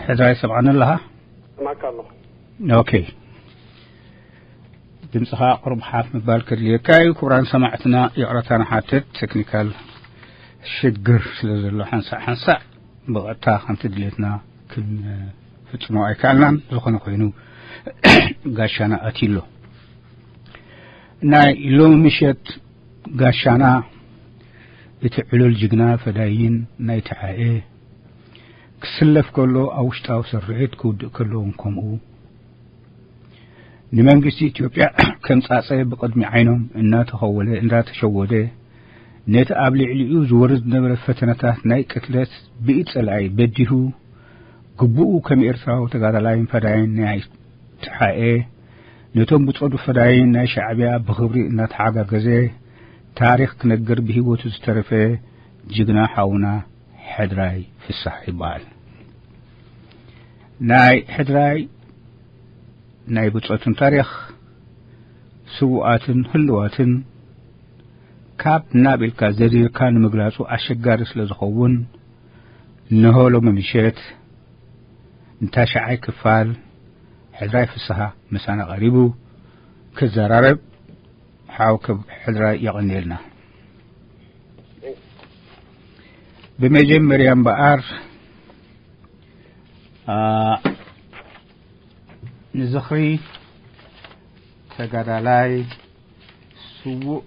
ሕድራይ ሰምዓኒ ኣለኻ? ሰማዕካ ኣለኹ። ኦኬ። ድምፅኻ ቁሩብ ሓፍ ምባል ከድልየካ እዩ። ክቡራን ሰማዕትና፣ ይቕረታ ንሓትት፣ ቴክኒካል ሽግር ስለ ዘሎ ሓንሳእ ሓንሳእ ብቐጥታ ከምቲ ድሌትና ክንፍጽሞ ኣይከኣልናን። ዝኾነ ኮይኑ፣ ጋሻና ኣትዩ ኣሎ። ናይ ሎሚ ምሸት ጋሻና፣ እቲ ዕሉል ጅግና ፈዳይን ናይ ተሓኤ ክስለፍ ከሎ፣ ኣብ ውሽጣዊ ስርዒት ክውድእ ከሎ እውን ከምኡ፣ ንመንግስቲ ኢትዮጵያ ከም ጻጸ ብቕድሚ ዓይኖም እናተኸወለ፣ እንዳተሸወደ፣ ነቲ ኣብ ልዕሊኡ ዝወርድ ዝነበረ ፈተነታት ናይ ቅትለት ብኢድ ጸላኢ በዲሁ፣ ግቡኡ ከም ኤርትራዊ ተጋዳላይን ፈዳይን ናይ ተሓኤ፣ ነቶም ብጾቱ ፈዳይን ናይ ሻዕብያ ብኽብሪ እናተሓጋገዘ፣ ታሪኽ ክነግር ብህይወቱ ዝተረፈ ጅግና ሓውና ሕድራይ ፍሳሕ ይበሃል። ናይ ሕድራይ ናይ ብጾቱን ታሪኽ፣ ስዉኣትን ህልዋትን ካብ ናብ ኢልካ ዘርዚርካ ንምግላጹ ኣሸጋሪ ስለ ዝኸውን፣ እንሆ ሎሚ ምሸት ንታሽዓይ ክፋል ሕድራይ ፍስሃ ምሳና ቀሪቡ ክዘራረብ። ሓው ክብ ሕድራይ የቐንየልና። ብመጀመርያ እምበኣር፣ አ፣ ንዝኽሪ ተጋዳላይ ስዉእ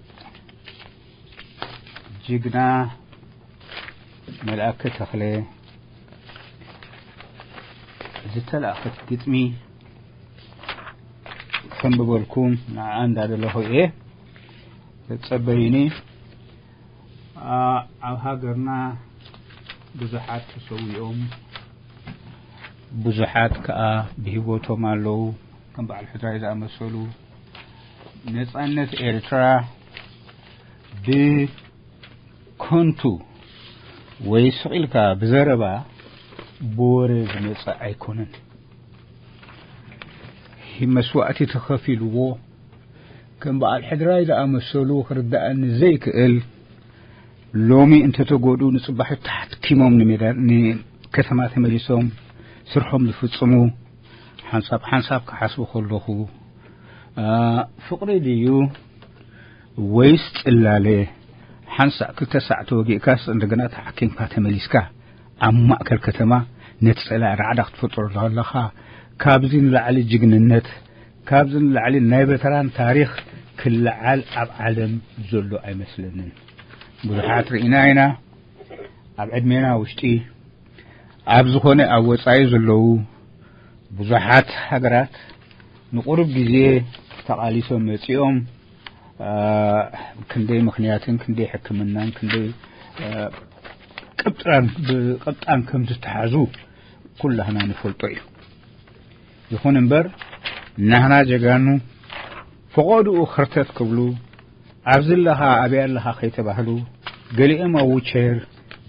ጅግና መልኣከ ተኽለ ዝተላእኸት ግጥሚ ከንብበልኩም ንዓ እንዳደለኹ እየ። ተጸበዩኒ። አ፣ ኣብ ሃገርና ብዙሓት ተሰዊኦም፣ ብዙሓት ከኣ ብህይወቶም ኣለዉ። ከም በዓል ሕድራይ ዝኣመሰሉ፣ ነጻነት ኤርትራ ብከንቱ ወይ ስቕ ኢልካ ብዘረባ፣ ብወረ ዝመጸ ኣይኮነን። መስዋእቲ ተኸፊልዎ፣ ከም በዓል ሕድራይ ዝኣመሰሉ ክርድኣኒ ዘይክእል፣ ሎሚ እንተተጎድኡ ንጽባሕ ተሓትኪሞም ንሜዳ፣ ንከተማ ተመሊሶም ስርሖም ዝፍጽሙ፣ ሓንሳብ ሓንሳብ ክሓስቡ ከለኹ፣ አ፣ ፍቕሪ ድዩ ወይስ ጽላለ? ሓንሳእ ክልተ ሳዕ ተወጊእካስ እንደገና ተሓኪምካ ተመሊስካ ኣብ ማእከል ከተማ ነቲ ጸላኢ ራዕዳ ክትፈጥሮ ከለኻ፣ ካብዚ ንላዕሊ ጅግንነት፣ ካብዚ ንላዕሊ ናይ ቨተራን ታሪኽ ክለዓል ኣብ ዓለም ዘሎ ኣይመስለንን። ብዙሓት ርኢና ኢና፣ ኣብ ዕድሜና ውሽጢ፣ ኣብ ዝኾነ ኣብ ወጻኢ ዘለዉ ብዙሓት ሃገራት ንቁሩብ ግዜ ተቓሊሶም መጺኦም፣ አ፣ ክንደይ ምኽንያትን ክንደይ ሕክምናን ክንደይ፣ አ፣ ቅብጥራን ብቅብጣን ከም ዝተሓዙ ኩላህና ንፈልጦ እዩ። ይኹን እምበር፣ ናህና ጀጋኑ ፈቐድኡ ኽርተት ክብሉ፣ ኣብዚ ኣለኻ፣ ኣበይ ኣለኻ ከይተባህሉ፣ ገሊኦም ኣብ ዊልቸር፣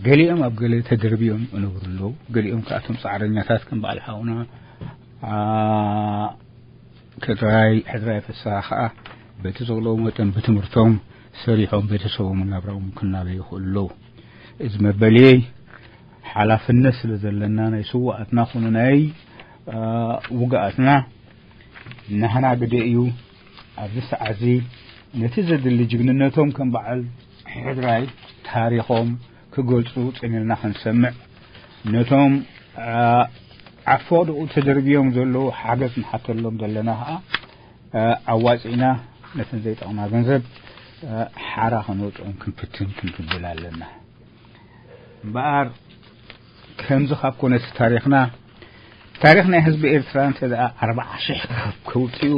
ገሊኦም ኣብ ገለ ተደርብዮም ይነብሩ ኣለዉ። ገሊኦም ከኣቶም ጻዕረኛታት ከም በዓል ሓውና፣ አ፣ ከድራይ፣ ሕድራይ ፍስሃ ከኣ በቲ ዘቕለዎ መጠን ብትምህርቶም ሰሪሖም ቤተሰቦምን ናብራኦም ክናበዩ ይኽእሉ ኣለዉ። እዚ መበልየይ ሓላፍነት ስለ ዘለና፣ ናይ ስዉኣትና ኹኑ ናይ፣ አ፣ ውግኣትና ናህና ግደ እዩ። ኣብዚ ሰዓት እዚ ነቲ ዘድሊ ጅግንነቶም ከም በዓል ሕድራይ ታሪኾም ክገልጹ ጽኒልና ክንሰምዕ፣ ነቶም፣ አ፣ ኣብ ፈቐድኡ ተደርብዮም ዘለዉ ሓገዝ ንሓተሎም ዘለና ኸኣ፣ አ፣ ኣዋጺእና ነተን ዘይጠቕማ ገንዘብ፣ አ፣ ሓራ ከነውጽኦም ክንፍትን ክንፍብል ኣለና። እምበኣር ከምዚ ካብ ኮነስ ታሪኽና፣ ታሪኽ ናይ ህዝቢ ኤርትራ እንተ ደኣ ኣርብዓ ሽሕ ካብ ከውጽኡ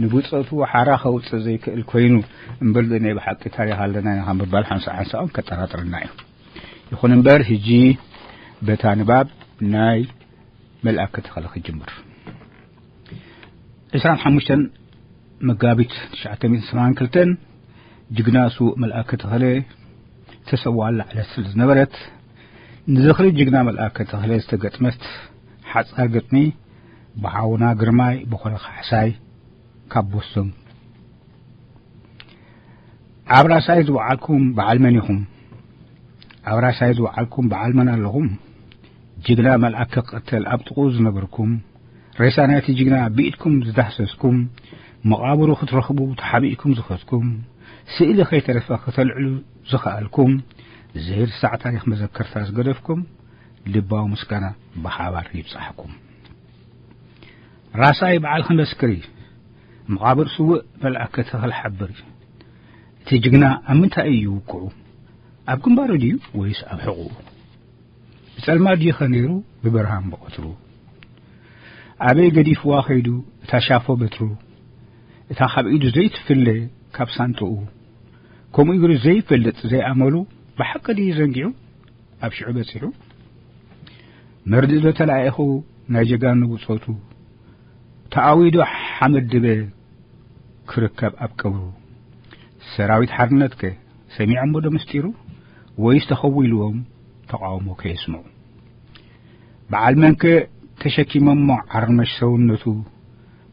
ንብጾቱ ሓራ ከውጽእ ዘይክእል ኮይኑ፣ እምበር ናይ ብሓቂ ታሪኽ ኣለና ኢና ካብ ምባል ሓንሳእ ሓንሳኦም ከጠራጥረና እዩ። ይኹን እምበር፣ ሕጂ በታ ንባብ ናይ መልኣከ ተኸለ ክጅምር። ዕስራን ሓሙሽተን መጋቢት ትሽዓተ ሚእትን ሰማንያን ክልተን፣ ጅግና ስዉእ መልኣከ ተኸለ ዝተሰውኣላ ዕለት ስለ ዝነበረት፣ ንዝኽሪ ጅግና መልኣከ ተኸለ ዝተገጥመት ሓጻር ግጥሚ ብሓውና ግርማይ በኾረ ካሕሳይ ካብ ቦስቶን። ኣብ ራሳይ ዝወዓልኩም በዓል መን ኢኹም? ኣብ ራሳይ ዝወዓልኩም በዓል መን ኣለኹም? ጅግና መልኣከ ክቕተል ኣብ ጥቕኡ ዝነበርኩም፣ ሬሳ ናይቲ ጅግና ብኢድኩም ዝዳህሰስኩም፣ መቓብሩ ክትረኽቡ ተሓቢእኩም ዝኸድኩም፣ ስእሊ ከይተረፈ ከተልዕሉ ዝኸኣልኩም፣ ዘይርሳዕ ታሪኽ መዘከርታ ዝገደፍኩም፣ ልባዊ ምስጋና ብሓባር ይብጻሕኩም። ራሳይ በዓል ከመስክር እዩ። መቓብር ስውእ መልኣከ ተኽለ ሓብር እዩ። እቲ ጅግና ኣብ ምንታይ እዩ ውቅዑ? ኣብ ግንባሩ ድዩ ወይስ ኣብ ሕቑኡ? ብጸልማት ድዩ ኸ ነይሩ ብብርሃን ብቐትሩ? ኣበይ ገዲፍዋ ኸይዱ እታ ሻፎ በትሩ? እታ ካብ ኢዱ ዘይትፍለ ካብ ሳንጥኡ፣ ከምኡ ኢሉ ዘይፈልጥ ዘይኣመሉ፣ ብሓቂ ድዩ ዘንጊዑ ኣብ ሽዑ በጺሑ? መርድእ ዶ ተላኢኹ ናይ ጀጋኑ ብጾቱ? ተኣዊዶ ሓመድ ድበ ክርከብ ኣብ ቀብሩ። ሰራዊት ሓርነትከ ሰሚዖሞ ዶ ምስጢሩ? ወይስ ተኸዊልዎም ተቃውሞ ከየስምዑ? በዓል መንከ ተሸኪሞሞ ዓርመሽ ሰውነቱ?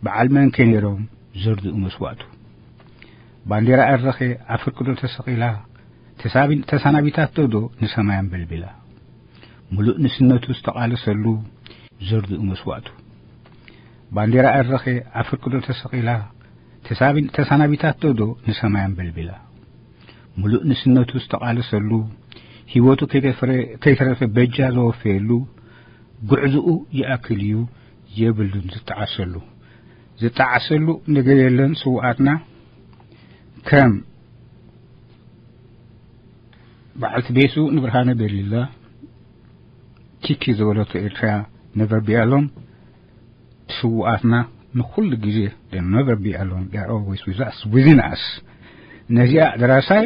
በዓል መንከ ነይሮም ዘርድኡ መስዋእቱ? ባንዴራ ኤረኸ ኣብ ፍርቂ ዶ ተሰቒላ? ተሳቢ-፣ ተሰናቢታቶ ዶ ንሰማይ ኣንበልቢላ? ምሉእ ንስነቱ ዝተቓለሰሉ ዘርድኡ መስዋእቱ። ባንዴራ ኤረኸ ኣብ ፍርቂ ዶ ተሰቒላ? ተሳቢ-፣ ተሰናቢታቶ ዶ ንሰማይ ኣንበልቢላ? ምሉእ ንስነቱ ዝተቓለሰሉ፣ ህይወቱ ከይተፍረ-፣ ከይተረፈ በጃ ዘወፈየሉ፣ ጉዕዝኡ ይኣክል እዩ የብሉን ዝጠዓሰሉ። ዝጠዓሰሉ ነገር የለን ስውኣትና። ከም በዓልቲ ቤቱ ንብርሃነ በሊላ ኪኪ ዝበለቶ ኤርትራ ነቨር ቢኣሎም ስውኣትና ንኹሉ ግዜ ነቨር ቢኣሎም they are always with us, within us። ነዚኣ ደራሳይ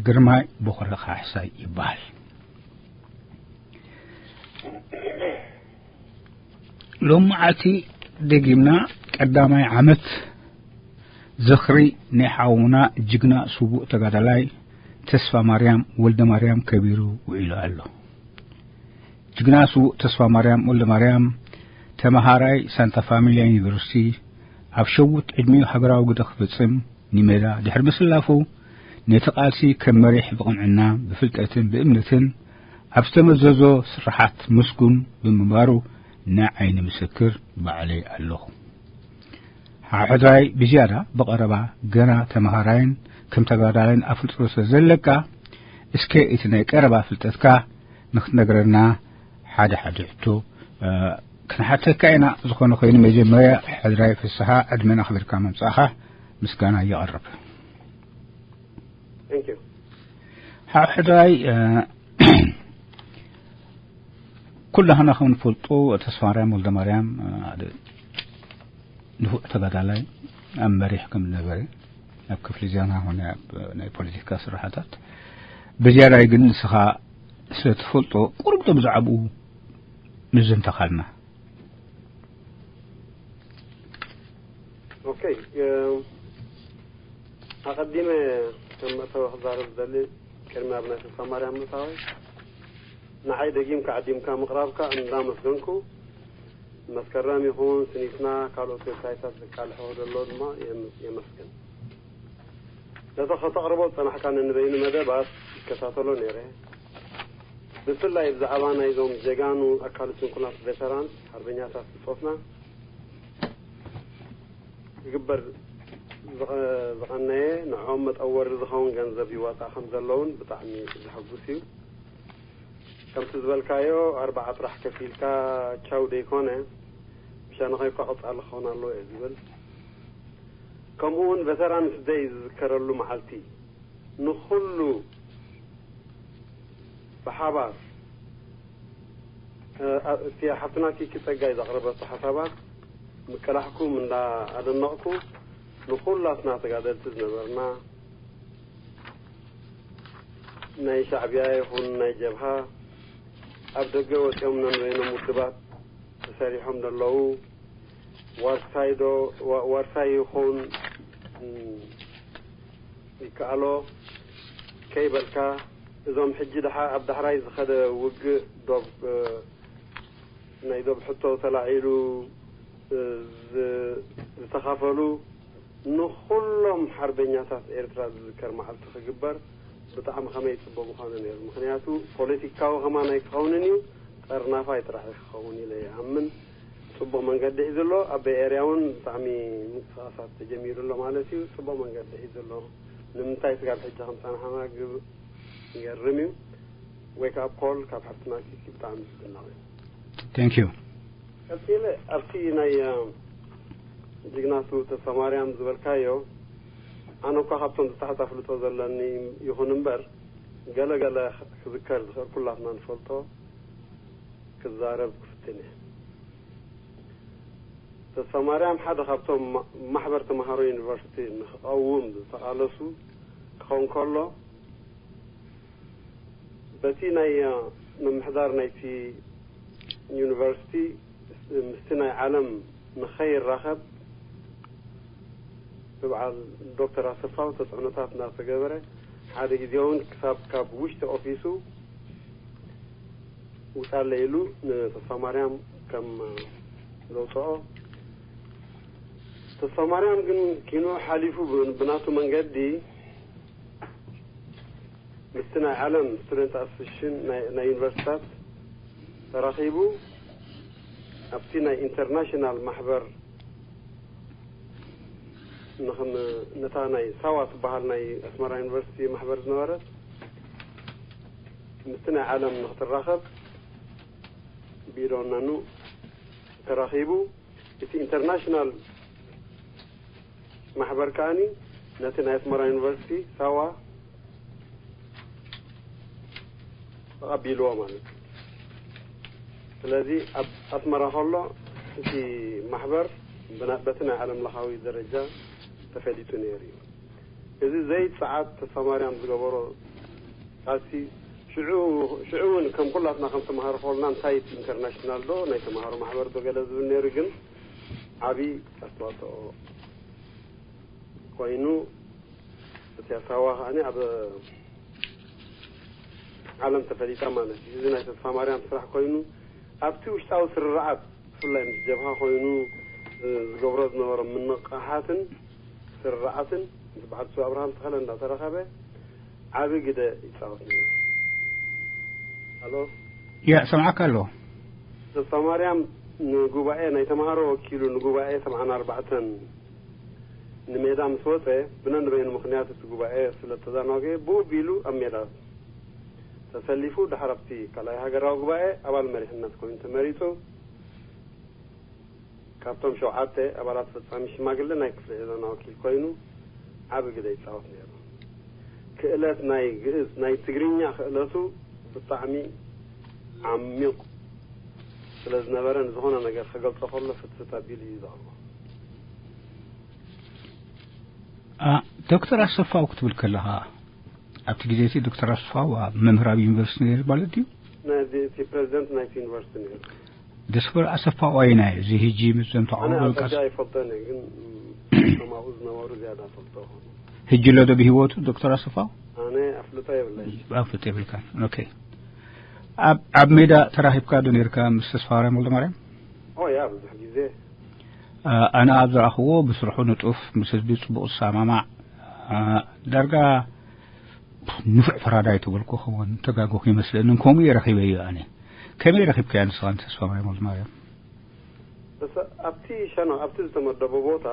ግርማይ ቦኽረ ካሕሳይ ይበሃል። ሎም መዓልቲ ደጊምና ቀዳማይ ዓመት ዝኽሪ ናይ ሓውና ጅግና ስዉእ ተጋዳላይ ተስፋ ማርያም ወልደ ማርያም ከቢሩ ውዒሉ ኣሎ። ጅግና ስዉእ ተስፋ ማርያም ወልደ ማርያም ተመሃራይ ሳንታ ፋሚልያ ዩኒቨርሲቲ ኣብ ሸውት ዕድሚኡ ሃገራዊ ግደ ክፍጽም ንሜዳ ድሕሪ ምስላፉ፣ ነቲ ቃልሲ ከም መሪሕ ብቕንዕና፣ ብፍልጠትን ብእምነትን ኣብ ዝተመዘዞ ስርሓት ምስጉን ብምንባሩ ናይ ዓይኒ ምስክር ባዕለይ ኣለኹ። ሓሕዳይ ብዝያዳ ብቐረባ ገና ተመሃራይን ከም ተጋዳላይን ኣፍልጦ ስለ ዘለካ፣ እስከ እቲ ናይ ቀረባ ፍልጠትካ ንክትነግረና ሓደ ሓደ ሕቶ፣ እ፣ ክንሓተካ ኢና። ዝኾነ ኮይኑ መጀመርያ ሕድራይ ፍስሓ ዕድመን ኣኽቢርካ ምምጻእኻ ምስጋና የቕርብ። Thank you። ሓ-፣ ሕድራይ፣ እ፣ ኩላህና ከም ንፈልጦ ተስፋማርያም ወልደማርያም፣ እ፣ ሓደ ንፉዕ ተጋዳላይ ኣብ መሪሕ ከም ዝነበረ ኣብ ክፍሊ ዜና ሆነ ኣብ ናይ ፖለቲካ ስራሕታት ብዝያዳይ ግን ንስኻ ስለ ትፈልጦ ቁሩብ ዶ ብዛዕባኡ ምዝንተኻልና? ኦኬ፣ እ፣ ኣቐዲመ ከም መእተዊ ክዛረብ ዝደሊ ቅድሚ ኣብ ናይ ተስፋ ማርያም ምእታወይ ንዓይ ደጊምካ ዓዲምካ ምቕራብካ እንዳመስገንኩ፣ መስከረም ይኹን ስኒትና ካልኦት ዌብሳይታት ዘቃልሕዎ ዘሎ ድማ የም-፣ የመስግን። ነቲ ከተቕርቦ ዝጸናሕካ ነንበይኑ መደባት ይከታተሎ ነይረ። ብፍላይ ብዛዕባ ናይዞም ጀጋኑ ኣካል ስንኩላት ቬተራንስ ሓርበኛታት ብጾትና ክግበር ዝቐ-፣ ዝቐነየ ንዕኦም መጠወሪ ዝኸውን ገንዘብ ይዋጻእ ከም ዘለውን ብጣዕሚ ዘሐጉስ እዩ። ከምቲ ዝበልካዮ ኣርባዓ ጥራሕ ከፊልካ ቻው ደይኮነ፣ ብሸነኸይ እኳ ቀጻሊ ክኸውን ኣለዎ እየ ዝብል። ከምኡ እውን ቬተራንስ ደይ ዝዝከረሉ መዓልቲ ንኹሉ ብሓባር፣ እ፣ እ፣ እቲ ሓፍትና ኪኪ ጸጋይ ዘቕረበቶ ሓሳባት ምቅላሕኩም እንዳ ኣደነቕኩ፣ ንኹላትና ተጋደልቲ ዝነበርና ናይ ሻዕብያ ይኹን ናይ ጀብሃ ኣብ ደገ ወጺኦም ነንበይኖም ውድባት ተሰሪሖም ዘለዉ ዋርሳይ ዶ፣ ዋ-፣ ዋርሳይ ይኹን፣ እም፣ ይከኣሎ ከይበልካ፣ እዞም ሕጂ ደሓ-፣ ኣብ ዳሕራይ ዝኸደ ውግእ ዶብ፣ እ፣ ናይ ዶብ ሕቶ ተላዒሉ፣ እ፣ ዝ-፣ ዝተኻፈሉ ንኹሎም ሓርበኛታት ኤርትራ ዝዝከር መዓልቲ ክግበር ብጣዕሚ ከመይ ጽቡቕ ምዃነ ነይሩ። ምኽንያቱ ፖለቲካዊ ከማን ኣይክኸውንን እዩ፣ ጠርናፋይ ጥራሕ ክኸውን ኢለ ይኣምን። ጽቡቕ መንገዲ ሒዙ ኣሎ። ኣብ ቤይ ኤርያ እውን ብጣዕሚ ምንቅስቃሳት ተጀሚሩ ኣሎ ማለት እዩ። ጽቡቕ መንገዲ ሒዙ ኣሎ። ንምንታይ ስጋብ ሕጂ ከም ጸናሕና ግብ ይገርም እዩ። ዌክ ኣፕ ኮል ካብ ሓፍትና ኪኪ ብጣዕሚ ዝድነቕ እዩ። Thank you። ቀጺለ ኣብቲ ናይ ጅግና ስዉእ ተስፋማርያም ዝበልካዮ፣ ኣነ እኳ ካብቶም ዝተሓት ኣፍልጦ ዘለኒ ይኹን እምበር፣ ገለ ገለ ክዝከር ዝኽእል ኩላትና ንፈልጦ ክዛረብ ክፍትን እየ። ተስፋማርያም ሓደ ካብቶም ማሕበር ተምሃሮ ዩኒቨርሲቲ ንክቐውም ዝተቓለሱ ክኸውን ከሎ፣ በቲ ናይ ምምሕዳር ናይቲ ዩኒቨርሲቲ ምስቲ ናይ ዓለም ንኸይራኸብ ብበዓል ዶክተር ኣሰፋው ተፅዕኖታት እናተገበረ፣ ሓደ ግዜ እውን ክሳብ ካብ ውሽጢ ኦፊሱ ውፃለ ኢሉ ንተስፋማርያም ከም ዘውፅኦ፣ ተስፋማርያም ግን ኪንኡ ሓሊፉ ብናቱ መንገዲ ምስቲ ናይ ዓለም ስቱደንት ኣሶሴሽን ናይ ዩኒቨርሲታት ተራኺቡ ኣብቲ ናይ ኢንተርናሽናል ማሕበር ነታ ናይ ሳዋ ትበሃል ናይ ኣስመራ ዩኒቨርሲቲ ማሕበር ዝነበረት ምስቲ ናይ ዓለም ንክትራኸብ ቢሮ ናኑ ተራኺቡ፣ እቲ ኢንተርናሽናል ማሕበር ከኣኒ ነቲ ናይ ኣስመራ ዩኒቨርሲቲ ሳዋ ተቐቢልዎ ማለት እዩ። ስለዚ ኣብ ኣስመራ ከሎ እቲ ማሕበር በቲ ናይ ዓለም ለኻዊ ደረጃ ተፈሊጡ ነይሩ እዩ። እዚ ዘይጸዓት ተስፋማርያም ዝገበሮ ቃልሲ ሽዑ እውን ከም ኩላትና ከም ተምሃሮ ከልና እንታይ ኢንተርናሽናል ዶ ናይ ተምሃሮ ማሕበር ዶ ገለ ዝብል ነይሩ፣ ግን ዓብዪ ኣስተዋፅኦ ኮይኑ እቲ ኣሳዋ ከዓኒ ኣብ ዓለም ተፈሊጣ ማለት እዩ። እዚ ናይ ተስፋ ማርያም ስራሕ ኮይኑ ኣብቲ ውሽጣዊ ስርርዓት ብፍላይ ምስ ጀብሃ ኮይኑ ዝገብሮ ዝነበሮ ምንቕሓትን ስርርዓትን ምስ በዓል ስዋ ኣብርሃም ተኸለ እንዳተረኸበ ዓቢ ግደ ይጻወት ነይሩ። ኣሎ ያ ሰምዓካ ኣሎ። ተስፋ ማርያም ንጉባኤ ናይ ተምሃሮ ወኪሉ ንጉባኤ ሰብዓን ኣርባዕተን ንሜዳ ምስ ወጸ ብነንበይኑ ምኽንያት እቲ ጉባኤ ስለ ተዛናገየ ብኡ ቢሉ ኣብ ሜዳ ተሰሊፉ ድሓር ኣብቲ ካልኣይ ሃገራዊ ጉባኤ ኣባል መሪሕነት ኮይኑ ተመሪጹ። ካብቶም ሸውዓተ ኣባላት ፈጻሚ ሽማግለ ናይ ክፍለ ኤዛና ወኪል ኮይኑ ዓቢ ግደ ይጻወት ነይሩ። ክእለት ናይ ግእዝ ናይ ትግርኛ ክእለቱ ብጣዕሚ ዓሚቕ ስለ ዝነበረ ንዝኾነ ነገር ክገልጾ ከሎ ፍትፍት ኣቢሉ እዩ ዘቕርቦ። ዶክተር ኣሰፋው ክትብል ከለኻ ኣብቲ ግዜ እቲ ዶክተር ኣሰፋው ኣብ መምህር ኣብ ዩኒቨርሲቲ ነይሩ ማለት ድዩ? ናይዚ እቲ ፕሬዚደንት ናይቲ ዩኒቨርሲቲ ነይሩ። ዶክተር ኣሰፋው ኣይናይ እዚ ህጂ ምስ ዘም ኣነ ተቃውሞ ኣብ ቀስ ሕጂ ኣይፈልጦን እየ፣ ግን እቶም ኣብኡ ዝነበሩ ዝያዳ ፈልጦ ኾኑ። ህጂ ኣሎ ዶ ብህይወቱ ዶክተር ኣሰፋው? ኣነ ኣፍልጦ የብለይ። ኣፍልጦ የብልካን። ኦኬ። ኣብ ኣብ ሜዳ ተራኺብካ ዶ ነርካ ምስ ተስፋማርያም ወልደማርያም? ኦ ያ ብዙሕ ግዜ ኣነ ኣብ ዝረኣኽዎ ብስርሑ ንጡፍ፣ ምስ ህዝቢ ጽቡቕ ዝሰማማዕ፣ ዳርጋ ንፉዕ ፈራዳይ ተበልኩ ክኸውን ተጋገኹ ይመስለኒ። ከምኡ እየ ረኺበዮ ኣነ። ከመይ ረኺብካዮ ንስኻ ንተስፋማርያም ወልደማርያም? በስ ኣብቲ ሸነኽ ኣብቲ ዝተመደቦ ቦታ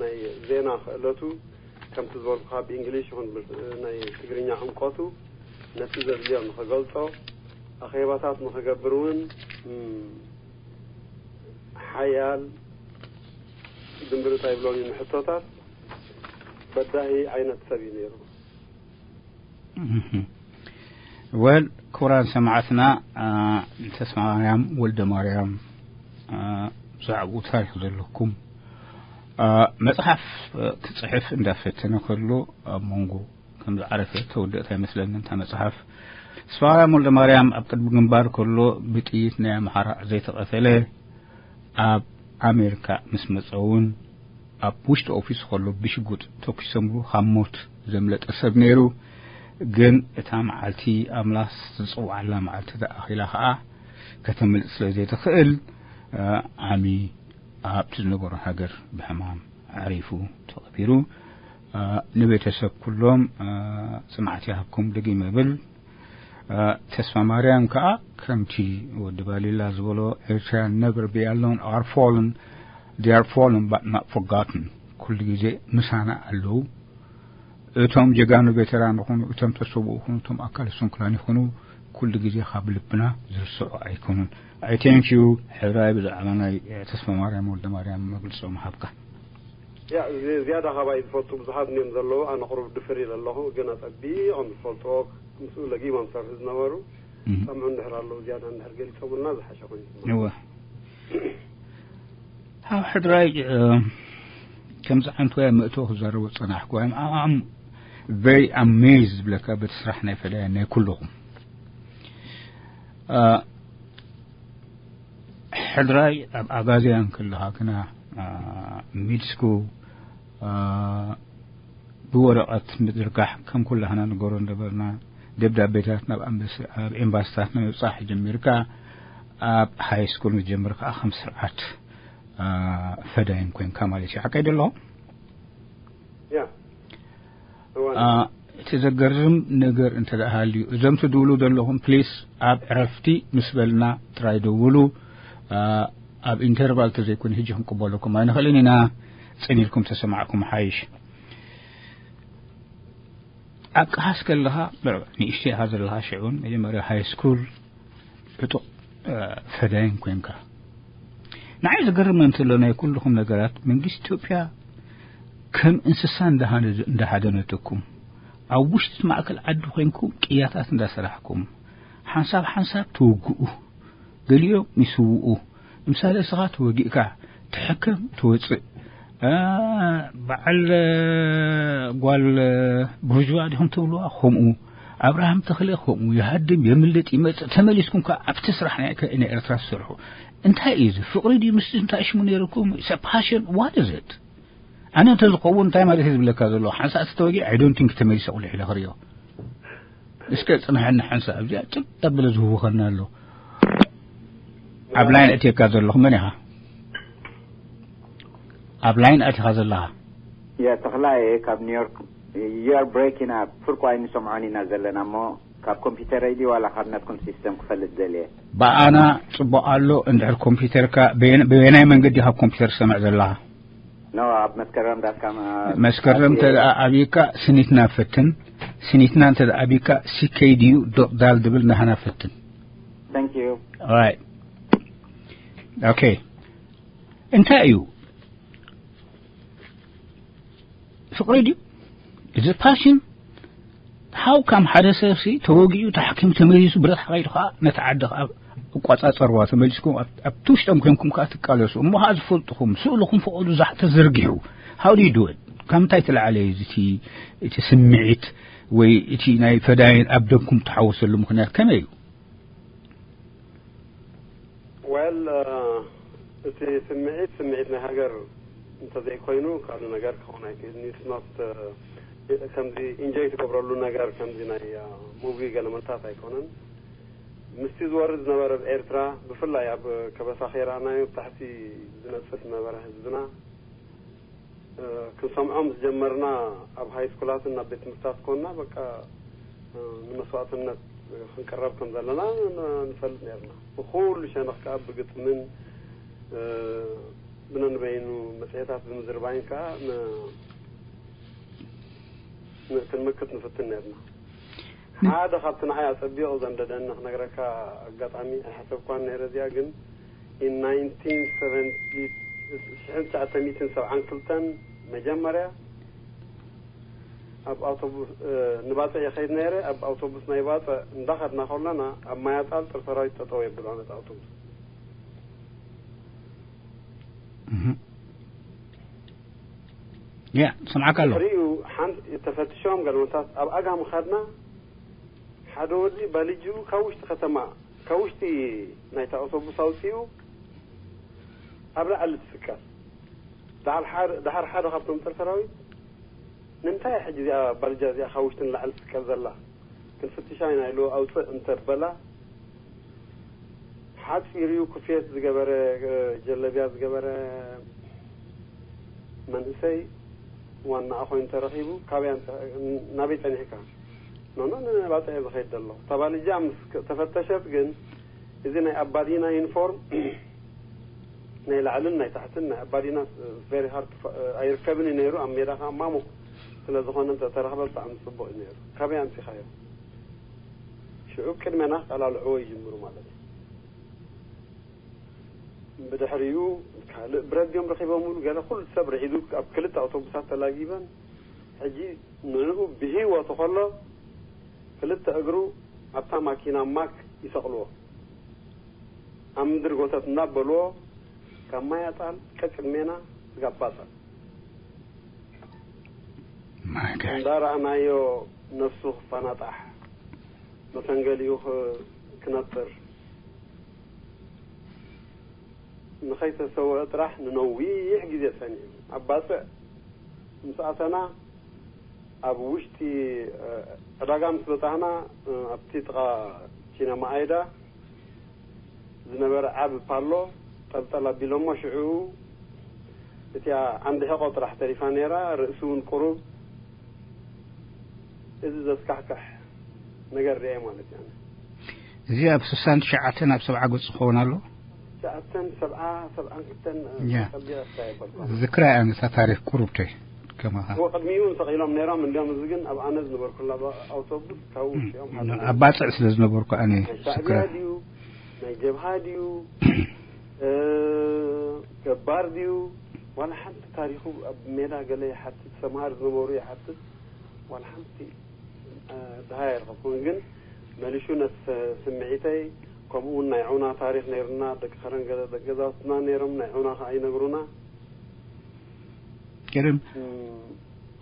ናይ ዜና ክእለቱ ከምቲ ዝበልኩኻ ብእንግሊሽ ይኹን ብ- ናይ ትግርኛ ዕምቆቱ ነቲ ዘድልዮ ንኽገልጾ ኣኼባታት ንኽገብር እውን እም፣ ሓያል ድምብርታ ይብሎም እዩ ንሕቶታት በዳሂ ዓይነት ሰብ እዩ ነይሩ። ወል ክቡራን ሰማዕትና ተስፋ ማርያም ወልደ ማርያም ብዛዕባኡ ታሪክ ዘለኩም መፅሓፍ ክፅሕፍ እንዳፈተነ ከሎ ኣብ መንጎ ከም ዝዓረፈ ተወደእታ ይመስለኒ እታ መፅሓፍ። ተስፋ ማርያም ወልደ ማርያም ኣብ ቅድሚ ግንባር ከሎ ብጥይት ናይ ኣምሓራ ዘይተቐተለ ኣብ ኣሜሪካ ምስ መፀ እውን ኣብ ውሽጢ ኦፊስ ከሎ ብሽጉጥ ተኩሶምሉ ካብ ሞት ዘምለጠ ሰብ ነይሩ። ግን እታ መዓልቲ ኣምላኽ ዝፅውዓላ መዓልቲ ተኣኺላ ከዓ ከተምልጥ ስለ ዘይትኽእል ዓሚ ኣብቲ ዝነበሮ ሃገር ብሕማም ዓሪፉ ተቐቢሩ። ንቤተሰብ ኩሎም ፅንዓት ይሃብኩም ደጊመ ብል። ተስፋ ማርያም ከዓ ከምቲ ወዲ ባሊላ ዝበሎ ኤርትራን ነበር ቢያለውን ኣር ፎልን ር ፎልን ባት ናት ፎርጋትን ኩሉ ግዜ ምሳና ኣለዉ። እቶም ጀጋኑ ቬተራን ይኹኑ እቶም ተሰብኡ ይኹኑ እቶም ኣካል ስንኩላን ይኹኑ ኩሉ ግዜ ካብ ልብና ዝርስዑ ኣይኮኑን። I thank you። ሕራይ ብዛዕባ ናይ ተስፋ ማርያም ወልደ ማርያም መግልጾ ምሃብካ። ያ ዝያዳ ካባይ ዝፈልጡ ብዙሓት እዮም ዘለዉ። ኣነ ቁሩብ ድፍር ኢለ ኣለኹ፣ ግን ኣጸቢቖም ዝፈልጥዎ ምስኡ ለጊቦም ዝሰርሑ ዝነበሩ ሰምዑ እንድሕር ኣለዉ ዝያዳ እንድሕር ገሊጾምልና ዝሓሸ ኮይኑ ይስምዓኒ። እወ። ኣብ ሕድራይ ከምዚ ዓይነት ወያ ምእቶ ክዛረቦ ጸናሕኩ። I'm very amazed ዝብለካ በቲ ስራሕ ናይ ፈዳያ ናይ ኩልኹም። ሕድራይ ኣብ ኣጋዝያን ከለኻ ግና ሚድስኩ ብወረቐት ምዝርጋሕ ከም ኩላህና ንገሮ እንደበርና ደብዳቤታት ናብ ኣምበስ- ኣብ ኤምባስታት ንምብጻሕ ጀሚርካ ኣብ ሃይ ስኩል ንጀምር ከዓ ከም ስርዓት ፈዳይን ኮንካ ማለት እዩ። ሓቀይ ደለኹ? ያ እዋን እቲ ዘገርም ነገር እንተ ደኣ ሃልዩ እዞም ትድውሉ ዘለኹም ፕሊስ ኣብ ዕረፍቲ ምስ በልና ትራይ ደውሉ። ኣብ ኢንተርቫል ተዘይኮነ ሕጂ ክንቅበለኩም ኣይንኽእልን ኢና። ጽን ኢልኩም ተሰማዕኩም ሓይሽ። ኣብ ቀሃስ ከለኻ ንእሽቶ ኢኻ ዘለኻ ሽዑን መጀመርያ ሃይ ስኩል ዕጡቕ ፈዳይን ኮንካ። ንዓይ ዝገርመ እንተሎ ናይ ኩልኹም ነገራት መንግስቲ ኢትዮጵያ ከም እንስሳ እንዳሃነ- እንዳሃደነትኩም ኣብ ውሽጢ እቲ ማእከል ዓዲ ኮንኩም ቅያታት እንዳሰራሕኩም ሓንሳብ ሓንሳብ ትውግኡ ገሊኦም ይስውኡ። ምሳሌ እስኻ ተወጊእካ ትሕከም ትወፅእ እ፣ በዓል እ፣ ጓል እ፣ ቡርዥዋ ዲኹም ትብልዋ ከምኡ ኣብርሃም ተኽለ ከምኡ ይሃድም የምልጥ ይመፅእ ተመሊስኩም ከዓ ኣብቲ ስራሕ ናይ ከ- ናይ ኤርትራ ትሰርሑ እንታይ እዩ እዚ ፍቕሪ ድዩ ምስ እንታይ ሽሙ ነይርኩም ሰፓሽን ዋት ዘት ኣነ እንተዝኸውን እንታይ ማለት እዩ ዝብለካ ዘሎ ሓንሳእ ተወጊ I don't think ተመሊሰ ቁልሕ ኢለ ክሪኦ እስከ ጽንሐኒ ሓንሳእ ኣብዚኣ ጭብ ኣበለ ዝህውኸና ኣሎ ኣብ ላይን ኣትየካ ዘለኹ መን ኢኻ ኣብ ላይን ኣቲኻ ዘለኻ ያ ተኽላይ ካብ ኒውዮርክ you're breaking up ፍርቁ ኣይንሰምዖን ኢና ዘለና እሞ ካብ ኮምፒውተረይ ድዩ ዋላ ካብ ናትኩም ሲስተም ክፈልጥ ደልየ ብኣና ጽቡቕ ኣሎ እንድሕር ኮምፒውተርካ ብየናይ መንገዲ ካብ ኮምፒውተር ትሰምዕ ዘለኻ ኖ ኣብ መስከረም ዳትካም መስከረም እንተ ደኣ ኣብካ ስኒትና ፈትን ስኒትና እንተ ደኣ ኣብካ ሲከይ ድዩ ዶቕ ዳል ድብል ናህና ፈትን thank you right okay እንታይ እዩ ፍቅሪ ድዩ እዚ ፓሽን how come ሓደ ሰብ ሲ ተወጊኡ ተሓኪሙ ተመሊሱ ብረት ሓቂዱ ከዓ ነቲ ዓዲ ከዓ እቋጻጸርዋ ተመሊስኩም ኣብቲ ውሽጦም ኮይንኩም ከዓ ትቃለሱ እሞ ከዓ ዝፈልጥኹም ስእልኹም ፈቐዱ ዛሕ ተዘርጊሑ how do you do it ካብ ምንታይ ትለዓለ እዩ እቲ ስምዒት ወይ እቲ ናይ ፈዳይን ኣብ ደምኩም ትሓወሰሉ ምክንያት ከመይ እዩ well እቲ ስምዒት ስምዒት ናይ ሃገር እንተዘይኮይኑ ካልእ ነገር ክኸውን ኣይክእልን it's not ከምዚ ኢንጆይ ትገብረሉ ነገር ከምዚ ናይ ሙቪ ገለመልታት ኣይኮነን ምስቲ ዝወርድ ዝነበረ ኣብ ኤርትራ ብፍላይ ኣብ ከበሳ ከይረኣናዮ ብታሕቲ ዝነፅፍ ዝነበረ ህዝብና ክንሰምዖ ምስ ጀመርና ኣብ ሃይ ስኩላትን ናብ ቤት ትምህርታት ኮንና በቃ ንመስዋእትነት ክንቅረብ ከም ዘለና ንፈልጥ ነርና ብኩሉ ሸነኽ ከዓ ብግጥምን ብነንበይኑ መፅሄታት ብምዝርባይን ከዓ ክንምክት ንፍትን ነርና ሓደ ካብቲ ንዓይ ኣፀቢቑ ዘንደደኒ ክነግረካ ኣጋጣሚ ኣይሓሰብኳን ነይረ እዚኣ ግን in nineteen seventy ትሽዓተ ሚእትን ሰብዓን ክልተን መጀመርያ ኣብ ኣውቶቡስ ንባፅዕ ይኸይድ ነይረ ኣብ ኣውቶቡስ ናይ ባፅዕ እንዳኸድና ከለና ኣብ ማያጣል ጥር ሰራዊት ጠጠው የብሎ ነቲ ኣውቶቡስ ያ ስምዓካ ኣሎ ድሕሪኡ ሓንቲ ተፈትሾም ገለመታት ኣብ ኣጋ ምኻድና ሓደ ወዲ ባልጅኡ ካብ ውሽጢ ከተማ ካብ ውሽጢ ናይታ ኣውቶቡስ ኣውፂኡ ኣብ ላዕሊ ትስቀል ዳሓር ሓደ ካብቶም ፀረ ሰራዊት ንምንታይ ሕጂ እዚኣ ባልጃ እዚኣ ካብ ውሽጢ ንላዕሊ ትስቀል ዘላ ክንፍትሻ ኢና ኢሉ ኣውፅእ እንተበላ ሓፂር እዩ ኩፍየት ዝገበረ ጀለብያ ዝገበረ መንእሰይ ዋናኣ ኮይኑ ተረኺቡ ካበይ ናበይ ፀኒሕካ ኖ ኖ ንባፅዕ ዝኸይድ ዘሎ። ታባልጃ ምስ ተፈተሸት ግን እዚ ናይ ኣባዲና ዩኒፎርም ናይ ላዕልን ናይ ታሕትን ናይ ኣባዲና ቨሪ ሃርድ ኣይርከብን እዩ ነይሩ። ኣብ ሜዳ ከዓ ማሙቕ ስለ ዝኾነ እንተተረኽበ ብጣዕሚ ፅቡቕ እዩ ነይሩ። ካበይ ኣምፂኻዮ? ሽዑ ቅድመና ክቀላልዕዎ ይጅምሩ ማለት እዩ። ብድሕሪኡ ካልእ ብረት ድዮም ረኺቦምሉ? ገለ ኩሉ ሰብ ርዒዱ ኣብ ክልተ ኣውቶቡሳት ተላጊበን። ሕጂ ንዕኡ ብህይወቱ ከሎ ክልተ እግሩ ኣብታ ማኪና ማክ ይሰቕልዎ። ኣብ ምድሪ ጎተት እናበልዎ ካብ ማይ ኣጣል ቀቅድሜና ስጋብ ባጽዕ ማይ ጋድ እንዳረኣናዮ ነፍሱ ክፈናጣሕ መተንገሊኡ ክ- ክነጥር ንኸይተሰወአ ጥራሕ ንነዊሕ ግዜ ጸኒሑ። ኣብ ባጽዕ ምስ ኣተና ኣብ ውሽጢ እ፣ ዕዳጋ ምስ በጻሕና እ፣ ኣብቲ ጥቓ ሲነማ ኣይዳ ዝነበረ ዓቢ ፓሎ ጠልጠል ኣቢሎሞ ሽዑ እቲኣ ዓንዲ ሕቆ ጥራሕ ተሪፋ ነይራ። ርእሱ እውን ቁሩብ እዚ ዘስካሕክሕ ነገር ርኤ ማለት እዩ። እዚ ኣብ ስሳን ትሽዓተን ኣብ ሰብዓ ገጽ ክኸውን ኣሎ። ትሽዓተን ሰብዓ ሰብዓን ክልተን ያ። ጸቢቐ ይፈልጦ ዝክራ እያ ነታ ታሪክ ቁሩብተይ ከማኻ። እዎ ቅድሚኡ እውን ሰቒሎም ነይሮም። እንዲኦም እዚ ግን ኣብ ኣነ ዝነበርኩላ ኣውቶቡስ ካብ ውሽኦም ሓደ ኣብ ባጽዕ ስለ ዝነበርኩ ኣነ ናይ ሻዕቢያ ዝክራ ድዩ ናይ ጀብሃ ድዩ እ፣ ገባር ድዩ ዋላ ሓንቲ ታሪኹ ኣብ ሜዳ ገለ ይሓትት ሰምሃር ዝነበሩ ይሓትት ዋላ ሓንቲ እ፣ ድሃ ኣይረኸብኩን። ግን መሊሹ ነቲ ስምዒተይ ከምኡ እውን ናይ ዑና ታሪኽ ነይሩና ደቂ ከረን ገለ ደቂ ገዛውትና ነይሮም ናይ ዑና ከዓ ይነግሩና ገርም እም፣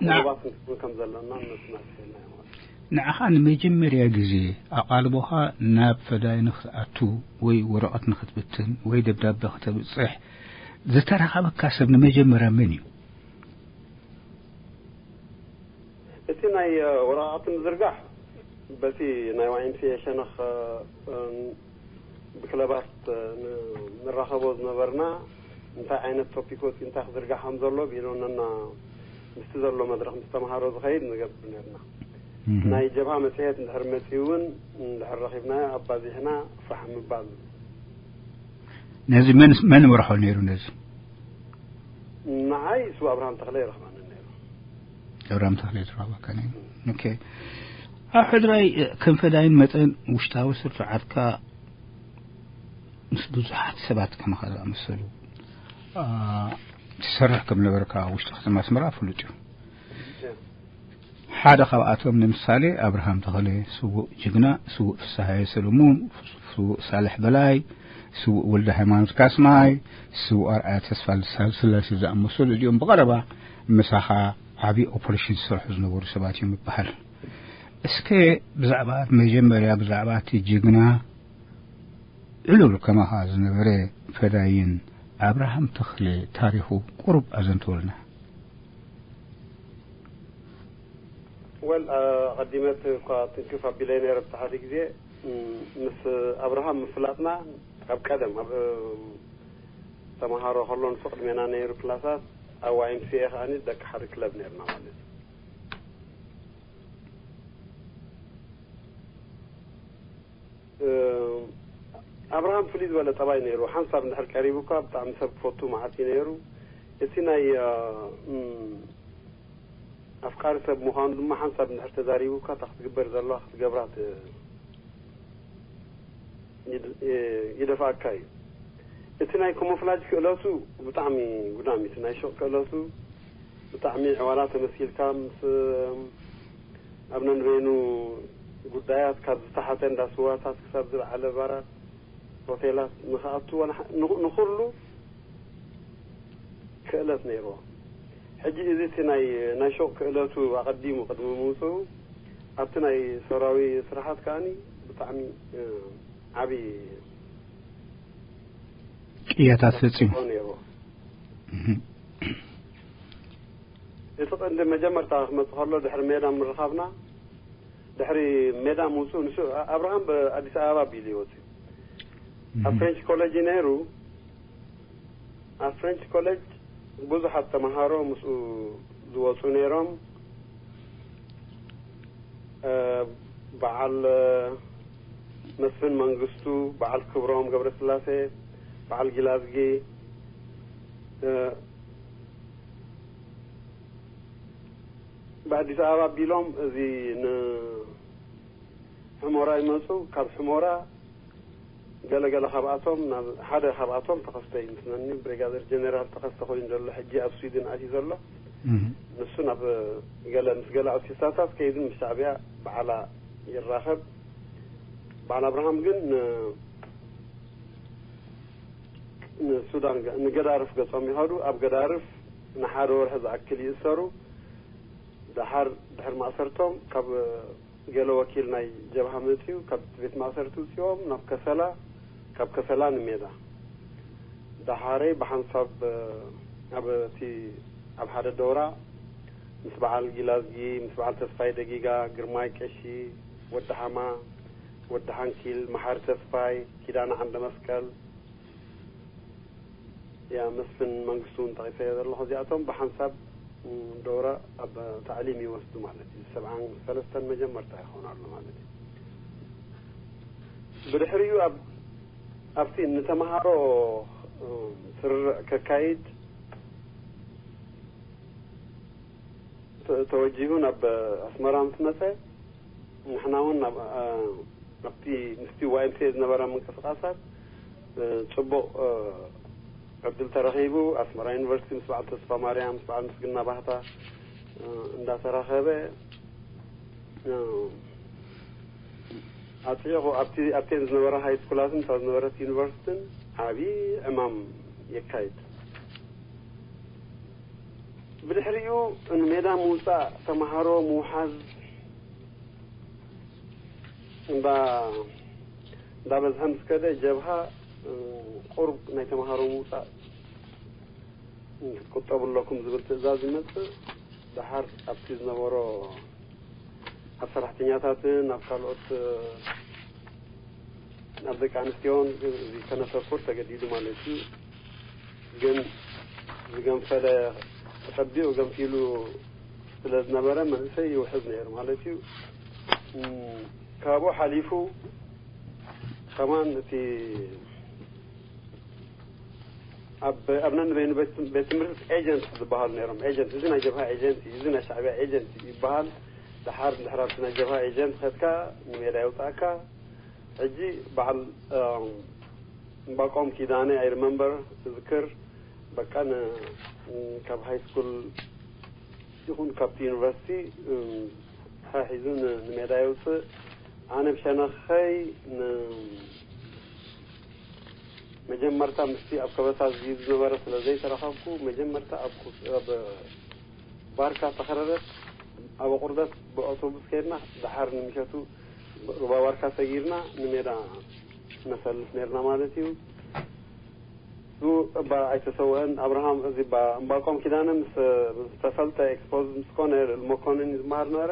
ና- ቁሩባት ክንከውን ከም ዘለና እነሱ ናስፈልና እዮም ማለት እዩ። ንዓኻ ንመጀመርያ ግዜ ኣቓልቦኻ ናብ ፈዳይ ንኽትኣቱ ወይ ወረቐት ንኽትብትን ወይ ደብዳቤ ክተብጽሕ ዝተረኸበካ ሰብ ንመጀመርያ መን እዩ? እቲ ናይ እ፣ ወረቓቕቲ ምዝርጋሕ በቲ ናይ ዋይምሲ ሸነኽ እ፣ እ፣ ብክለባት እ፣ ን- ንራኸቦ ዝነበርና እንታይ ዓይነት ቶፒክ ወፂ እንታይ ክዝርጋሕ ከም ዘሎ ቢሎነና ምስቲ ዘሎ መድረክ ምስ ተምሃሮ ዝኸይድ ንገብር ነርና። ናይ ጀብሃ መፅሄት እንድሕር መፂኡ እውን እንድሕር ረኺብናዮ ኣባዚሕና ፋሕ ምባል። ነዚ መን መን መርሖ ነይሩ ነዚ? ንዓይ ስው ኣብርሃም ተኽለ ይረኽባኒ ነይሩ። ኣብርሃም ተኽለ ይረኽበካ ነይሩ። ኦኬ። ኣብ ሕድራይ ከም ፈዳይን መጠን ውሽጣዊ ስርዓትካ ምስ ብዙሓት ሰባት ከማኻ ዝኣመሰሉ አ፣ ትሰርሕ ከም ነበርካ ኣብ ውሽጢ ከተማ ኣስመራ ፍሉጥ እዩ። ሓደ ካብኣቶም ንምሳሌ ኣብርሃም ተኽለ፣ ስዉእ ጅግና፣ ስዉእ ፍስሃየ ሰለሙን፣ ስዉእ ሳልሕ በላይ፣ ስዉእ ወልደ ሃይማኖት ካስማይ፣ ስዉእ ኣርኣያ ተስፋ ስላሴ ዝኣመሰሉ እዚኦም ብቐረባ ምሳኻ ዓብዪ ኦፐሬሽን ዝሰርሑ ዝነበሩ ሰባት እዮም ይበሃል። እስከ ብዛዕባ መጀመርያ ብዛዕባ እቲ ጅግና ዕሉል ከማኻ ዝነበረ ፈዳይን ኣብርሃም ተኽለ ታሪኹ ቁሩብ ኣዘንትወልና። ወል ኣቐዲመት እኳ ትንክፍ ኣቢለ ነይረ ብቲ ሓደ ግዜ ምስ ኣብርሃም ምፍላጥና ካብ ቀደም ኣብ ተምሃሮ ከሎ ንሱ ቅድሜና ነይሩ ክላሳት ኣብ ዋይምሲኤ ከዓኒ ደቂ ሓደ ክለብ ነይርና ማለት እዩ። ኣብርሃም ፍልይ ዝበለ ጠባይ ነይሩ። ሓንሳብ እንድሕር ቀሪቡ እኳ ብጣዕሚ ሰብ ክፈቱ መዓት እዩ ነይሩ። እቲ ናይ ኣፍቃሪ ሰብ ምዃኑ ድማ ሓንሳብ እንድሕር ተዛሪቡ እኳ እታ ክትግበር ዘለዋ ክትገብራ ይደፍኣካ እዩ። እቲ ናይ ኮሞፍላጅ ክእለቱ ብጣዕሚ ጉዳም እዩ። እቲ ናይ ሹቕ ክእለቱ ብጣዕሚ ዕዋላ ተመሲልካ ምስ ኣብ ነንበይኑ ጉዳያት ካብ ዝተሓተ እንዳ ስዋታት ክሳብ ዝለዓለ ባራት ሆቴላት ንኽኣቱ ንኹሉ ክእለት ነይርዎ። ሕጂ እዚ እቲ ናይ ናይ ሹቕ ክእለቱ ኣቐዲሙ ቅድሚ ምውፅኡ ኣብቲ ናይ ሰራዊ ስራሓት ከዓኒ ብጣዕሚ ዓብዪ ቅያታት ፈፂሙ ነይርዎ። እቲ ቀንዲ መጀመርታ ክመፅእ ከሎ ድሕሪ ሜዳ ምርኻብና ድሕሪ ሜዳ ምውፅኡ ንሱ ኣብርሃም ኣዲስ ኣበባ ኣቢሉ ይወፅእ ኣብ ፍሬንች ኮሌጅ ነይሩ። ኣብ ፍሬንች ኮሌጅ ብዙሓት ተምሃሮ ምስኡ ዝወፁ ነይሮም። በዓል መስፍን መንግስቱ፣ በዓል ክብሮም ገብረስላሴ፣ በዓል ጊላዝጊ፣ ብኣዲስ ኣበባ ኣቢሎም እዚ ንሕሞራ ይመፁ። ካብ ሕሞራ ገለገለ ካብኣቶም፣ ናብ ሓደ ካብኣቶም ተኸስተ እዩ ምስለኒ፣ ብሪጋደር ጀኔራል ተኸስተ ኮይኑ ዘሎ፣ ሕጂ ኣብ ስዊድን ኣትዩ ዘሎ። ንሱ ናብ ገለ ምስ ገለ ኣርቲስታታት ከይዱ ምስ ሻዕብያ በዓላ ይራኸብ። በዓል ኣብርሃም ግን ንሱዳን ንገዳርፍ ገጾም ይኸዱ። ኣብ ገዳርፍ ንሓደ ወርሒ ዝኣክል ይእሰሩ። ደሓር ድሕሪ ማእሰርቶም ካብ ገለ ወኪል ናይ ጀብሃ መጺኡ ካብ ቤት ማእሰርቲ ውጽኦም ናብ ከሰላ፣ ካብ ከሰላ ንሜዳ። ደሓረይ ብሓንሳብ ኣብ እቲ ኣብ ሓደ ደውራ ምስ በዓል ጊላዝጊ፣ ምስ በዓል ተስፋይ ደጊጋ፣ ግርማይ ቀሺ፣ ወዲ ሓማ፣ ወዲ ሓንኪል፣ መሓሪ ተስፋይ፣ ኪዳነ ዓንደ መስቀል፣ ያ መስፍን መንግስቱ እውን ጠቒሰዮ ዘለኹ። እዚኣቶም ብሓንሳብ ደውራ ኣብ ታዕሊም ይወስዱ ማለት እዩ። ሰብዓን ሰለስተን መጀመርታ ይኾኑ ኣሎ ማለት እዩ። ብድሕሪኡ ኣብ ኣብቲ ንተምሃሮ ስርርዕ ከካይድ ተወጂሁ ናብ ኣስመራ ምስ መጸ፣ ንሕና እውን ኣብቲ ምስቲ ዋይምሴ ዝነበረ ምንቅስቃሳት ጽቡቕ ዕድል ተረኺቡ። ኣስመራ ዩኒቨርሲቲ ምስ በዓል ተስፋ ማርያም፣ ምስ በዓል ምስግና ባህታ እንዳተራኸበ ኣጽዒቑ። ኣብቲ ኣብተን ዝነበራ ሃይ ስኩላትን እታ ዝነበረት ዩኒቨርሲቲን ዓብዪ ዕማም የካይድ። ብድሕሪኡ ንሜዳ ምውጻእ፣ ተምሃሮ ምውሓዝ እንዳ እንዳበዝሐ ምስ ከደ፣ ጀብሃ ቁሩብ ናይ ተምሃሮ ምውጻእ ክትቁጠቡ ኣለኩም ዝብል ትእዛዝ ይመጽእ። ደሓር ኣብቲ ዝነበሮ ኣብ ሰራሕተኛታትን ኣብ ካልኦት ኣብ ደቂ ኣንስትዮን ከነተኩር ተገዲዱ ማለት እዩ። ግን ዝገንፈለ ተጸቢቑ ገንፊሉ ስለ ዝነበረ መንእሰይ ይውሕዝ ነይሩ ማለት እዩ። ካብኡ ሓሊፉ ከማን እቲ ኣብ ኣብ ነንበይኑ ቤት ትምህርቲ ኤጀንት ዝበሃሉ ነይሮም። ኤጀንት፣ እዚ ናይ ጀብሃ ኤጀንት እዩ፣ እዚ ናይ ሻዕብያ ኤጀንት እዩ ይበሃል። ደሓር እንድሕር ኣብቲ ናይ ጀብሃ ኤጀንት ከድካ ንሜዳ የውፅኣካ። ሕጂ በዓል እምባቆም ኪዳነ፣ I remember፣ ዝክር፣ በቃ ካብ ሃይ ስኩል ይኹን ካብቲ ዩኒቨርሲቲ ሓሒዙ ንሜዳ የውፅእ። ኣነ ብሸነኸይ መጀመርታ ምስቲ ኣብ ከበሳ ዝይድ ዝነበረ ስለ ዘይተረኸብኩ፣ መጀመርታ ኣብ ባርካ ተኸረረት፣ ኣብ ኣቑርደት ብኣውቶቡስ ከይድና፣ ደሓር ንምሸቱ ሩባ ባርካ ሰጊርና ንሜዳ ነሰልፍ ነርና ማለት እዩ። እሱ እባ ኣይተሰውአን ኣብርሃም፣ እዚ እባ እምባቆም ኪዳነ ምስ ተፈልጠ፣ ኤክስፖዝ ምስ ኮነ፣ ልዕሊ መኮንን እዩ ዝመሃር ነበረ፣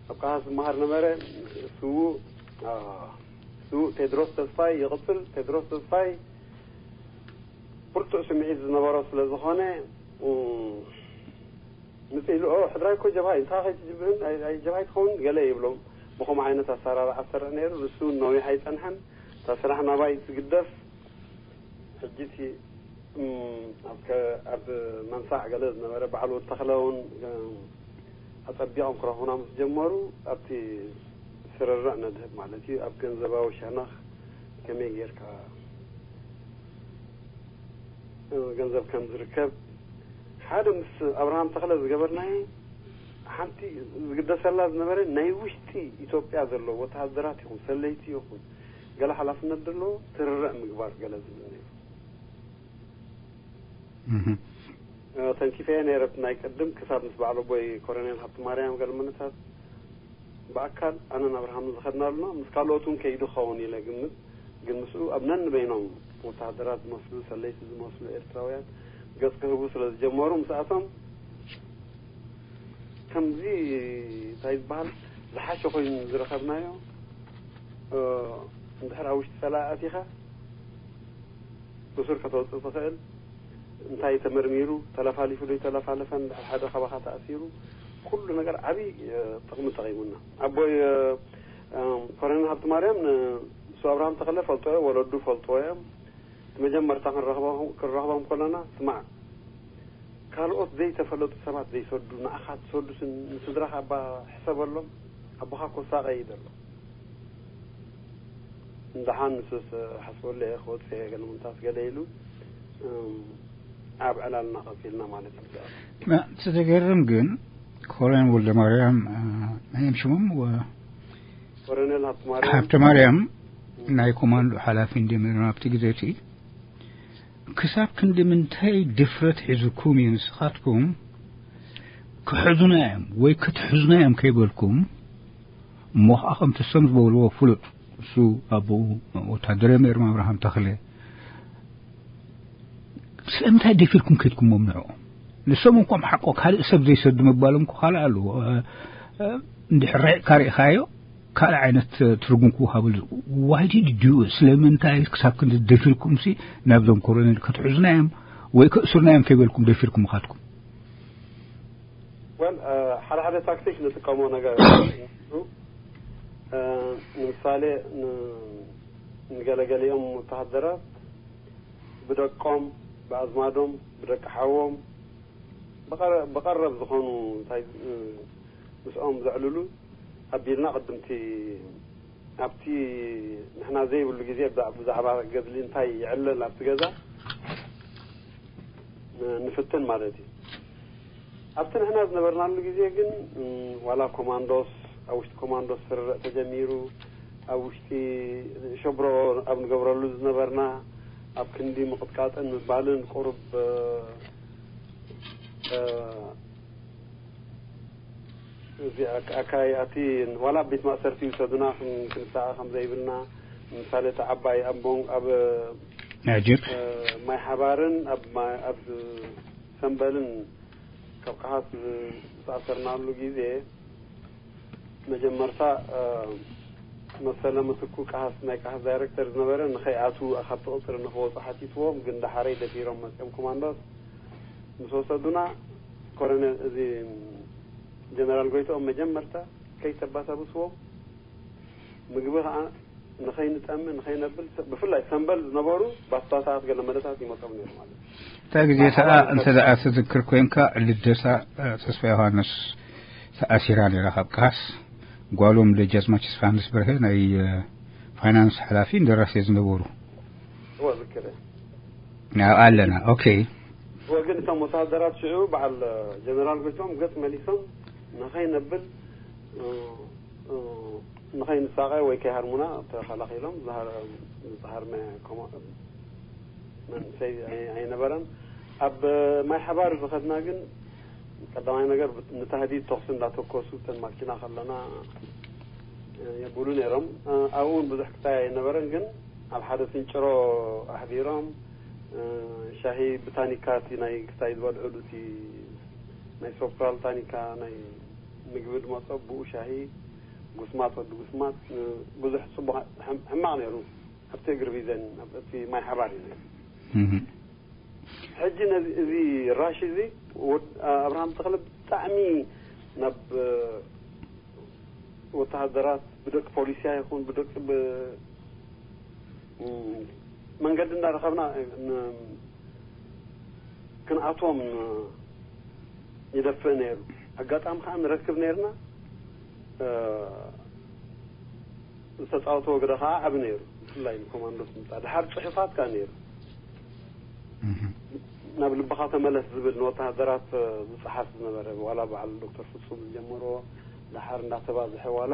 ኣብ ቀሃስ ዝመሃር ነበረ። ስዉእ ስዉእ ቴድሮስ ተስፋይ ይቕጽል። ቴድሮስ ተስፋይ ብርቱዕ ስምዒት ዝነበሮ ስለ ዝኾነ ምጽእ ኢሉ፣ ኦ ሕድራይ እኮ ጀብሃ እዩ፣ እንታይ ከይትጅብህን ጀብሃ ኣይትኸውን ገለ ይብሎም። ብኸምኡ ዓይነት ኣሰራርዓ ዝሰርሕ ነይሩ። ንሱ እውን ነዊሕ ኣይጸንሐን። እታ ስራሕ ናባይ ትግደፍ። ሕጂ እቲ ኣብ መንሳዕ ገለ ዝነበረ በዓል ወተኽለ እውን ኣጸቢቖም ክረኽቡና ምስ ጀመሩ ኣብቲ ስርርዕ ነድህብ ማለት እዩ። ኣብ ገንዘባዊ ሸነኽ ከመይ ጌርካ ገንዘብ ከም ዝርከብ ሓደ ምስ ኣብርሃም ተኽለ ዝገበርናዮ ሓንቲ ዝግደሰላ ዝነበረ ናይ ውሽጢ ኢትዮጵያ ዘለዉ ወተሃደራት ይኹን ሰለይቲ ይኹን ገለ ሓላፍነት ዘለዎ ስርርዕ ምግባር ገለ ዝብል ነይሩ። ተንኪፈየ ነይረ ናይ ቅድም ክሳብ ምስ በዓል ኣቦይ ኮሎኔል ሃብተማርያም ገለመለታት ብኣካል ኣነን ኣብርሃምን ዝኸድናሉና ምስ ካልኦት እውን ከይዱ ክኸውን ኢለ ግምት። ግን ምስኡ ኣብ ነንበይኖም ወተሃደራት ዝመስሉ ሰለይቲ ዝመስሉ ኤርትራውያን ገጽ ክህቡ ስለ ዝጀመሩ ምስኣቶም ከምዚ እንታይ ዝበሃል ዝሓሸ ኮይኑ ዝረኸብናዮ እንድሕር ኣብ ውሽጢ ጸላኢ ኣቲኻ ብሱር ከተውፅእ ትኽእል እንታይ ተመርሚሩ ተለፋሊፉ ዶ ተለፋለፈን ድሕር ሓደ ካባኻ ተኣሲሩ ኩሉ ነገር ዓብዪ ጥቕሚ ጠቒሙና ኣቦይ ኮረኔል ሃብቲ ማርያም ንሱ ኣብርሃም ተኽለ ፈልጦ እዮም፣ ወለዱ ፈልጦ እዮም። መጀመርታ ክንረኽቦም ከለና ስማዕ፣ ካልኦት ዘይተፈለጡ ሰባት ዘይሰዱ ንኣኻ ትሰዱ፣ ንስድራኻ እባ ሕሰበሎም። ኣቦኻ ኮሳቀ እዩ ዘሎ። እንደሓን ንሱስ ሓስበሉ እየ ክወፅእ እየ ገለ ምንታት ገለ ኢሉ ኣብ ዕላልና ቀፂልና ማለት እዩ። እቲ ዘገርም ግን ኮሎኔል ወልደ ማርያም፣ መን ሽሞም? ኮሎኔል ሃብተ ማርያም። ሃብተ ማርያም ናይ ኮማንዶ ሓላፊ እንዲም ነይሮም ኣብቲ ግዜ እቲ። ክሳብ ክንዲ ምንታይ ድፍረት ሒዙኩም እዩ ንስኻትኩም ክሕዙና እዮም ወይ ክትሕዙና እዮም ከይበልኩም? እሞ ከዓ ከምቲ ሰም ዝበልዎ ፍሉጥ፣ እሱ ኣቦኡ ወታደር እዮም ነይሮም ኣብርሃም ተኽለ። ስለምንታይ ደፊርኩም ከድኩሞም ንዕኦም? ንሶም እንኳም ሓቆ ካልእ ሰብ ዘይሰዱ ምባሎም እኮ ካልእ ኣለዎ። እንድሕር ርሒቕካ ርኢኻዮ ካልእ ዓይነት ትርጉም ክወሃበሉ። ዋይ ዲድ ዩ? ስለምንታይ ክሳብ ክንዲ ደፊርኩም ሲ ናብዞም ኮሎኔል ክትሕዙና እዮም ወይ ከእሱርና እዮም ከይበልኩም ደፊርኩም ምኻድኩም? ወል ሓደ ሓደ ታክቲክ ንጥቀሞ ነገር፣ ንምሳሌ ንገለገሊኦም ወተሃደራት ብደቆም፣ ብኣዝማዶም፣ ብደቂ ሓዎም፣ ብቐረብ ዝኾኑ እንታይ ምስኦም ዘዕልሉ ኣቢልና ቅድምቲ ኣብቲ ንሕና ዘይብሉ ግዜ ብዛዕባ ገድሊ እንታይ ይዕለል ኣብቲ ገዛ ንፍትን ማለት እዩ። ኣብቲ ንሕና ዝነበርናሉ ግዜ ግን ዋላ ኮማንዶስ ኣብ ውሽጢ ኮማንዶስ ስርርዕ ተጀሚሩ፣ ኣብ ውሽጢ ሸብሮ ኣብ ንገብረሉ ዝነበርና ኣብ ክንዲ ምቕጥቃጥን ምባልን ቁሩብ እዚ ኣካይ ኣቲ ዋላ ቤት ማእሰርቲ ይውሰዱና ክንሳቐ ከም ዘይብልና፣ ምሳሌ እቲ ዓባይ ኣብ ኣብ ነጅብ ማይ ሓባርን ኣብ ኣብ ሰንበልን ካብ ቀሃስ ዝተኣሰርናሉ ግዜ መጀመርታ መሰለ ምትኩ ቀሃስ ናይ ቀሃስ ዳይሬክተር ዝነበረ ንኸይኣቱ ካብቲ ቅፅሪ ንክወፁ ሓቲትዎም፣ ግን ዳሓረይ ደፊሮም መፅኦም ኮማንዶስ ምስ ወሰዱና ኮረኔል እዚ ጀነራል ጎይትኦም መጀመርታ ከይተባሳብስዎም ምግቢ ከዓ ንኸይንጠሚ ንኸይነብል ብፍላይ ሰንበል ዝነበሩ ባስታታት ገለ መለታት ይመፀም ነይሩ ማለት እዩ። እታ ግዜ ተኣ እንተ ደኣ ትዝክር ኮንካ ልደታ ተስፋ ዮሃንስ ተኣሲራ ነይራ ካብ ካስ ጓሎም ደጃዝማች ተስፋ ዮሃንስ በርሀ ናይ ፋይናንስ ሓላፊ እንደራሴ ዝነበሩ እወ ዝክር ኣለና። ኦኬ እወ ግን እቶም ወታደራት ሽዑ በዓል ጀነራል ጎይቶም ገጽ መሊሶም ንኸይነብል ንኸይንሳቐ ወይ ከይሃርሙና ተኸላኺሎም። ዝሃርመ መንእሰይ ኣይነበረን። ኣብ ማይ ሓባር ዝኸድና ግን ቀዳማይ ነገር ንታህዲድ ተኹሲ እንዳተኮሱ እተን ማኪና ከለና የብሉ ነይሮም። ኣብኡ እውን ብዙሕ ክታይ ኣይነበረን፣ ግን ኣብ ሓደ ስንጭሮ ኣሕዲሮም ሻሂ ብታኒካ እቲ ናይ ክታይ ዝበልዕሉ እቲ ናይ ሶፕራል ታኒካ ናይ ምግቢ ድመጾ ብኡ ሻሂ ጉስማጥ ወዲ ጉስማጥ ብዙሕ ጽቡቕ ሕማቕ ነይሩ። ኣብቲ እግሪ ቢዘን ኣብቲ ማይ ሓባር እዩ ነይሩ። ሕጂ ነዚ እዚ ራሽ እዚ ኣብርሃም ተኽለ ብጣዕሚ ናብ ወተሃደራት ብደቂ ፖሊስያ ይኹን ብደቂ መንገዲ እንዳረኸብና ክንኣትዎም ይደፍእ ነይሩ። ኣጋጣሚ ከዓ ንረክብ ነይርና። ዝተፃወትዎ ግደ ከዓ ዓብ ነይሩ። ብፍላይ ንኮማንዶስ ምፃ ድሓር ፅሑፋት ከዓ ነይሩ። ናብ ልብኻ ተመለስ ዝብል ንወተሃደራት ዝፀሓፍ ዝነበረ ዋላ በዓል ዶክተር ፍፁም ዝጀመርዎ ድሓር እንዳተባዝሐ ዋላ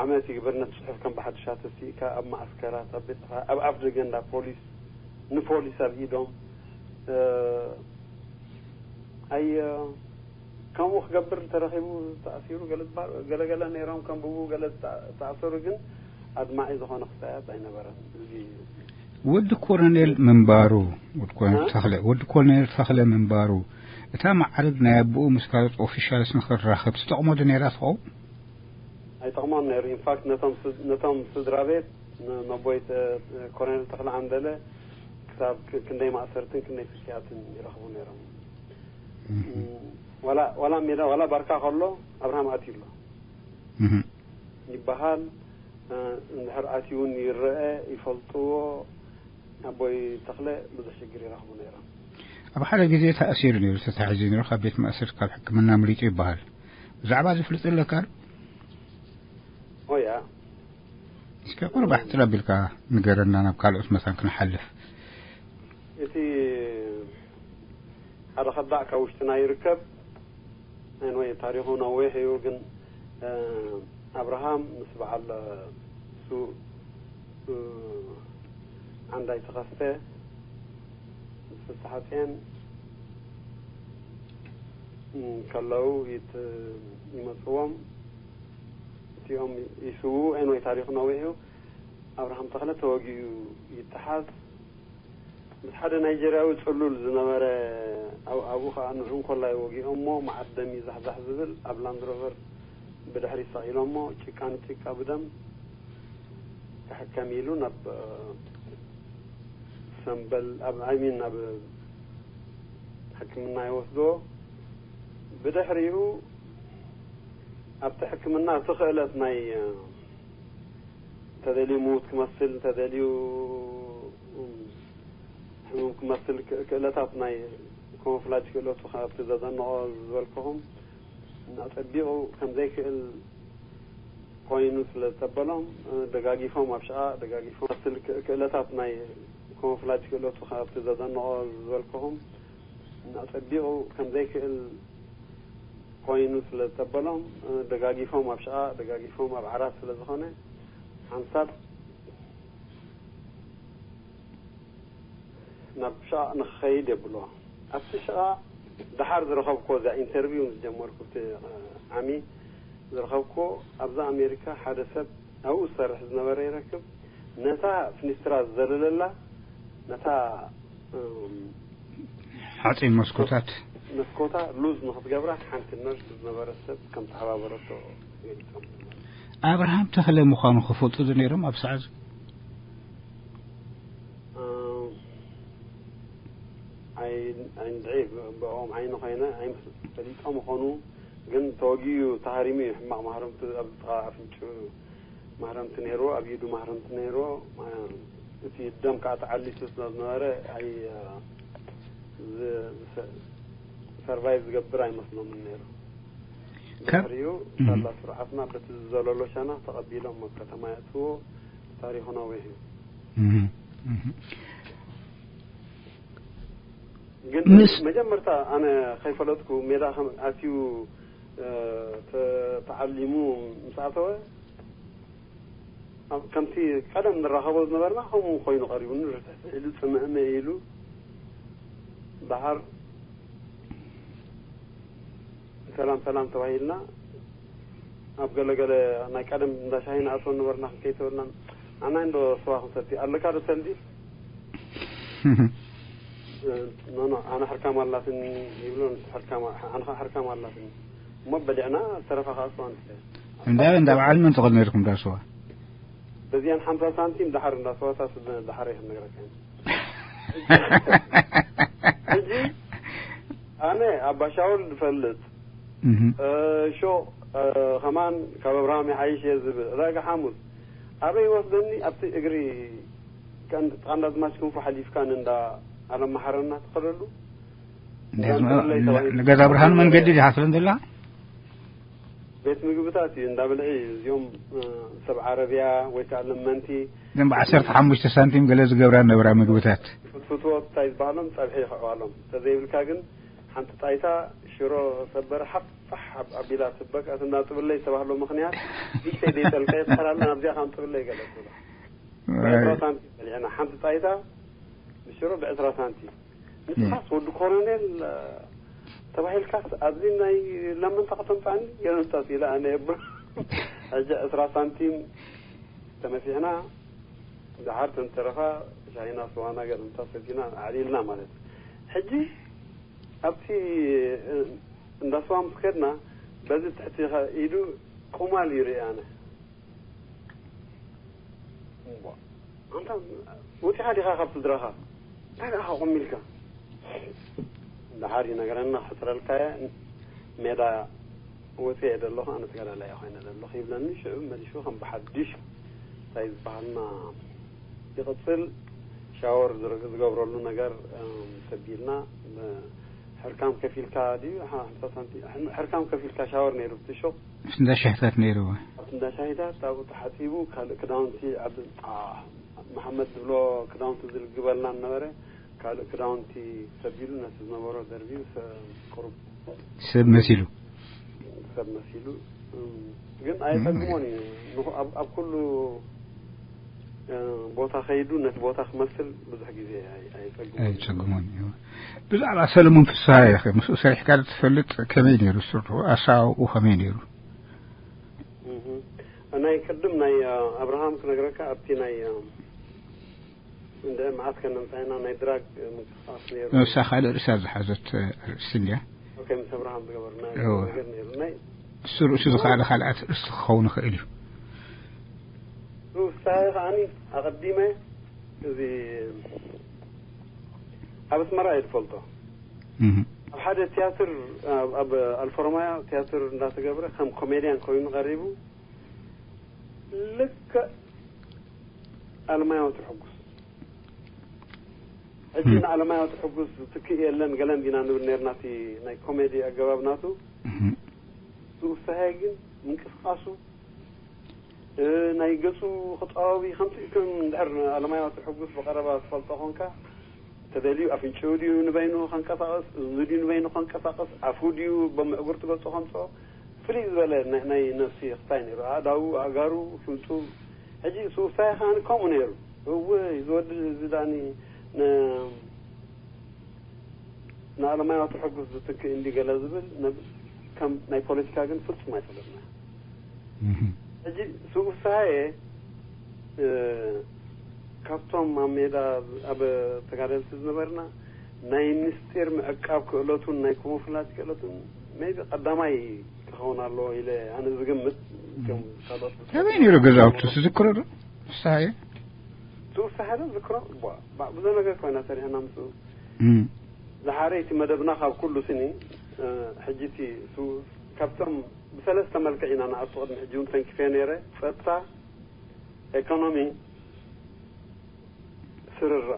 ዓመት ይግበር ነቲ ፅሑፍ ከም ብሓድሻ ተሲእካ ኣብ ማእስከራት ኣብ ቤት ኣብ ኣፍ ደገ እንዳ ፖሊስ ንፖሊስ ኣብ ኢዶም ኣይ ከምኡ ክገብር ተረኺቡ ተኣሲሩ ገለ ዝበሃል ገለገለ ነይሮም ከንብቡ ገለ ዝተኣሰሩ ግን ኣድማዒ ዝኾነ ክስታያት ኣይነበረን። እዚ ወዲ ኮሎኔል ምንባሩ ወዲ ኮሎኔል ተኽለ ወዲ ኮሎኔል ተኽለ ምንባሩ እታ ማዕርግ ናይ ኣቦኡ ምስ ካልኦት ኦፊሻልስ ንኽራኸብ ትጠቕሞ ዶ ነይራ ትኸውን? ኣይጠቕሞን ነይሩ። ኢንፋክት ነቶም ነቶም ስድራ ቤት ነቦይ ኮሎኔል ተኽለ ኣንደለ ክሳብ ክንደይ ማእሰርትን ክንደይ ስቅያትን ይረኽቡ ነይሮም። ዋላ ዋላ ሜዳ ዋላ ባርካ ከሎ ኣብርሃም ኣትዩ ኣሎ። ይበሃል። እንድሕር ኣትዩ እውን ይረአ፣ ይፈልጥዎ። ኣቦይ ተኽለ ብዙሕ ሽግር ይረኽቡ ነይሮም። ኣብ ሓደ ግዜ ተኣሲሩ ነይሩ፣ ተታሒዙ ነይሩ፣ ካብ ቤት ማእሰርቲ ካብ ሕክምና ኣምሊጡ ይበሃል። ብዛዕባ እዚ ፍልጥ ኣለካ? ኦያ። እስከ ቁሩብ ኣሕጽር ኣቢልካ ንገረና፣ ናብ ካልኦት መታን ክንሓልፍ። እቲ ሓደ ከዳዕ ካብ ውሽጥና ይርከብ። ኣንወይ ታሪኹ ነዊሕ እዩ፣ ግን ኣብርሃም ምስ በዓል እሱ ዓንዳይ ተኸስተ፣ ምስ ፍስሓጽዮን ከለዉ ይመፅዎም። እቲኦም ይስዉ። ኤንወይ ታሪኹ ነዊሕ እዩ። ኣብርሃም ተኽለ ተወጊኡ ይተሓዝ። ምስ ሓደ ናይጀርያዊ ፅሉል ዝነበረ፣ ኣብኡ ከዓ ንዑ እንኮላይ ወጊኦሞ፣ መዓት ደም ይዛሕዛሕ ዝብል ኣብ ላንድሮቨር ብድሕሪ ሰቒሎሞ፣ ጭቃ ንጭቃ ብደም ክሕከም ኢሉ ናብ ሰምበል፣ ኣብ ኣይሚን ናብ ሕክምና ይወስዶ። ብድሕሪኡ ኣብቲ ሕክምና እቲ ክእለት ናይ ተደልዩ ምዉት ክመስል፣ እንተደልዩ ሕሙም ክመስል ክእለታት ናይ ኮሞፍላጅ ክእለቱ ካብቲ ዘደንቆ ዝበልኩኹም ኣጸቢቑ ከም ዘይክእል ኮይኑ ስለ ዝተበሎም፣ ደጋጊፎም ኣብ ሽቓ ደጋጊፎም ክእለታት ናይ ኮሞፍላጅ ክእለቱ ካብቲ ዘደንቆ ዝበልኩኹም ኣጸቢቑ ከም ዘይክእል ኮይኑ ስለ ዝተበሎም፣ ደጋጊፎም ኣብ ሽቓ ደጋጊፎም ኣብ ዓራት ስለ ዝኾነ ሓንሳብ ናብ ሽቓ ንኽኸይድ የብሎ። ኣብቲ ሽቓ ደሓር ዝረኸብኩዎ፣ እዛ ኢንተርቪው ምስ ጀመርኩ እቲ ዓሚ ዝረኸብኩዎ፣ ኣብዛ ኣሜሪካ ሓደ ሰብ ኣብኡ ዝሰርሕ ዝነበረ ይረክብ፣ ነታ ፍኒስትራ ዝዘለለላ፣ ነታ ሓፂን መስኮታት መስኮታ ሉዝ ንክትገብራ ሓንቲ ነርስ ዝነበረ ሰብ ከም ተሓባበረቶ ገሊፆም። ኣብርሃም ተኽለ ምዃኑ ክፈልጡ ዶ ነይሮም ኣብ ሰዓት? ኣይ- ኣይንድዒ ብኦም ዓይኒ ኮይነ ኣይምስ- ፈሊጦም ይኾኑ፣ ግን ተወጊኡ ተሃሪሙ እዩ። ሕማቕ ማህረምቲ ኣብ ጥቓ ኣፍንጭኡ ማህረምቲ ነይርዎ፣ ኣብ ኢዱ ማህረምቲ ነይርዎ። እቲ ደም ከዓ ተዓሊሱ ስለ ዝነበረ ኣይ- ዝ- ዝ- ሰርቫይቭ ዝገብር ኣይመስሎምን ነይሩ። ካብ- ድሕሪኡ እም። ሳላ ስርዓትና በቲ ዝዘለሎ ሸነኽ ተቐቢሎም ኣብ ከተማ የእትዎ። ታሪኹ ነዊሕ እዩ። እም፣ እም። ግን ምስ- መጀመርታ ኣነ ከይፈለጥኩ ሜዳ ከም ኣትዩ፣ እ፣ ተ- ተዓሊሙ ምስ ኣተወ፣ ኣብ ከምቲ ቀደም ንራኸቦ ዝነበርና ከምኡ ኮይኑ ቀሪቡኒ፣ ርትዕትዕ ኢሉ፣ ጽምእምእ ኢሉ፣ ደሓር ሰላም ሰላም ተባሂልና፣ ኣብ ገለገለ ናይ ቀደም እንዳ ሻሂ ንኣትወ ነበርና፣ ክንከይተበልና፣ ኣናይ እንዶ ስዋ ክንሰቲ ኣለካ ዶ ሰልዲ? ኖ፣ ኖ፣ ኣነ ሕርካም ኣላትኒ ይብሎ፣ ንሱ ሕርካም፣ ኣነ ኸዓ ሕርካም ኣላትኒ። እሞ በሊዕና፣ ዝተረፋ ኸዓ ስዋ ንስተ። እንዳ፣ እንዳ በዓል መን ትኸዱ ነይርኩም እንዳ ስዋ? በዚኣን ሓምሳ ሳንቲም ደሓር እንዳ ስዋታት ደሓር እየ ክነግረካ። ሕጂ ኣነ ኣባ ሻውል ዝፈልጥ፣ እህ። እ፣ ሾቕ፣ እ፣ ከማን ካብ ኣብርሃም ይሓይሽ እየ ዝብል። ዕዳጋ ሓሙስ ኣበይ ይወስደኒ? ኣብቲ እግሪ ቀን-፣ ጣንዳዝማች ክንፉ ሓሊፍካ ንእንዳ ኣለማሓረና ትኸደሉ? ንገዛ ብርሃን መንገዲ ዲኻ ትብለን ዘላ? ቤት ምግብታት እዩ፣ እንዳ ብልዒ እዩ። እዚኦም፣ እ፣ ሰብ ዓረብያ ወይ ከዓ ለመንቲ። እዞም ብዓሰርተ ሓሙሽተ ሳንቲም ገለ ዝገብራ ነበራ ምግብታት። ፍትፍትዎ እንታይ ዝበሃሎም ጸብሒ ይኽዕባሎም። እንተዘይብልካ ግን ሓንቲ ጣይታ ሽሮ ሰበረ ሓፍ ፋሕ ኣብ-፣ ኣቢላ ትበቅ። እቲ እንዳ ጥብለይ ዝተባህሎ ምኽንያት፣ ብሽተይ ደይጠልቀ ይትኸላለን ኣብዚኣ ከም ጥብለይ ገለ ትብሎ። ኣይ። ብዕስራ ሳንቲም በሊዕና ሓንቲ ጣይታ ብሽሮ ብዕስራ ሳንቲም። ንስኻስ ወዲ ኮሎኔል፣ እ፣ ተባሂልካስ ኣብዚ ናይ ለመንታ ከተምጻኒ ገለምታስ ኢለ ኣነ የብል። ሕጂ ዕስራ ሳንቲም ተመሲሕና፣ ደሓር ተንተረፋ ሻሂና ስዋና ገለምታ ሰቲና ኣዕሊልና ማለት እዩ። ሕጂ ኣብቲ፣ እ፣ እንዳ ስዋ ምስ ከድና፣ በዚ ትሕቲ ኢዱ ቁማል ይርኢ ኣነ። እሞ፣ ኣንታ ወጺኻ ዲኻ ካብ ስድራኻ? እንታይ ደኣ ኸቕ ኢልካ? ደሓር ይነግረና፣ ክሕጽረልካ እየ። ሜዳ ወፅየ ዘለኹ፣ ኣነ ተጋዳላይ ኮይነ ዘለኹ ይብለኒ። ሽዑ መሊሱ ከም ብሓድሽ እንታይ ዝበሃልና ይቕፅል። ሻወር ዝር- ዝገብረሉ ነገር እም፣ ሰቢልና ብ- ሕርካም ከፊልካ ድዩ ሓምሳ ሳንቲ ሕርካም ከፊልካ ሻወር ነይሩ ብትሹቕ እንዳ ሻሂታት ነይርዎ። ኣብቲ እንዳ ሻሂታት ኣብኡ ተሓፂቡ ካልእ ክዳውንቲ ኣብ ጣ- መሓመድ ዝብሎ ክዳውንቲ ዝልግበልና ነበረ። ካልእ ክዳውንቲ ሰቢሉ ነቲ ዝነበሮ ደርቢዩ ሰ- ቁሩብ ሰብ መሲሉ። ሰብ መሲሉ እም፣ ግን ኣይጸግሞን እዩ። ንኹ- ኣብ ኣብ ኩሉ እ፣ ቦታ ከይዱ ነቲ ቦታ ክመስል ብዙሕ ግዜ ኣይ- ኣይጸግሞን እዩ። ኣይጸግሞን እዩ። ብዛዕባ ሰለሙን ፍስሃ ኢኸ ምስኡ ሰሪሕካ ዶ ትፈልጥ? ከመይ ነይሩ ስርሑ? ኣሰዋውኡ ከመይ ነይሩ? እህ። ናይ ቅድም ናይ እ፣ ኣብርሃም ክነግረካ ኣብቲ ናይ እ፣ እንደ መዓት ከነምጻይና ናይ ድራግ ምንቅስቃስ ነይሩ። ንሳ ካልእ ርእሳ ዝሓዘት ርእሲ እንድያ። ኦኬ፣ ምስ ኣብርሃም ዝገበርና እዎ። ነገር ነይሩ። ናይ እሱ ርእሱ ዝኸኣለ ካልኣት ርእሲ ክኸውን ይኽእል እዩ። ውሳኔ ከዓኒ ኣቐዲመ እዚ ኣብ ኣስመራ እየ ዝፈልጦ። እህ። ኣብ ሓደ ቲያትር ኣብ- ኣብ ኣልፎርማያ ቲያትር እንዳተገብረ ከም ኮሜድያን ኮይኑ ቀሪቡ ልክዕ ኣለማያዊ ትርሕጉስ። ሕጂ እም። ንኣለማያዊ ትርሕጉስ ዝትክእ የለን ገለን ዲና ንብል ነርና እቲ ናይ ኮሜዲ ኣገባብ ናቱ። እህ። ዝውሳሄ ግን ምንቅስቃሱ እ፣ ናይ ገጹ ክጠዋዊ ከምቲ ከም እንድሕር ኣለማያዊ ትርሕጉስ ብቐረባ ትፈልጦ ኮንካ ተደልዩ ኣፍንጭኡ ድዩ ንበይኑ ከንቀሳቐስ እዝኑ ድዩ ንበይኑ ከንቀሳቐስ ኣፉ ድዩ ብምዕጉርቲ ገጹ ከምፅኦ ፍልይ ዝበለ ናይ- ናይ ነፍሲ ክታይ ነይሩ። ኣእዳዉ ኣእጋሩ ሽምጡ ሕጂ ስውሳይ ከዓኒ ከምኡ ነይሩ። እወ ዝወዲ እዚ ዳኒ ን- ንኣለማያዊ ትርሕጉስ ዝትክእ እንዲ ገለ ዝብል ነብ- ከም ናይ ፖለቲካ ግን ፍጹም ኣይፈለጥና። እህ። ሕጂ ስውሳየ እ፣ ካብቶም ኣብ ሜዳ ኣብ ተጋደልቲ ዝነበርና ናይ ምስጢር ምዕቃብ ክእለቱን ናይ ኮሞፍላጅ ክእለቱን ሜቢ ቀዳማይ ክኸውን ኣለዎ ኢለ ኣነ ዝግምት። ከም ካልኦት ከመይ ነይሩ ገዛውቱ ትዝክሮ ዶ? ፍስሃየ? ስውሳየ ዶ ዝክሮ ቧ- ባ- ብዙ ነገር ኮይና ሰሪሕና ምስኡ። እም። ዝሓረይቲ መደብና ካብ ኩሉ ስኒ እ፣ ሕጂ እቲ ሱ- ካብቶም ብሰለስተ መልክዕ ኢና ንኣቱ ቅድሚ ሕጂ እውን ተንኪፈ ነይረ። ጸጥታ፣ ኤኮኖሚ፣ ስርርዕ።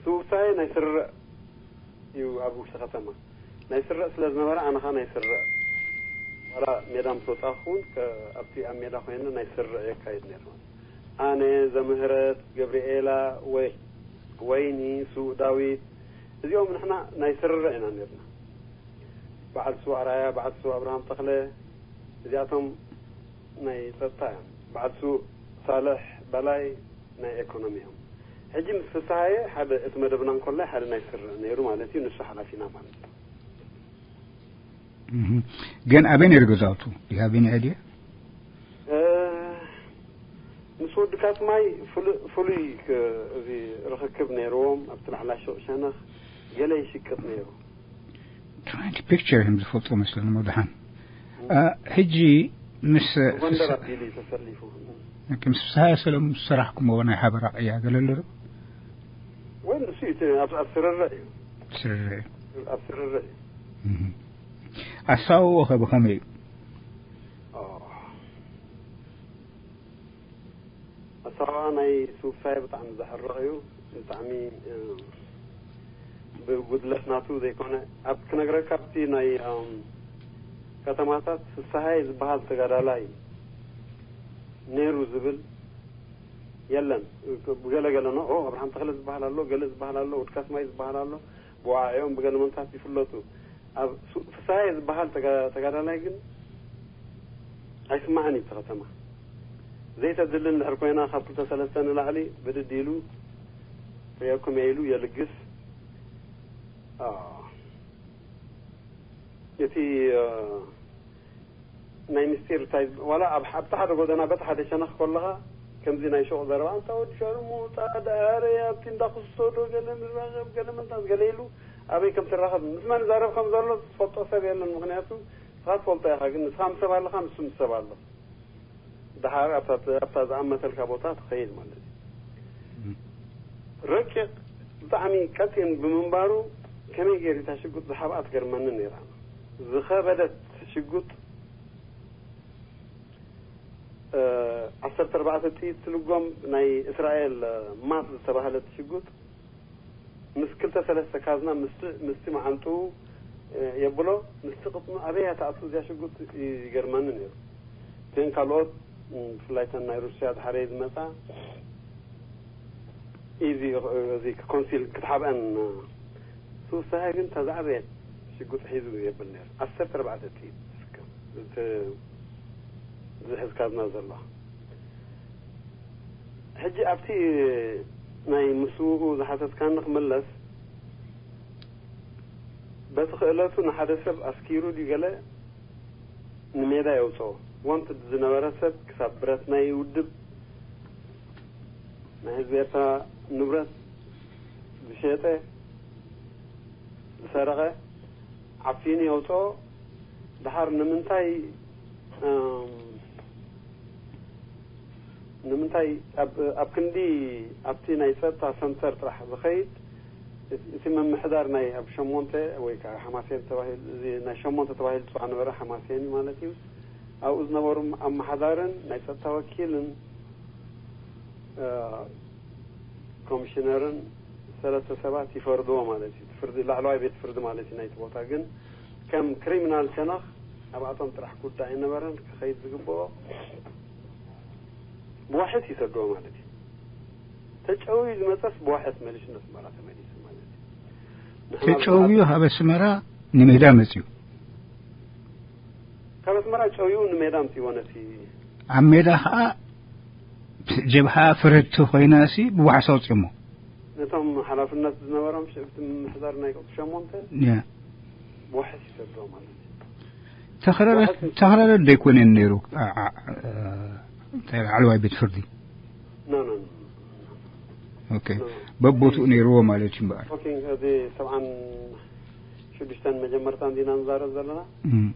ስውሳየ ናይ ስርርዕ እዩ ኣብ ውሽጢ ከተማ ናይ ስርዕ ስለ ዝነበረ ኣነ ኸዓ ናይ ስርዕ ዋላ ሜዳ ምስ ወፃእኹ እውን ከ- ኣብቲ ኣብ ሜዳ ኮይነ ናይ ስርዕ የካይድ ነይረ። ኣነ፣ ዘምህረት፣ ገብርኤላ፣ ወይ- ወይኒ፣ ስውእ ዳዊት እዚኦም ንሕና ናይ ስርዕ ኢና ነርና። በዓል ስውእ ኣርኣያ፣ በዓል ስውእ ኣብርሃም ተኽለ እዚኣቶም ናይ ፀጥታ እዮም። በዓል ስውእ ሳልሕ በላይ ናይ ኤኮኖሚ እዮም። ሕጂ ምስ ፍስሃየ ሓደ እቲ መደብና እንኮላይ ሓደ ናይ ስርዕ ነይሩ ማለት እዩ። ንሱ ሓላፊና ማለት እዩ። እህ። ግን ኣበይ ነይሩ ገዛውቱ? ድያ ኣበይ ነይሩ ድያ? እ፣ ምስ ወዲ ካትማይ ፍሉ- ፍሉይ ክ- እዚ ርኽክብ ነይርዎም። ኣብቲ ላዕላ ሹቕ ሸነኽ ገለ ይሽቅጥ ነይሩ። ትራንት ፒክቸር እዮም ዝፈልጡ መስለኒ መድሓን። እ፣ ሕጂ ምስ ጎንደር ኣቢሉ እዩ ተሰሊፉ። ኦኬ፣ ምስ ፍስሃየ ሰለሙን ዝሰራሕኩምዎ ናይ ሓበራ ቅያ ገለ ኣሎ ዶ? ወይ ንሱ እዩ እቲ ኣብ ኣብ ስርርዕ እዩ። ስርርዕ እዩ። ኣብ ስርርዕ እዩ። እህ። ኣሳውዎ ከ ብኸመይ እዩ? ኦ። ኣሳውዋ ናይ ስውሳይ ብጣዕሚ ዘሕርቕ እዩ። ብጣዕሚ እ፣ ብጉድለት ናቱ ዘይኮነ ኣብ ክነግረካ ኣብቲ ናይ እም፣ ከተማታት ፍስሃይ ዝበሃል ተጋዳላይ ነይሩ ዝብል የለን። ብገለ ገለ ኖ ኦ ኣብርሃም ተኽለ ዝበሃል ኣሎ፣ ገለ ዝበሃል ኣሎ፣ ውድካስ ማይ ዝበሃል ኣሎ። ብዋዕኦም ብገለ መንታት ይፍለጡ። ኣብ ሱ- ፍስሃየ ዝበሃል ተጋ- ተጋዳላይ ግን ኣይስማዕን እዩ። እቲ ከተማ ዘይተድሊ እንድሕር ኮይና ካብ ክልተ ሰለስተ ንላዕሊ ብድድ ኢሉ ርእየኩም እየ ኢሉ የልግስ። አ፣ እቲ አ፣ ናይ ምስጢር እንታይ ዋላ ኣብ ኣብቲ ሓደ ጎደና በቲ ሓደ ሸነኽ ከለኻ ከምዚ ናይ ሹቕ ዘረባ ኣንታ ወዲ ሸርሙጣ ዳረ ኣብቲ እንዳ ክስቶ ዶ ገለ ንራኸብ ገለ ምንታት ገለ ኢሉ ኣበይ ከም ትራኸብ ምስ መን ዛረብ ከም ዘሎ ዝፈልጦ ሰብ የለን። ምኽንያቱ ንስኻ ትፈልጦ ኢኻ፣ ግን ንስኻ ምስ ሰብ ኣለኻ ንሱ ምስ ሰብ ኣሎ። ደሓር ኣብታ ኣብታ ዝኣመተልካ ቦታ ትኸይድ ማለት እዩ። ረቂቕ ብጣዕሚ ቀጢን ብምንባሩ ከመይ ገይሩ እታ ሽጉጥ ዝሓብኣ ትገርመኒ ነይራ። ዝኸበደት ሽጉጥ ዓሰርተ ኣርባዕተ ጥይት ትልጎም ናይ እስራኤል ማስ ዝተባህለት ሽጉጥ ምስ ክልተ ሰለስተ ካዝና ምስቲ ምስቲ መዓንጥኡ የብሎ። ምስቲ ቅጥኑ ኣበይ እያ ትኣቱ እዚያ ሽጉጥ ይገርመኒ ነይሩ። እተን ካልኦት ብፍላይ እተን ናይ ሩስያ ድሓረይ ዝመጻ ኢዚ እዚ ኮንሲል ክትሓብአን ስውሳሃ ግን ተዛዕበየት ሽጉጥ ሒዙ የብል ነይሩ። ዓሰርተ ኣርባዕተ ጥይት ዝስከም እቲ ዝሕዝ ካዝና ዘለዋ። ሕጂ ኣብቲ ናይ ምስውኡ ዝሓተትካኒ ክምለስ፣ በቲ ክእለቱ ንሓደ ሰብ ኣስኪሩ ድዩ ገለ ንሜዳ የውፅኦ። ዋንትድ ዝነበረ ሰብ ክሳብ ብረት ናይ ውድብ ናይ ህዝቢ ኤርትራ ንብረት ዝሸጠ ዝሰረቐ ዓፊኑ የውፅኦ። ድሓር ንምንታይ እም፣ ንምንታይ ኣብ ኣብ ክንዲ ኣብቲ ናይ ጸጥታ ሰንተር ጥራሕ ዝኸይድ እቲ እቲ ምምሕዳር ናይ ኣብ ሸሞንተ ወይ ከዓ ሓማሴን ተባሂሉ እዚ ናይ ሸሞንተ ተባሂሉ ዝፅዋዕ ነበረ ሓማሴን ማለት እዩ። ኣብኡ ዝነበሩ ኣመሓዳርን ናይ ጸጥታ ወኪልን እ፣ ኮሚሽነርን ሰለስተ ሰባት ይፈርድዎ ማለት እዩ። እቲ ፍርዲ ላዕለዋይ ቤት ፍርዲ ማለት እዩ ናይቲ ቦታ። ግን ከም ክሪሚናል ሸነኽ ኣብኣቶም ጥራሕ ጉዳይ ኣይነበረን ክኸይድ ዝግብኦ። ብዋሕት ይሰድዎ ማለት እዩ። ተጨውዩ ዝመጸስ ብዋሕት መሊሱ ነስመራ ተመሊሱ ማለት እዩ። ንሕና ተጨውዩ ዝሓ- ሃበ ስመራ ንሜዳ መጽዩ። ካብ ኣስመራ ጨውዩ ንሜዳ ኣምፅዎ ነቲ ኣብ ሜዳ ከዓ ጀብሃ ፍርድቲ ኮይና ሲ ብዋሕስ ኣውፅሞ። ነቶም ሓላፍነት ዝነበሮም ሽፍቲ ምምሕዳር ናይ ቁፅሪ ሸሞንተ ያ ብዋሕስ ይሰዶ ማለት እዩ። ተኽረረት ተኽረረት ደይኮነን ነይሩ። ዓ- ዓ- እንታይ ላዕለዋይ ቤት ፍርዲ ኖ ኖ ኖ። ኦኬ፣ በቦትኡ ነይርዎ ማለት እዩ እምበኣር። ኦኬ፣ እዚ ሰብዓን ሽዱሽተን መጀመርታ እንዲና ንዛረብ ዘለና። እም።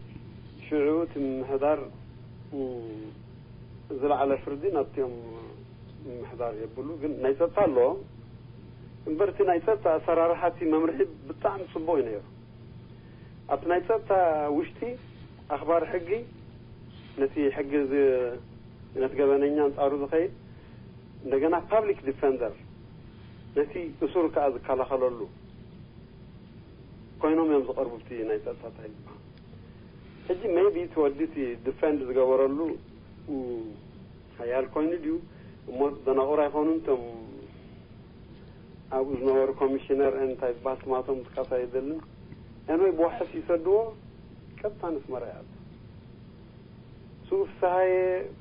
ሽዑ እቲ ምምሕዳር እም፣ ዝለዓለ ፍርዲ ናብቲኦም ምምሕዳር የብሉ። ግን ናይ ጸጥታ ኣለዎም። እምበር እቲ ናይ ጸጥታ ኣሰራርሓ እቲ መምርሒ ብጣዕሚ ጽቡቕ እዩ ነይሩ። ኣብቲ ናይ ጸጥታ ውሽጢ ኣኽባሪ ሕጊ ነቲ ሕጊ ዝ- ነቲ ገበነኛ ኣንጻሩ ዝኸይድ፣ እንደገና ፓብሊክ ዲፈንደር ነቲ እሱር ከኣ ዝከላኸለሉ ኮይኖም እዮም ዝቐርቡ። እቲ ናይ ጸጥታ እንታይ ዝበሃል ሕጂ ሜይቢ እቲ ወዲ እቲ ዲፈንድ ዝገበረሉ እ፣ ሓያል ኮይኑ ድዩ እሞ ደናቑር ኣይኮኑን እቶም ኣብኡ ዝነበሩ ኮሚሽነር እንታይ ዝበሃል ስማቶም ምጥቃስ ኣይደልን። ኤንወይ ብዋሕስ ይሰድዎ ቀጥታ ነስመራ እያ። ስኡ ፍስሃየ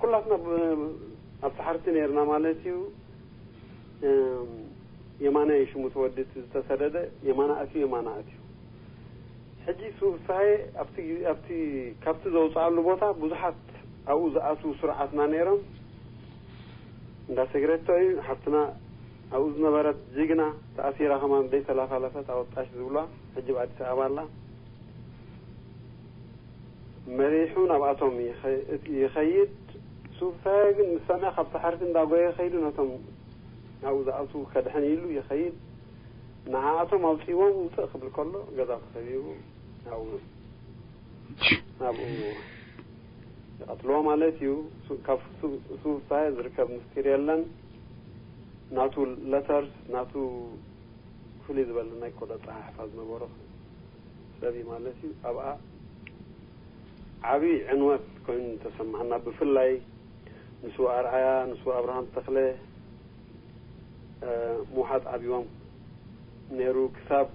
ኩላትና ብ- ኣብ ሰሓርቲ ነይርና ማለት እዩ። እም፣ የማነ ሽሙ ተወዲ እቲ ዝተሰደደ የማነ ኣትዩ የማነ ኣትዩ። ሕጂ ስኡ ፍስሃየ ኣብቲ ኣብቲ ካብቲ ዘውፅኣሉ ቦታ ብዙሓት ኣብኡ ዝኣትዉ ስርዓትና ነይሮም። እንዳ ሴግሬቶ እዩ ሓፍትና ኣብኡ ዝነበረት ጅግና ተኣሲራ ከማን ዘይተላኻለፈት ኣወጣሽ ዝብሏ ሕጂ ኣብ ኣዲስ ኣበባ ኣላ። መሪሑ ናብኣቶም ይኸ- ይኸይድ። ሱብሳየ ግን ምስ ሰምዐ ካብ ሰሓርቲ እንዳጎየ ከይዱ ነቶም ኣብኡ ዝኣትዉ ከድሕን ኢሉ ይኸይድ። ንዓኣቶም ኣውፅዎም ውፅእ ክብል ከሎ ገዛ ተኸቢቡ ኣብኡ ኣብኡ ይቐትልዎ ማለት እዩ። ሱ- ካብ ሱ- ሱብሳየ ዝርከብ ምስጢር የለን። ናቱ ለተርስ ናቱ ፍልይ ዝበለ ናይ ኮድ ኣፀሓሕፋ ዝነበሮ ሰብ እዩ ማለት እዩ። ኣብኣ ዓብዪ ዕንወት ኮይኑ ተሰማዕና። ብፍላይ ንሱ ኣርኣያ ንሱ ኣብርሃም ተኽለ እ፣ ምውሓጥ ኣብዮም ነይሩ። ክሳብ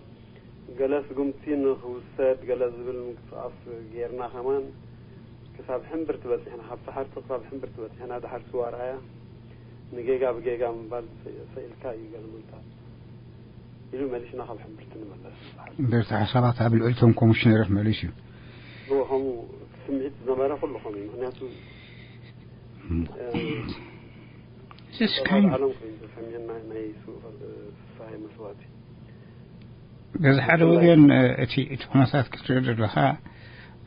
ገለ ስጉምቲ ንክውሰድ ገለ ዝብል ምንቅስቃስ ጌርና ከማን ክሳብ ሕምብርቲ በፂሕና፣ ካብ ሰሓርቲ ክሳብ ሕምብርቲ በፂሕና። ድሓር ስዋ ኣርኣያ ንጌጋ ብጌጋ ምባል ሰ- ሰኢልካ እዩ ገለ ምንታት ኢሉ መሊስና ካብ ሕምብርቲ ንመለስ። በርቲ ሓሳባት ኣብ ልዕሊ እቶም ኮሚሽነራት መሊስ እዩ። እዎ፣ ከምኡ ስምዒት ዝነበረ ኩሉ ከምኡ እዩ። ምክንያቱ እ፣ ስስካኝ ዓለም ኮይኑ ተሰሚዕና ናይ ሱ- ፍስሃይ መስዋእቲ በዚ ሓደ ወገን እ፣ እቲ እቲ ኩነታት ክትርኢ ዘለኻ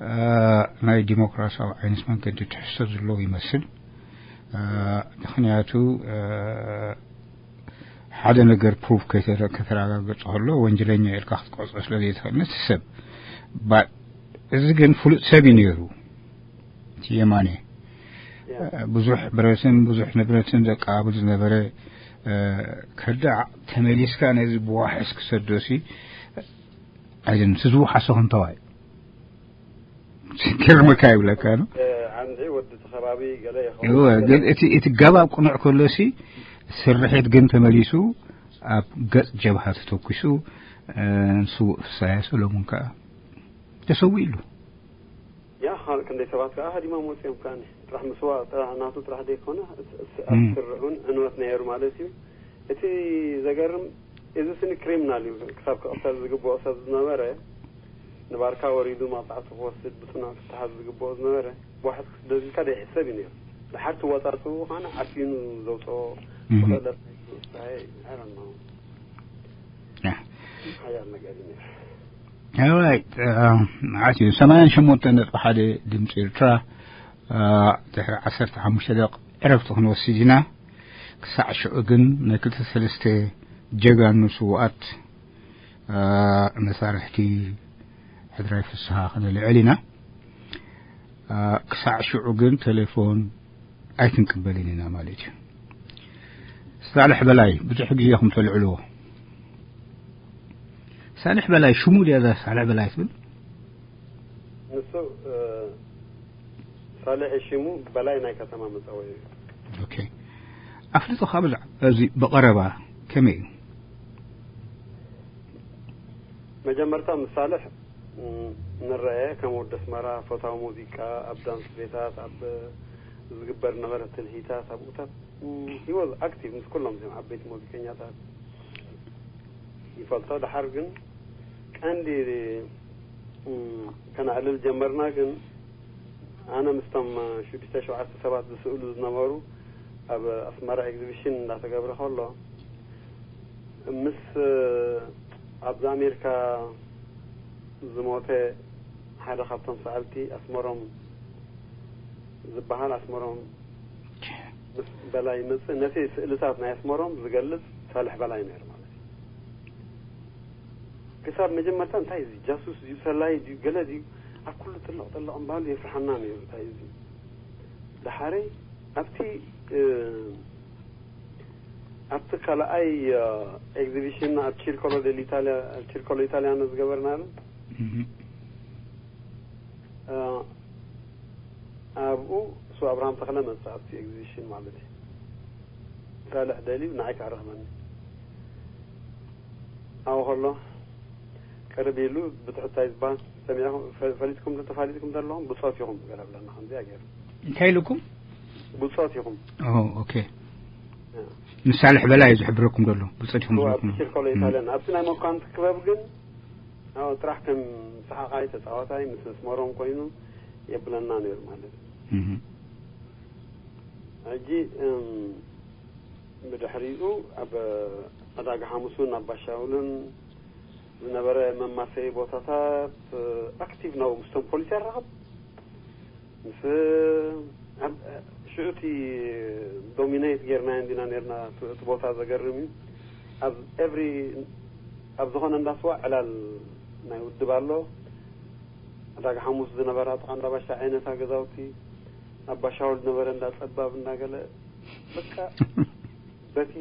እ፣ ናይ ዲሞክራሲያዊ ዓይነት መንገዲ ትሕዝቶ ዘለዎ ይመስል። እ፣ ምክንያቱ እ፣ ሓደ ነገር ፕሩፍ ከይተረ- ከተረጋገጸ ከሎ ወንጀለኛ ኢልካ ክትቆጽሮ ስለ ዘይትኽእል ነቲ ሰብ ባ- እዚ ግን ፍሉጥ ሰብ እዩ ነይሩ እቲ የማነ ብዙሕ ብረትን ብዙሕ ንብረትን ዘቃብል ዝነበረ ከዳዕ ተመሊስካ ነዚ ብዋሕስ ክሰዶሲ ኣይደን ስዝውሓሶ ክንተዋይ ገርመካ ይብለካ ነው። ኣንዲ ወዲ እቲ ከባቢ ገለ ይኸውን። ግን እቲ እቲ ገባብ ቅኑዕ ከሎሲ ስርሒት ግን ተመሊሱ ኣብ ገጽ ጀብሃ ተተኩሱ። ንስውእ ፍሳያ ሰሎሞን ከኣ ተሰዊእሉ። ያ ካልክ እንደ ሰባት ከኣ ሃዲማ ሞጽዮም ከኣ ጥራሕ ምስዋ ጥራሕ ናቱ ጥራሕ ደይኮነ ስርዑን ዕንወት ነይሩ ማለት እዩ። እቲ ዘገርም እዚ ስኒ ክሪሚናል እዩ። ክሳብ ክቕተል ዝግብኦ ሰብ ዝነበረ ንባርካ ወሪዱ መቕጻዕቲ ክወስድ ብጽኑዕ ክተሓዝ ዝግብኦ ዝነበረ ብዋሕስ ክስደድልካ ደይሕሰብ እዩ ነይሩ። ድሓር ትወጻጽኡ ኸነ ዓፊኑ ዘውፅኦ ብኽእለት ናይ ሓያል ነገር እዩ ነይሩ። ራይት። ዓት እዩ ሰማንያን ሸሞንተ ነጥቢ ሓደ ድምፂ ኤርትራ። ድሕሪ ዓሰርተ ሓሙሽተ ደቕ ዕረፍቲ ክንወስድ ኢና። ክሳዕ ሽዑ ግን ናይ ክልተ ሰለስተ ጀጋኑ ስውኣት መሳርሕቲ ሕድራይ ፍስሃ ክነልዕል ኢና። ክሳዕ ሽዑ ግን ቴሌፎን ኣይክንቅበልን ኢና ማለት እዩ። ሳልሕ በላይ ብዙሕ ግዜ ኢኹም ተልዕልዎ። ሳልሕ በላይ ሽሙ ድያ እዛ ሳልሕ በላይ ትብል? ንሱ ሳልሕ ሽሙ፣ በላይ ናይ ከተማ መጸውዒ እዩ። ኦኬ። ኣፍልጦኻ ብዛዕባ እዚ ብቐረባ ከመይ እዩ? መጀመርታ ምስ ሳልሕ ንረአ ከም ወዲ ኣስመራ ፈታዊ ሙዚቃ ኣብ ዳንስ ቤታት ኣብ ዝግበር ነበረ ትልሂታት ኣብኡታት ሂወዝ ኣክቲቭ ምስ ኩሎም እዚኦም ዓበይቲ ሙዚቀኛታት ይፈልጦ። ድሓር ግን ቀንዲ ከነዕልል ጀመርና። ግን ኣነ ምስቶም ሽዱሽተ ሸውዓተ ሰባት ዝስእሉ ዝነበሩ ኣብ ኣስመራ ኤግዚቢሽን እንዳተገብረ ከሎ ምስ ኣብዚ ኣሜሪካ ዝሞተ ሓደ ካብቶም ሰኣልቲ ኣስመሮም ዝበሃል ኣስመሮም ምስ በላይ ይመጽእ። ነቲ ስእልታት ናይ ኣስመሮም ዝገልጽ ሳልሕ በላይ ነይሩ ማለት እዩ። ክሳብ መጀመርታ እንታይ እዚ ጃሱስ ድዩ ሰላይ ድዩ ገለ ድዩ ኣብ ኩሉ ጥልቕ ጥልቕ እምባሉ የፍርሓና ነይሩ። እንታይ እዚ ድሓረይ ኣብቲ ኣብቲ ካልኣይ ኤግዚቢሽን ኣብ ቺርኮሎ ደል ኢታሊያ ኣብ ቺርኮሎ ኢታሊያኖ ዝገበርናሉ ኣብኡ እሱ ኣብርሃም ተኽለ መጽእ ኣብቲ ኤግዚቢሽን ማለት እዩ። ሳልሕ ደልዩ ንዓይ ክዕረኽበኒ ኣብኡ ከሎ ቅርብ ኢሉ ብትሕታይ ዝበሃል ሰሚዕኹም ፈሊጥኩም ተፋሊጥኩም ዘለኹም ብጾት ኢኹም ገለ ብለና ከምዚኣ ገይሩ። እንታይ ኢሉኩም? ብጾት ኢኹም። ኦኬ። ንሳልሕ በላይ እዩ ዝሕብረኩም ዘሎ ብጾት ኢኹም ዝብለኩም። ቺርኮሎ ኢታሊያን ኣብቲ ናይ መኳንቲ ክበብ ግን ጥራሕ ከም ሰሓቓይ ተጻዋታይ ምስ ኣስመሮም ኮይኑ የብለና ነይሩ ማለት እዩ። ሕጂ ብድሕሪኡ ኣብ ዕዳጋ ሓሙስን ኣብ ባሻውልን ዝነበረ መማሰዪ ቦታታት ኣክቲቭ ናብኡ ምስቶም ፖሊስ ያራኸብ ምስ ሽዑቲ ዶሚኔት ጌርና እንዲና ነርና። እቲ ቦታ ዘገርም እዩ። ኣብ ኤቭሪ ኣብ ዝኾነ እንዳስዋ ዕላል ናይ ውድብ ኣሎ። ዕዳጋ ሓሙስ ዝነበራ ጥቓ እንዳባሻ ዓይነታ ገዛውቲ ኣብ ባሻውል ዝነበረ እንዳጸባብ እንዳገለ በቃ በቲ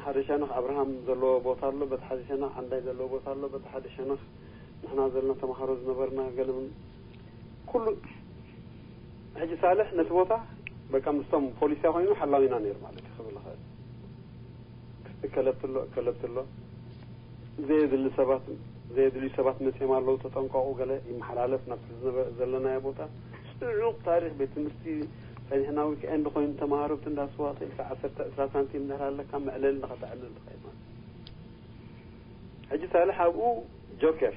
ሓደ ሸነኽ ኣብርሃም ዘለዎ ቦታ ኣሎ፣ በቲ ሓደ ሸነኽ ዓንዳይ ዘለዎ ቦታ ኣሎ፣ በቲ ሓደ ሸነኽ ንሕና ዘለና ተማሃሮ ዝነበርና ገለምን ኩሉ ሕጂ ሳልሕ ነቲ ቦታ በቃ ምስቶም ፖሊስያ ኮይኑ ሓላዊና ነይሩ ማለት እዩ ክብል ይኽእል። እከለብትሎ እከለብትሎ ዘየድሊ ሰባት ዘየድልዩ ሰባት መፅኦም ኣለዉ ተጠንቀቑ ገለ ይመሓላለፍ ናብቲ ዘለናዮ ቦታ ፅዑቕ ታሪክ ቤት ትምህርቲ ፀኒሕና ዊክኤንድ ኮይኑ ተማሃሮ ብቲ እንዳስዋ ኢልካ ዓሰርተ ዕስራ ሳንቲም እንድሕር ኣለካ መዕለሊ ንኸተዕልል ትኽእል ማለት ሕጂ ሳልሕ ኣብኡ ጆከር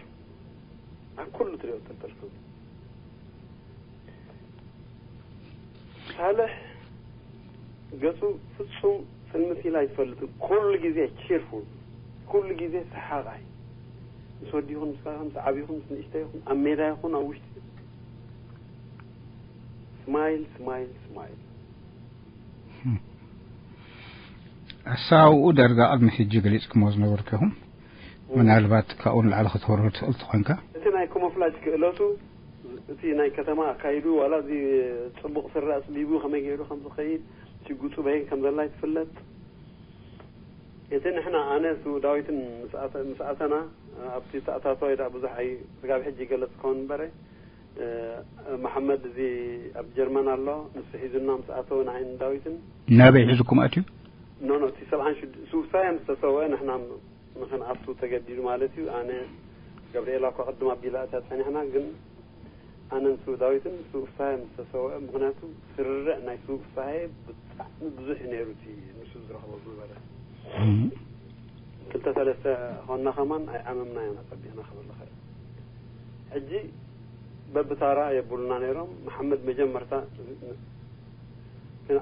ኣብ ኩሉ ትሪኦ ተተልኩም ሳልሕ ገጹ ፍጹም ጽልምት ኢላ ኣይትፈልጥን። ኩሉ ግዜ ቺርፉል፣ ኩሉ ግዜ ሰሓቓይ። ምስ ወዲ ይኹን ምስ ጓል ምስ ዓቢ ይኹን ምስ ንእሽተይ ይኹን ኣብ ሜዳ ይኹን ኣብ ውሽጢ ስማይል ስማይል ስማይል። ኣሳውኡ ዳርጋ ቅድሚ ሕጂ ገሊጽኩሞ ዝነበርኩ ኢኹም። ምናልባት ካብኡ ንላዕሊ ክትወርዶ ትኽእል ተኾንካ። እቲ ናይ ኮሞፍላጅ ክእለቱ እቲ ናይ ከተማ ኣካይዱ ዋላ እዚ ጽቡቕ ስረ ኣጽቢቡ ከመይ ገይሩ ከም ዝኸይድ ሽጉጡ በይን ከም ዘላ ይትፍለጥ። እቲ ንሕና ኣነ ሱ ዳዊትን ምስ ኣተ- ምስ ኣተና ኣብቲ ተኣታቶ ወይ ደኣ ብዙሕ ኣይ ስጋብ ሕጂ ይገለጽ ክኸውን እምበረ እ፣ መሓመድ እዚ ኣብ ጀርመን ኣሎ፣ ንሱ ሒዙና ምስ ኣተወ ንዓይን ዳዊትን ናበይ ሒዝኩም ኣትዩ? ኖ ኖ እቲ ሰብዓን ሽዱሽተ ሱብሳየ ምስ ተሰወአ ንሕና ንኽንኣቱ ተገዲዱ ማለት እዩ። ኣነ ገብርኤላ እኳ ቅድም ኣቢላ እታ ጸኒሕና፣ ግን ኣነን ሱዳዊትን ሱፍሳሄ ምስ ተሰውአ፣ ምኽንያቱ ስርርዕ ናይ ሱፍሳሄ ብጣዕሚ ብዙሕ እዩ ነይሩ፣ እቲ ንሱ ዝረኽቦ ዝነበረ። ክልተ ሰለስተ ኾንና ከማን ኣይዓመምናዮን፣ ኣጸቢቕና ክብል እኽእል። ሕጂ በብታራ የብሉና ነይሮም። መሓመድ መጀመርታ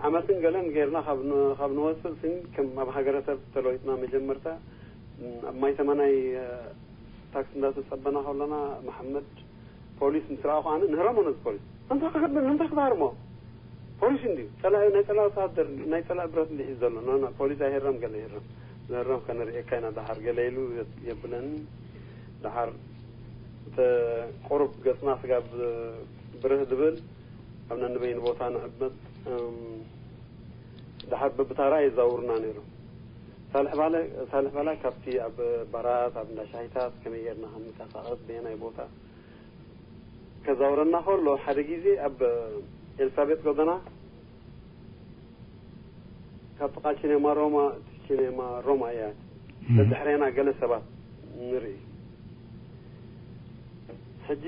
ዓመትን ገለን ጌርና ካብ ን- ካብ ንወፅእ ስኒ ከም ኣብ ሃገረሰብ ተለዊጥና። መጀመርታ ኣብ ማይ ተመናይ ታክሲ እንዳተፀበና ከለና መሓመድ ፖሊስ ምስ ረኣኹ ኣነ ንህረሞ ነዚ ፖሊስ። እንታይ ክገብር እንታይ ክትሃርሞ? ፖሊስ እንድዩ፣ ፀላኢ ናይ ፀላኢ ወታሃደር ናይ ፀላኢ ብረት እንዲ ሒዝ ዘሎ። ኖ ኖ ፖሊስ ኣይህረም፣ ገለ ይህረም ንህረም ከነርእየካ ኢና ደሓር ገለ ኢሉ የብለኒ። ደሓር እተ ቁሩብ ገፅና ስጋብ ብርህ ዝብል ኣብ ነንበይኑ ቦታ ንዕመት። ደሓር በብታራ የዛውሩና ነይሮም። ሳልሕ ባለ ሳልሕ ባላ ካብቲ ኣብ ባራት ኣብ እንዳ ሻሂታት ከመይ ጌርና ክንንቀሳቐስ በየናይ ቦታ ከዛውረና ከሎ ሓደ ግዜ ኣብ ኤልሳቤጥ ጎደና ካብ ጥቓ ቺኔማ ሮማ፣ ቺኔማ ሮማ እያ፣ ደድሕሬና ገለ ሰባት ንርኢ። ሕጂ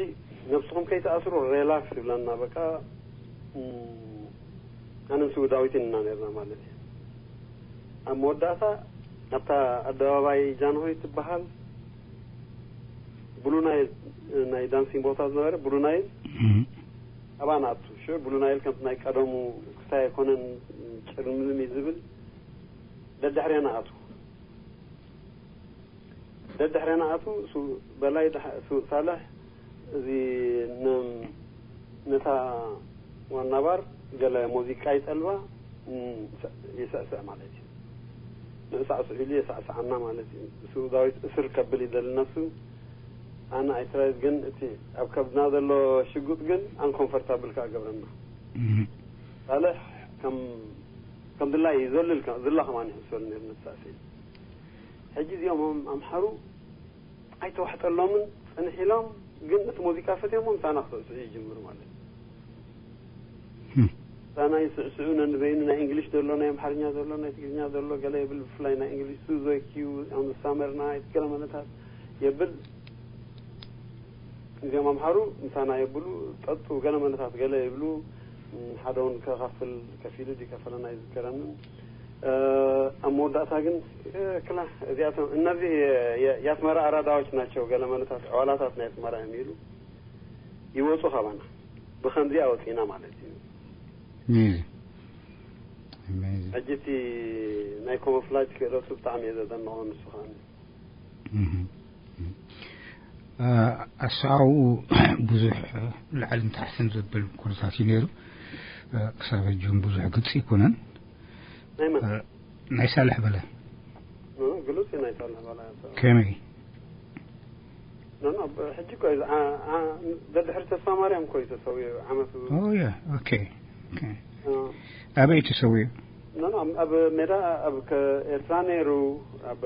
ነብስኹም ከይትኣስሩ ሬላክስ ይብለና። በቃ ኣነ ምስ ዳዊት ኢና ነርና ማለት እዩ። ኣብ መወዳእታ ኣብታ ኣደባባይ ጃንሆይ ትበሃል ብሉ ናይል፣ ናይ ዳንሲንግ ቦታ ዝነበረ ብሉ ናይል፣ ኣብኣ ንኣቱ። ሽዑ ብሉ ናይል ከምቲ ናይ ቀደሙ ክሳይ ኣይኮነን፣ ጭርምዝም እዩ ዝብል። ደድሕሬና ኣቱ። ደድሕሬና ኣቱ። እሱ በላይ ደሓ- እሱ ሳልሕ እዚ ነ- ነታ ዋና ባር ገለ ሙዚቃ ይጠልባ፣ ም- ይስዕስዕ ማለት እዩ። ንእሳዕስዑ ኢሉ የሳዕስዓና ማለት እዩ። እሱ ዳዊት እስር ከብል ይደሊ ነብሱ። ኣነ ኣይትራይዝ ግን እቲ ኣብ ከብድና ዘሎ ሽጉጥ ግን ኣንኮንፈርታብል ከኣ ገብረና። ሳልሕ ከም ከም ድላይ ይዘልል ከ- ዝላ ከማን ይሕሰሉ ነይሩ ንሳሲ። ሕጂ እዚኦም ኣምሓሩ ኣይተዋሕጠሎምን ጽንሕ ኢሎም፣ ግን እቲ ሙዚቃ ፈትዮሞ ምሳና ክስዕስዑ ይጅምሩ ማለት እዩ። ምሳና ይስዕስዑ፣ ነንበይኑ ናይ እንግሊሽ ዘሎ፣ ናይ ኣምሓርኛ ዘሎ፣ ናይ ትግርኛ ዘሎ፣ ገለ የብል፣ ብፍላይ ናይ እንግሊሽ ሱዞኪዩ ኣምሳመር ናይት ገለ መለታት የብል። እዚኦም ኣምሓሩ ምሳና የብሉ፣ ጠጡ ገለ መለታት ገለ ይብሉ። ሓደ እውን ከኻፍል ከፊሉ ድከፈለና ይዝከረንን። ኣብ መወዳእታ ግን ክላ እዚኣቶም እነዚህ የአስመራ አራዳዎች ናቸው፣ ገለ መለታት ዕዋላታት ናይ ኣስመራ እዮም ኢሉ ይወፁ ካባና። ብኸምዚኣ ወፂና ማለት እዩ። ሕጂ እቲ ናይ ኮሞፍላጅ ክእለቱ ብጣዕሚ እየ ዘደንቆ። ንሱ ከዓ ኣሰዓኡ ብዙሕ ላዕልን ታሕትን ዘብል ኩነታት እዩ ነይሩ። ክሳብ ሕጂ እውን ብዙሕ ግልፂ ኣይኮነን። ናይ ሳልሕ በለ ግሉፅ ናይ ሳልሕ በለ ከመይ? ሕጂ እኮ እዩ ደድሕሪ ተስፋ ማርያም እኮ እዩ ተሰዊኡ ዓመቱ። ኦያ ኦኬ። ኣበይ ተሰዊኡ? ኣብ ሜዳ ኣብ ኤርትራ ነይሩ። ኣብ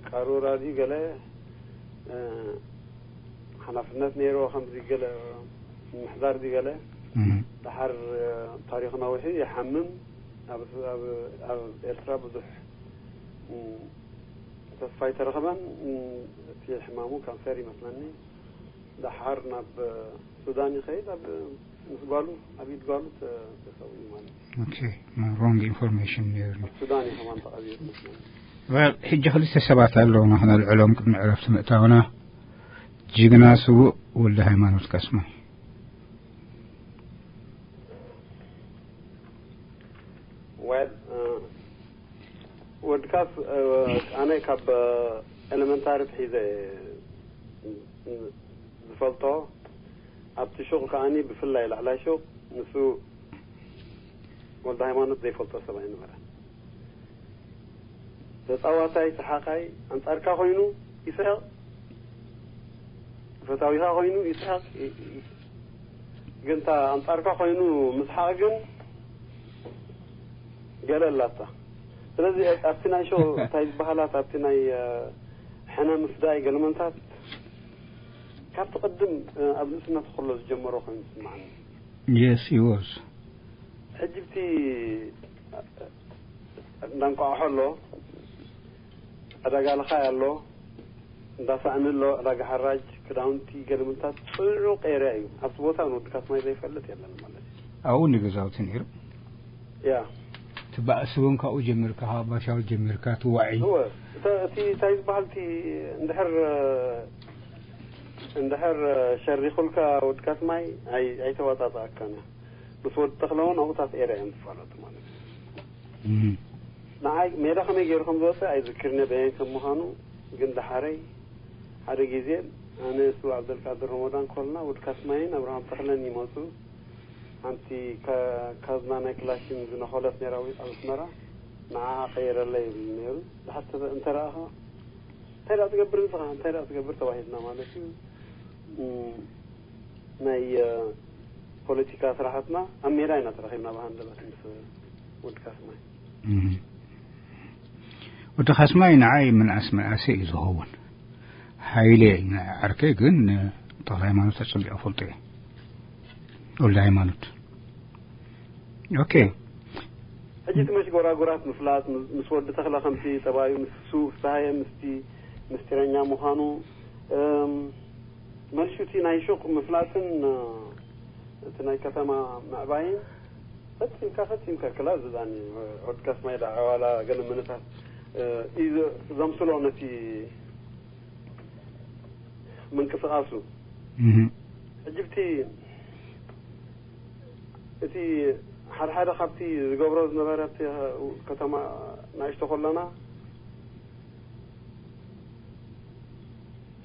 ቃሩራ ድዩ ገለ ሓላፍነት ነይርዎ፣ ከምዚ ገለ ምሕዳር ድዩ ገለ። ደሓር ታሪኽ ነዊሑ ይሓምም። ኣብ ኤርትራ ብዙሕ ተስፋ ኣይተረኸበን። እቲ ሕማሙ ካንሰር ይመስለኒ። ደሓር ናብ ሱዳን ይኸይድ። ኣብ ምስ ጓሉ ኣብ ኢድ ጓሉ ተሰዊኡ ማለት እዩ። ሮንግ ኢንፎርሜሽን ነይሩ። ሱዳን እዩ ከማን ተቐቢሩ መስለኒ። ሕጂ ክልተ ሰባት ኣለውና ክነልዕሎም ቅድሚ ዕረፍቲ ምእታውና። ጅግና ስዉእ ወልደ ሃይማኖት ካስማ። ወድካስ ኣነ ካብ ኤለመንታሪ ትሒዘ ዝፈልጦ ኣብቲ ሹቕ ከዓኒ ብፍላይ ላዕላይ ሹቕ ንሱ ወልደ ሃይማኖት ዘይፈልጦ ሰብ ኣይነበረን። ተጻዋታይ ሰሓቓይ ኣንጻርካ ኮይኑ ይስሕቕ፣ ፈታዊኻ ኮይኑ ይስሕቕ። ግን እታ ኣንጻርካ ኮይኑ ምስሓቕ ግን ገለ ኣላታ። ስለዚ ኣብቲ ናይ ሾው እንታይ ዝበሃላት ኣብቲ ናይ ሕነ ምስዳይ ገለመንታት ካብቲ ቅድም ኣብ ንእስነት ከሎ ዝጀመሮ ኮይኑ ዝስምዓኒ። Yes, he was. ሕጂ ብቲ እንዳንቋቑሖ ኣሎ፣ ዕዳጋ ልኻይ ኣሎ፣ እንዳሳእኒ ኣሎ፣ ዕዳጋ ሓራጅ፣ ክዳውንቲ፣ ገለመንታት ጽዑቕ ኤርያ እዩ። ኣብቲ ቦታ ንወዲ ካስማይ ዘይፈልጥ የለን ማለት እዩ። ኣብኡ ንገዛውቲ ነይሩ። ያ ትባእስቦም ካብኡ ጀሚርካ፣ ካብ ባሻው ጀሚርካ ትዋዒ። እወ፣ እተ- እቲ እንታይ ዝበሃል እቲ እንድሕር እንድሕር ሸሪኹልካ ወዲ ካስማይ ኣይ- ኣይተዋጣጣኣካን እያ። ምስ ወዲ ተኽለ እውን ኣብኡታት ኤርያ እዮም ዝፋለጡ ማለት እዩ። እም። ንዓይ ሜዳ ከመይ ገይሩ ከም ዝወፀ ኣይዝክርን እየ በየን ከም ምዃኑ። ግን ደሓረይ ሓደ ግዜ ኣነ እሱ ኣብደልቃድር ረመዳን ኮልና ወዲ ካስማይን ኣብርሃም ተኽለን ይመፁ። ሓንቲ ካ- ካዝና ናይ ክላሽን ዝነኸለት ነይራ ኣብ ኣስመራ። ንዓ ቀይረለይ ይብል ነይሩ። ድሓር ተበ- እንተ ረኣኻ እንታይ ደኣ ትገብር ንስኻ እንታይ ደኣ ትገብር ተባሂልና ማለት እዩ። እም፣ ናይ ፖለቲካ ስራሕትና ኣብ ሜዳ ኢና ተራኺብና ብሃንደበት ምስ ወዲ ካስማይ። ወዲ ካስማይ ንዓይ ምንኣስ ምንኣሰ እዩ ዝኸውን። ሓይለ ዓርከይ ግን ተኽለ ሃይማኖት ኣጸቢቑ ፈልጦ እየ። ወልደ ሃይማኖት። ኦኬ። ሕጂ እቲ መሽጎራጉራት ምፍላጥ ምስ ወዲ ተኽለ ከምቲ ጠባዩ ምስ ሱ ፍስሃየ ምስቲ ምስጢረኛ ምዃኑ፣ እም፣ መልሹ እቲ ናይ ሹቕ ምፍላጥን እቲ ናይ ከተማ ምዕባይን ፈጺምካ ፈጺምካ ክላ ዝብኣኒ ወድካስ ማይ ደኣ ዋላ ገለ ምንታት እዩ ዘምስሎ ነቲ ምንቅስቃሱ። ሕጂ ብቲ እቲ ሓደ ሓደ ካብቲ ዝገብሮ ዝነበረ ኣብቲ ከተማ ንእሽቶ ከለና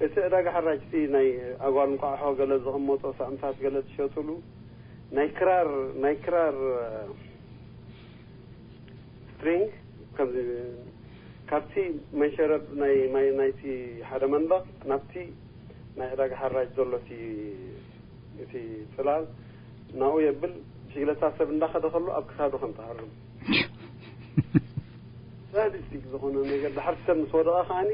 እቲ ዕዳጋ ሓራጅ እቲ ናይ ኣጓል እንቋቑሖ ገለ ዝቕመጦ ሳእንታት ገለ ዝሸጥሉ ናይ ክራር ናይ ክራር ስትሪንግ ከምዚ ካብቲ መንሸረብ ናይ ማይ ናይቲ ሓደ መንደቕ ናብቲ ናይ ዕዳጋ ሓራጅ ዘሎ እቲ እቲ ጽላል ናኡ የብል። ብሽግለታ ሰብ እንዳኸደ ከሎ ኣብ ክሳዱ ከም ትሃርም ሳዲስቲክ ዝኾነ ነገር ድሓር ሰብ ምስ ወደቐ ከዓኒ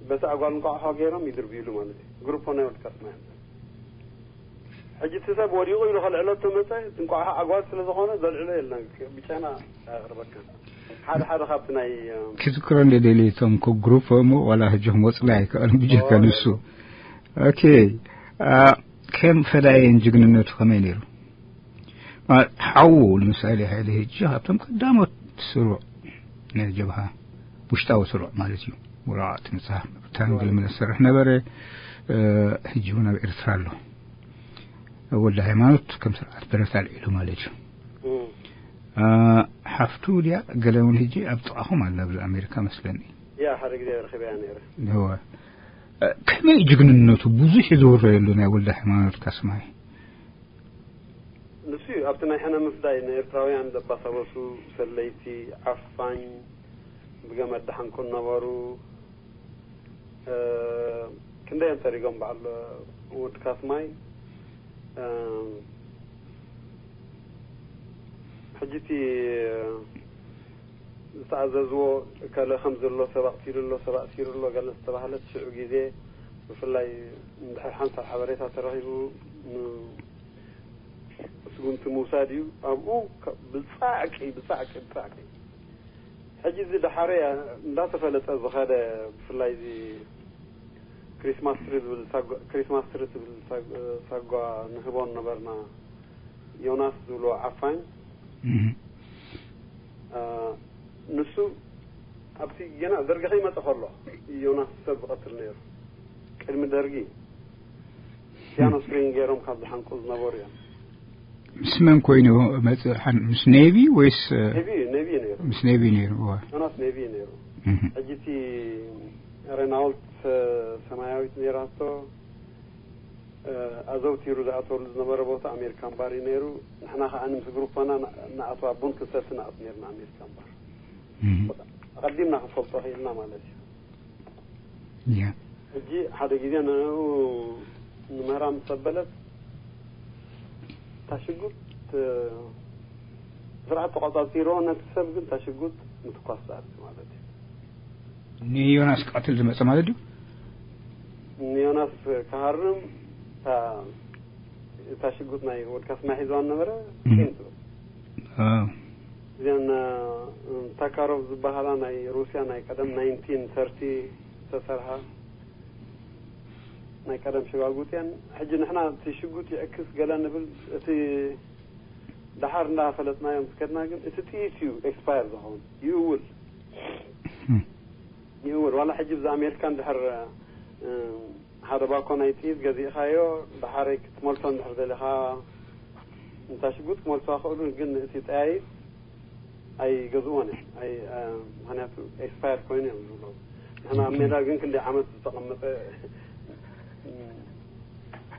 በቲ ኣጓል እንቋቑሖ ገይሮም ይድርብዩሉ ማለት እዩ። ግሩፖ ናይ ወድካስ ማለት ሕጂ እቲ ሰብ ወዲቑ ኢሉ ከልዕሎ ተመፀ እንቋቑሖ ኣጓል ስለ ዝኾነ ዘልዕሎ የለን። ብጨና ኣቕርበካ ሓደ ሓደ ካብቲ ናይ ክዝክሮ እንደደሊ እቶም ግሩፕ እሞ ዋላ ሕጂ ክመፅላ ኣይከኣልን ብጀካ ንሱ። ኦኬ። ከም ፈዳየን ጅግንነቱ ከመይ ነይሩ? ሓዉ ንምሳሌ ሃይለ ሕጂ ካብቶም ቀዳሞት ስሩዕ ናይ ጀብሃ ውሽጣዊ ስሩዕ ማለት እዩ። ወረቓቕቲ መፅሓፍ ብታንግል መለሰርሕ ነበረ። ሕጂ እውን ኣብ ኤርትራ ኣሎ። ወዲ ሃይማኖት ከም ስርዓት በረታ ኣልዒሉ ማለት እዩ። ሓፍቱ ድያ ገለ እውን ሕጂ ኣብ ጥቓኹም ኣላ ኣብዚ ኣሜሪካ መስለኒ። ያ ሓደ ግዜ ረኺበያ ነይረ። ከመይ ጅግንነቱ ብዙሕ ዝውረየሉ ናይ ወልደ ሃይማኖት ካስማይ። ንሱ እዩ ኣብቲ ናይ ሕነ ምፍዳይ ንኤርትራውያን ዘባሳበሱ ሰለይቲ ዓፋኝ ብገመድ ደሓንኩ ነበሩ። ክንደይ እዮም ጠሪጎም በዓል ውድ ካስማይ። ሕጂ እቲ ዝተኣዘዝዎ ከለ ከም ዘሎ ሰብ ኣቕቲሉ ኣሎ ሰብ ኣእሲሩ ኣሎ ገለ ዝተባህለት ሽዑ ግዜ ብፍላይ እንድሕር ሓንሳብ ሓበሬታ ተረኺቡ ስጉምቲ ምውሳድ እዩ። ኣብኡ ብጻዕቂ ብጻዕቂ ብጻዕቂ ሕጂ እዚ ደሓረያ እንዳተፈለጠ ዝኸደ ብፍላይ እዚ ክሪስማስ ትሪ ዝብል ሳጓ- ክሪስማስ ትሪ ትብል ሳጓ- ሳጓ ንህቦን ነበርና። ዮናስ ዝብሎ ዓፋኝ ንሱ ኣብቲ ገና ደርጊ ከይመፀ ከሎ ዮናስ ሰብ ዝቐትል ነይሩ። ቅድሚ ደርጊ ፒያኖ ስትሪንግ ገይሮም ካብ ዝሓንቁ ዝነበሩ እዮም። ምስ መን ኮይኑ መፅእ? ምስ ኔቪ ወይስ ኔቪ ኔቪ ነይሩ። ምስ ኔቪ ነይሩ? እዋ። ዮናስ ኔቪ ነይሩ። ሕጂ እቲ ሬናውልት ሰማያዊት ነይራቶ። ኣዘውቲሩ ዝኣተወሉ ዝነበረ ቦታ ኣሜሪካን ባር እዩ ነይሩ። ንሕና ከዓ ምስ ግሩፓና ንኣትዋ ቡን ክንሰቲ ንኣት ነርና ኣሜሪካን ባር። ኣቐዲምና ክንፈልጦ ክኢልና ማለት እዩ። ሕጂ ሓደ ግዜ ንኡ ንምህራም ምስ ኣበለት ታሽጉት ስርዓት ተቋጻጺሮ ነቲ ሰብ ግን ታሽጉት ምትኳስ ዛርት ማለት እዩ። ንዮናስ ክቐትል ዝመጸ ማለት እዩ። ንዮናስ ክሃርም እታ ሽጉጥ ናይ ወድካ ስማይ ሒዝዋ ነበረ። እዚን ታካሮቭ ዝበሃላ ናይ ሩስያ ናይ ቀደም ናይንቲን ሰርቲ ዝተሰርሓ ናይ ቀደም ሽጋጉጥ እየን። ሕጂ ንሕና እቲ ሽጉጥ ይዕክስ ገለ ንብል፣ እቲ ደሓር እንዳፈለጥናዮም ዝከድና ግን እቲ ጥይት እዩ ኤክስፓየር ዝኸውን ይእውል ይእውል። ዋላ ሕጂ ብዛ ኣሜሪካን ድሕር ሓደ ባኮ ናይ ጥይት ገዚእኻዮ ደሓረይ ክትመልሶ እንድሕር ደሊኻ እንታ ሽጉጥ ክመልሶ ክእሉ ግን እቲ ጠያይት ኣይገዝእዎን እዮም። ኣይ ምክንያቱ ኤክስፓየር ኮይኑ እዮም ዝብሎ። ንሕና ኣብ ሜዳ ግን ክንደይ ዓመት ዝተቐመጠ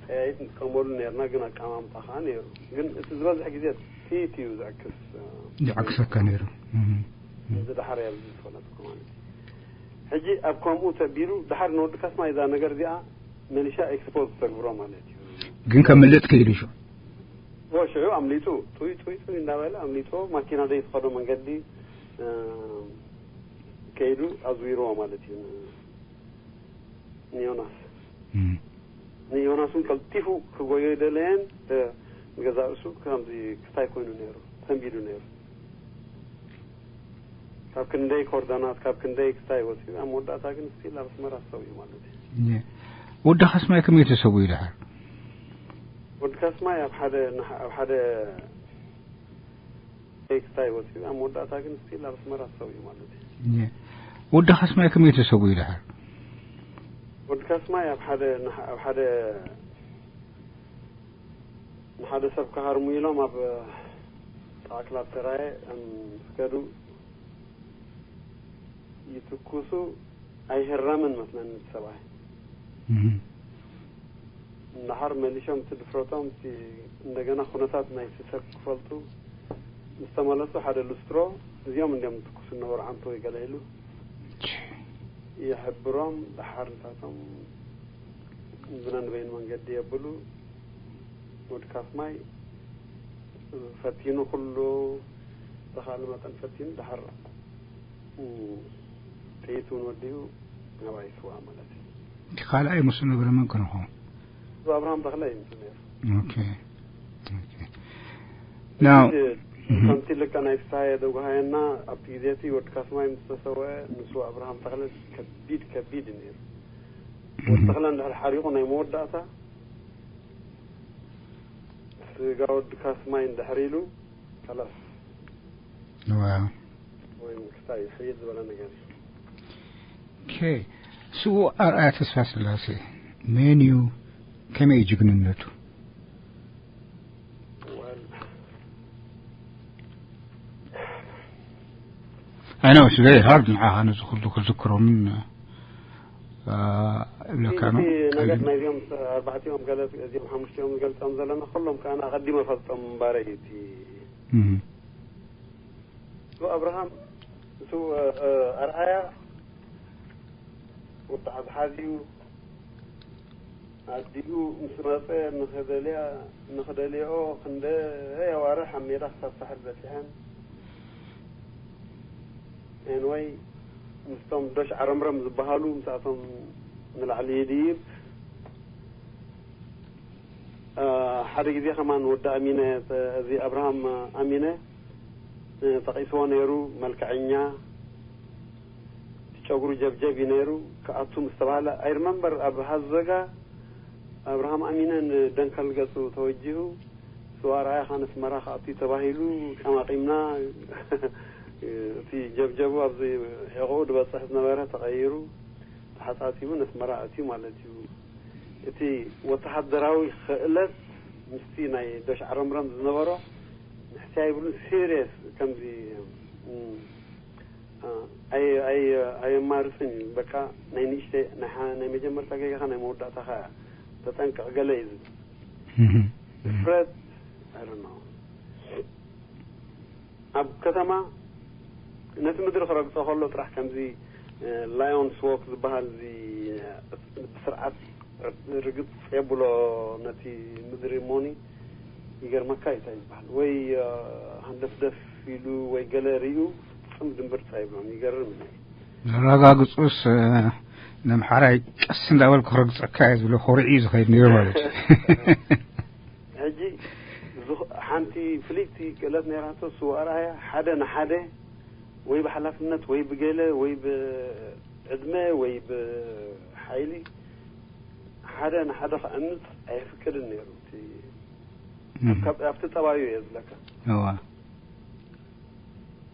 ጠያይት ንጥቀመሉ ነርና፣ ግን ኣቀማምጣ ከዓ ነይሩ። ግን እቲ ዝበዝሕ ግዜ ቲት እዩ ዘዕክስ ይዓክሰካ ነይሩ። እዚ ደሓር እያ ዝፈለጥኩ ማለት እዩ። ሕጂ ኣብ ከምኡ ተቢሉ ደሓር ንወዲ ካስማ እዛ ነገር እዚኣ መሊሻ ኤክስፖዝ ተግብሮ ማለት እዩ። ግን ከምልጥ ክኢሉ ሹ ሽዑ ኣምሊጡ ጡይ ጡይ ጡይ እንዳበለ ኣምሊጡ ማኪና ዘይትኸዶ መንገዲ ከይዱ ኣዝዊርዎ ማለት እዩ። ንዮናስ ንዮናስ እውን ቀልጢፉ ክጎዮ ይደለየን ገዛ እሱ ከምዚ ክስታይ ኮይኑ ነይሩ ሰንቢዱ ነይሩ። ካብ ክንደይ ኮርዶናት ካብ ክንደይ ክስታይ ወፂኡ ኣብ መወዳእታ ግን ስቲል ኣብ ኣስመራ ሰው እዩ ማለት እዩ። ወዲ ካስማይ ከመይ ተሰው ይድሓር? ወዲ ካስማይ ኣብ ሓደ ኣብ ሓደ ክስታይ ወፂኡ ኣብ መወዳእታ ግን ስቲል ኣብ ኣስመራ ሰው እዩ ማለት እዩ። ወዲ ካስማይ ከመይ ተሰው ይድሓር? ወዲ ካስማይ ኣብ ሓደ ኣብ ሓደ ንሓደ ሰብ ክሃርሙ ኢሎም ኣብ ጣዕክላ ተራየ ስከዱ ይትኩሱ ኣይህረምን መስለኒ እቲ ሰብኣይ። እንዳሓር መሊሾም እቲ ድፍረቶም እቲ እንደገና ኩነታት ናይ ሰብ ክፈልጡ ምስ ተመለሱ ሓደ ሉስትሮ እዚኦም እንዲኦም ትኩሱ ነበሩ ዓንቶ ወይ ገለ ኢሉ ይሕብሮም። ደሓር ንሳቶም ብነንበይን መንገዲ የብሉ ወዲ ካስማይ ፈቲኑ ኩሉ ተኻሊ መጠን ፈቲኑ ደሓር ጥይት እውን ወዲኡ ናባይ ስዋ ማለት እዩ። እቲ ካልኣይ ምስ ነበረ መን ክንኾ ኣብርሃም ተኽለ እዩ ምስ ነይሩ። ኦኬ ናው ከምቲ ልካ ናይ ፍስሃየ ደጉሃየና ኣብቲ ግዜ እቲ ወዲ ካስማይ ምስ ተሰወአ ንሱ ኣብርሃም ተኽለ ከቢድ ከቢድ እዩ ነይሩ። ወዲ ተኽለ እንድሕር ሓሪቑ ናይ መወዳእታ ስጋ ወዲ ካስማይ እንድሕር ኢሉ ከላስ ዋው ወይ ምክታይ ሕይል ዝበለ ነገር እዩ። ኦኬ ስኡ ኣርኣያ ተስፋ ስላሴ መን እዩ? ከመይ እዩ ጅግንነቱ? I know it's very hard ንዓኻ ነዚ ኩሉ ክዝክሮምን እብለካ ነው። ነገር ናይዚኦም ኣርባዕቲኦም ገለ እዚኦም ሓሙሽቲኦም ዝገልፆም ዘለና ኩሎም ከዓ ኣቐዲመ ፈልጦም እምባረ እዩ እቲ እሱ ኣብርሃም እሱ ኣርኣያ ወጣዓት ሓዝዩ ኣዲኡ ምስ መፀ ንክደልያ ንክደልየኦ ክንደይ ኣዋርሕ ኣብ ሜዳ ክሳብ ሳሕል በፂሐን። ኤንወይ ምስቶም ዶሽ ዓረምረም ዝበሃሉ ምስኣቶም ንላዕሊ ይድይብ። ሓደ ግዜ ከማን ወዲ ኣሚነ እዚ ኣብርሃም ኣሚነ ጠቒስዎ ነይሩ። መልክዐኛ እቲ ጨጉሩ ጀብጀብ እዩ ነይሩ። ክኣቱ ምስ ተባህለ I remember ኣብ ሃዘጋ ኣብርሃም ኣሚነ ንደንከል ገፁ ተወጂሁ ስዋ ርኣያ ካን ኣስመራ ክኣቱ ተባሂሉ ቀማቂምና እቲ ጀብጀቡ ኣብዚ ሕቑኡ ዝበፅሕ ዝነበረ ተቐይሩ ተሓፃፂቡ ነስመራ ኣትዩ ማለት እዩ። እቲ ወተሃደራዊ ክእለት ምስቲ ናይ ዶሽ ዓረምረም ዝነበሮ ንሕስያ ይብሉን ሲሪየስ ከምዚ ኣየማርፅን እዩ። በቃ ናይ ንእሽተ ናይ መጀመርታ ገይጋኻ ናይ መወዳእታኻ ተጠንቀቕ ገለ እዩ ዝብል ድፍረት። ኣብ ከተማ ነቲ ምድሪ ክረግፆ ከሎ ጥራሕ ከምዚ ላዮንስ ዎክ ዝበሃል እዚ ብስርዓት ርግፅ የብሎ ነቲ ምድሪ ሞኒ ይገርመካ እዩ እንታይ ዝበሃል ወይ፣ እ፣ ሃንደፍደፍ ኢሉ ወይ ገለ ርእዩ ጽምዲ ምርጻ ይብሎም። ይገርም እዩ። ዘረጋግጹስ፣ እ፣ ነምሓራይ ቀስ እንዳበልኩ ክረግጸካ እየ ዝብሎ፣ ኮሪዑ እዩ ዝኸይድ ነይሩ ማለት እዩ። ሕጂ፣ ዝኹ-፣ ሓንቲ ፍልይቲ ክእለት ነይራቶ፣ ስዋ ኣርኣያ ሓደ ንሓደ ወይ ብሓላፍነት ወይ ብገለ ወይ ብዕድመ ወይ ብሓይሊ ሓደ ንሓደ ክዕምጽ ኣይፍቅድን ነይሩ። እቲ እም። ካብ-፣ ኣብቲ ጠባዩ እየ ዝብለካ። እዋ።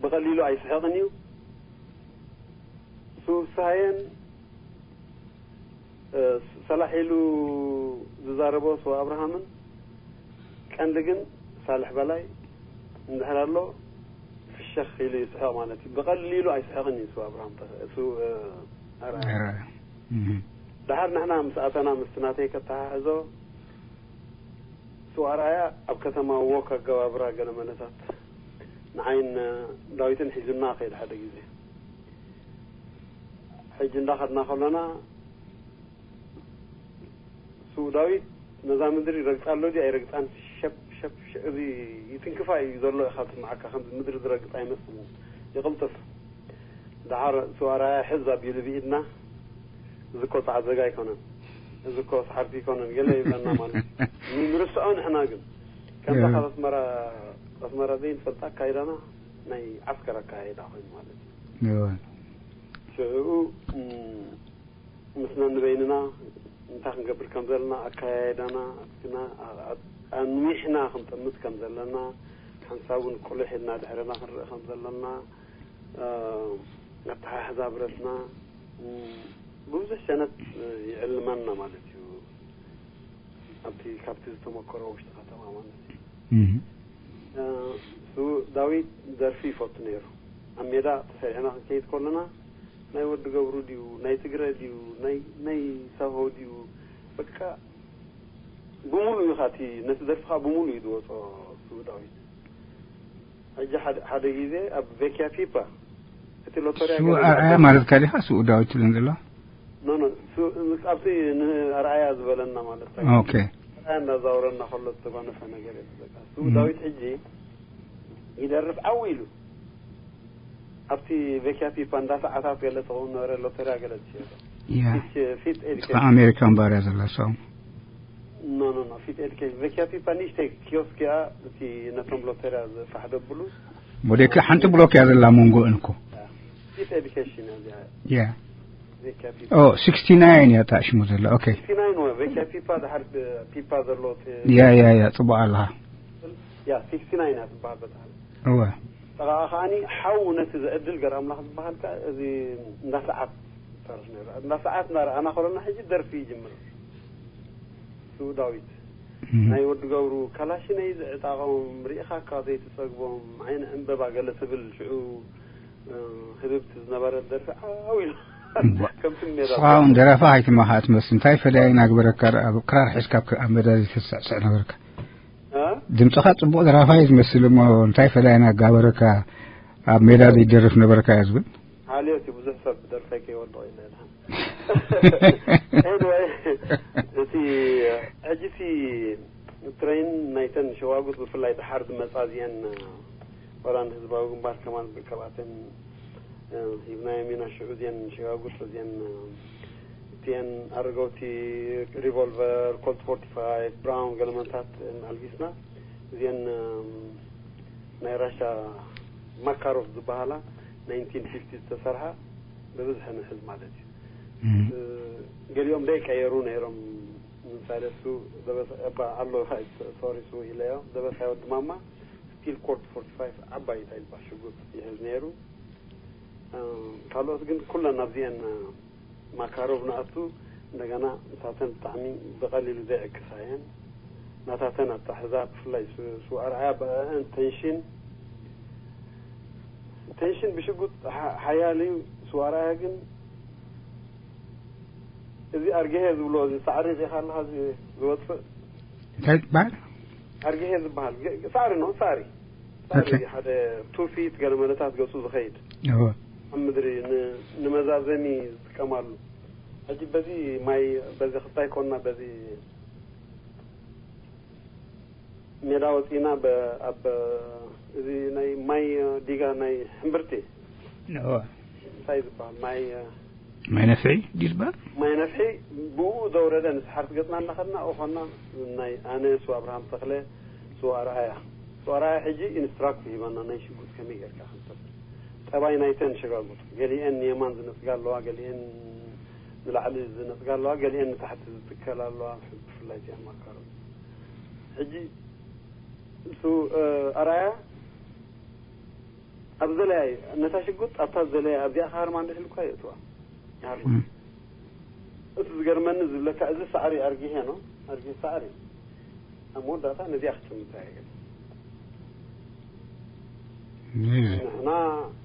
ብቐሊሉ ኣይስሕቕን እዩ። ሱሳየን፣ እ፣ ሰላሕ ኢሉ ዝዛረቦ ስዋ ኣብርሃምን ቀንዲ ግን ሳልሕ በላይ እንድሕር ኣሎ ፍሸኽ ኢሉ ይስሕቕ ማለት እዩ። ብቐሊሉ ኣይስሕቕን እዩ ስዋ ኣብርሃም ተ-፣ ሱ-፣ እ፣ ኣርኣያ። ኣርኣያ። እም። ደሓር ንሕና ምስ ኣተና ምስቲ ናተይ ከተሓሕዞ ስዋ ኣርኣያ ኣብ ከተማ ወክ ኣገባብራ ገለ መለታት ንዓይን ዳዊትን ሒዙና ከይድ ሓደ ግዜ። ሕጂ እንዳኸድና ከሎና ስው ዳዊት ነዛ ምድሪ ረግጻ ኣሎ ድዩ ኣይረግጻን? ሸብ፣ ሸብ፣ ሸ-፣ እዚ ይትንክፋ እዩ ዘሎ ኢኻ ትስምዓካ፣ ከምዚ ምድሪ ዝረግጽ ኣይመስልን። ይቕልጥፍ። ደሓር ስው ኣርኣያ ሕዝ ኣቢሉ ብኢድና፣ እዚ እኮ ጻዕዘጋ ኣይኮነን፣ እዚ እኮ ሰሓርቲ ኣይኮነን፣ ገለ ይብለና ማለት እዩ። ንርስዖ ንሕና ግን። ከምዛ እወ። ካብ ኣስመራ፣ ኣስመራ ዘይንፈልጣ ኣካይዳና ናይ ዓስከር ኣካይዳ ኮይኑ ማለት እዩ። እወ። ሽዑ፣ እም፣ ምስና ንበይንና እንታይ ክንገብር ከም ዘለና፣ ኣካያይዳና ኣጥፊና፣ ኣ-፣ ኣ-፣ ኣንዊሕና ክንጥምት ከም ዘለና፣ ሓንሳብ እውን ቁልሕ ኢልና ድሕርና ክንርኢ ከም ዘለና፣ እ፣ ኣተሓሕዛ ብረትና፣ እ፣ ብብዙሕ ሸነት ይዕልመና ማለት እዩ። ኣብቲ፣ ካብቲ ዝተመከሮ ውሽጢ ከተማ ማለት እዩ። እም። እ፣ እሱ ዳዊት ደርፊ ይፈቱ ነይሩ። ኣብ ሜዳ ተሰሪዕና ክንከይድ ከለና፣ ናይ ወዲ ገብሩ ድዩ፣ ናይ ትግረ ድዩ፣ ናይ፣ ናይ ሳሆ ድዩ፣ በቃ ብሙሉ እዩ ኻቲ፣ ነቲ ደርፊ ኸዓ ብሙሉ እዩ ዝወጾ እሱ ዳዊት። ሕጂ ሓደ፣ ሓደ ግዜ ኣብ ቬኪያ ፒፓ፣ እቲ ሎተርያ ስኡ ገለ ኣርኣያ ዝብል ማለት ካሊኻ ስኡ ዳዊት ትብለን ዘለዋ? ኖ፣ ኖ፣ ሱ-፣ ምስ ኣብቲ ንኣርኣያ ዝበለና ማለት እዩ። ኦኬ። ኣርኣያ እንዳዛወረና ከሎ ዝተጓነፈ ነገር የለ። በቃ፣ ስኡ እም። ዳዊት ሕጂ ይደርፍ ዓው ኢሉ። ኣብቲ ቬኪያ ፒፓ እንዳሰዓታት ገለ ትኸውን ነበረ፣ ሎተርያ ገለ ትሸየጥ። ያ። ፊት፣ ፊት ኤዱኬሽን። ኣሜሪካን ባርያ ዘላ ሰው። ኖ፣ ኖ፣ ኖ፣ ፊት ኤዱኬሽን። ቬኪያ ፒፓ ንእሽተይ ኪዮስክ እያ፣ እቲ ነቶም ሎተርያ ዝፋሕ ደብሉ። ሞዴካ ሓንቲ ብሎክ እያ ዘላ መንጎ እንኮ። ያ። ፊት ኤዱኬሽን እያ እዚኣ። ያ። ቬኪያ ፒፓ። ኦ፣ ሲክስቲ ናይን እያ እታ ሽሙ ዘላ። ኦኬ። ሲክስቲ ናይን ወ፣ ቬኪያ ፒፓ፣ ድሓር ፒፓ ዘሎ እቲ ያ፣ ያ፣ ያ፣ ጽቡቕ ኣለኻ። ያ፣ ሲክስቲ ናይን እያ ትበሃል በታ። እወ። ጠቓ ከኣኒ ሓው ነቲ ዘዕድል ገር ኣምላኽ ዝበሃል ከኣ እዚ እንዳ ሰዓት ይሰርሕ ነይሩ። እንዳ ሰዓት እናረኣና ከሎና ሕጂ ደርፊ ይጅምር። ስው ዳዊት። እም። ናይ ወዲ ገብሩ ካላሽነይ ዝዕጣቖም ርኢኻካ ዘይትጸግቦም፣ ዓይኒ ዕምበባ ገለ ትብል ሽዑ፣ እ፣ ህብብቲ ዝነበረት ደርፊ ዓው ኢሉ። እምቧ። ከምቲ ሜዳ ንስኻ እውን ደራፋ ኣይትመኻ ትመስል። እንታይ ፈዳይና ግበረካ ደኣ፣ ኣብ ክራር ሒዝካ ኣብ፣ ኣብ ሜዳ ዘይትስዕስዕ ነበርካ። እ? ድምፅኻ ጽቡቕ ደራፋይ ዝመስል እሞ እንታይ ፈዳይና ጋበረካ ኣብ ሜዳ ዘይደርፍ ነበርካ እያ ዝብል። ሓልዮት እዩ፣ ብዙሕ ሰብ ብደርፈይ ከይወድቕ ኢለ ድሓን። ኤኒወይ፣ እቲ ሕጂ እቲ ትሬን ናይተን ሸዋጉጥ ብፍላይ ድሓር ዝመጻ እዚአን፣ ወላ ንህዝባዊ ግንባር ከማን ብከብኣተን፣ እ፣ ሂብናዮም ኢና። ሽዑ እዚአን ሸዋጉጥ እዚአን፣ እ፣ እቲአን ኣረገውቲ ሪቮልቨር፣ ኮልት ፎርቲ ፋይቭ፣ ብራውን ገለመንታት፣ እ፣ ኣልጊስና እዚአን፣ እ፣ ናይ ራሻ ማካሮቭ ዝበሃላ ናይንቲን ፊፍቲ ዝተሰርሓ ብብዝሒ ንሕዝ ማለት እዩ። እም። እ፣ ገሊኦም ደይቀየሩ ነይሮም። ምሳሌ እሱ ደበሳ፣ እባ ኣሎ፣ ሶሪ፣ እሱ ኢለዮ፣ ደበሳ ወዲ ማማ ስቲል ኮልት ፎርቲ ፋይቭ ዓባይ እንታይ ዝበሃል ሽጉጥ ይሕዝ ነይሩ። እ፣ ካልኦት ግን ኩለን ኣብዚአን ማካሮቭ ንኣቱ እንደገና ንሳተን ብጣዕሚ ብቐሊሉ ዘይዕቅሳ እየን። ናታተን ኣታሕዛ ብፍላይ ሱ-፣ ስዋ ኣርኣያ ብኣእን ቴንሽን፣ ቴንሽን ብሽጉጥ ሓ-፣ ሓያል እዩ። ስዋ ኣርኣያ ግን እዚ ኣርግሄ ዝብሎ እዚ ሳዕሪ ርኢኻ ኣለኻ ዚ-፣ ዝወፅእ እንታይ ይበሃል? ኣርግሄ ዝበሃል ገ-፣ ሳዕሪ ነው፣ ሳዕሪ። ሳዕሪ ኦኬ። ሓደ ቱ ፊት ገለ መለታት ገጹ ዝኸይድ። እወ። ኣብ ምድሪ ን-፣ ንመዛዘሚ ዝጥቀማሉ። ሕጂ በዚ ማይ፣ በዚ ክስታይ ኮንና በዚ ሜዳ ወፂና ኣብ እዚ ናይ ማይ ዲጋ ናይ ሕምብርቲ እንታይ ዝበሃል ማይ ማይ ነፍሒ ድዩ ዝበሃል? ማይ ነፍሒ ብኡ ዘውረደ ንስሓርት ገፅና እናኸድና እኾና ናይ ኣነ ሱ ኣብርሃም ተኽለ ሱ ኣርኣያ ሱ ኣርኣያ ሕጂ ኢንስትራክት ሂባና ናይ ሽጉጥ ከመይ ጌርካ ከምሰብ ጠባይ ናይተን ሸጋጉጥ ገሊአን ንየማን ዝነፅጋ ኣለዋ ገሊአን ንላዕሊ ዝነፅጋ ኣለዋ ገሊአን ንታሕቲ ዝትከል ኣለዋ ብፍላይ ዚኣን ማካሮ ሕጂ እሱ ኣርኣያ ኣብ ዘለያ እዩ ነታ ሽጉጥ ኣብታ ዘለያ ኣብዚኣ ከሃርማ እንድሕልኳ የእትዋ ይሃርማ እቲ ዝገርመኒ ዝብለካ እዚ ሳዕሪ ኣርጊሄ ነው ኣርጊ ሳዕሪ ኣብ መወዳእታ ነዚኣ ክጥምታ እየ ንሕና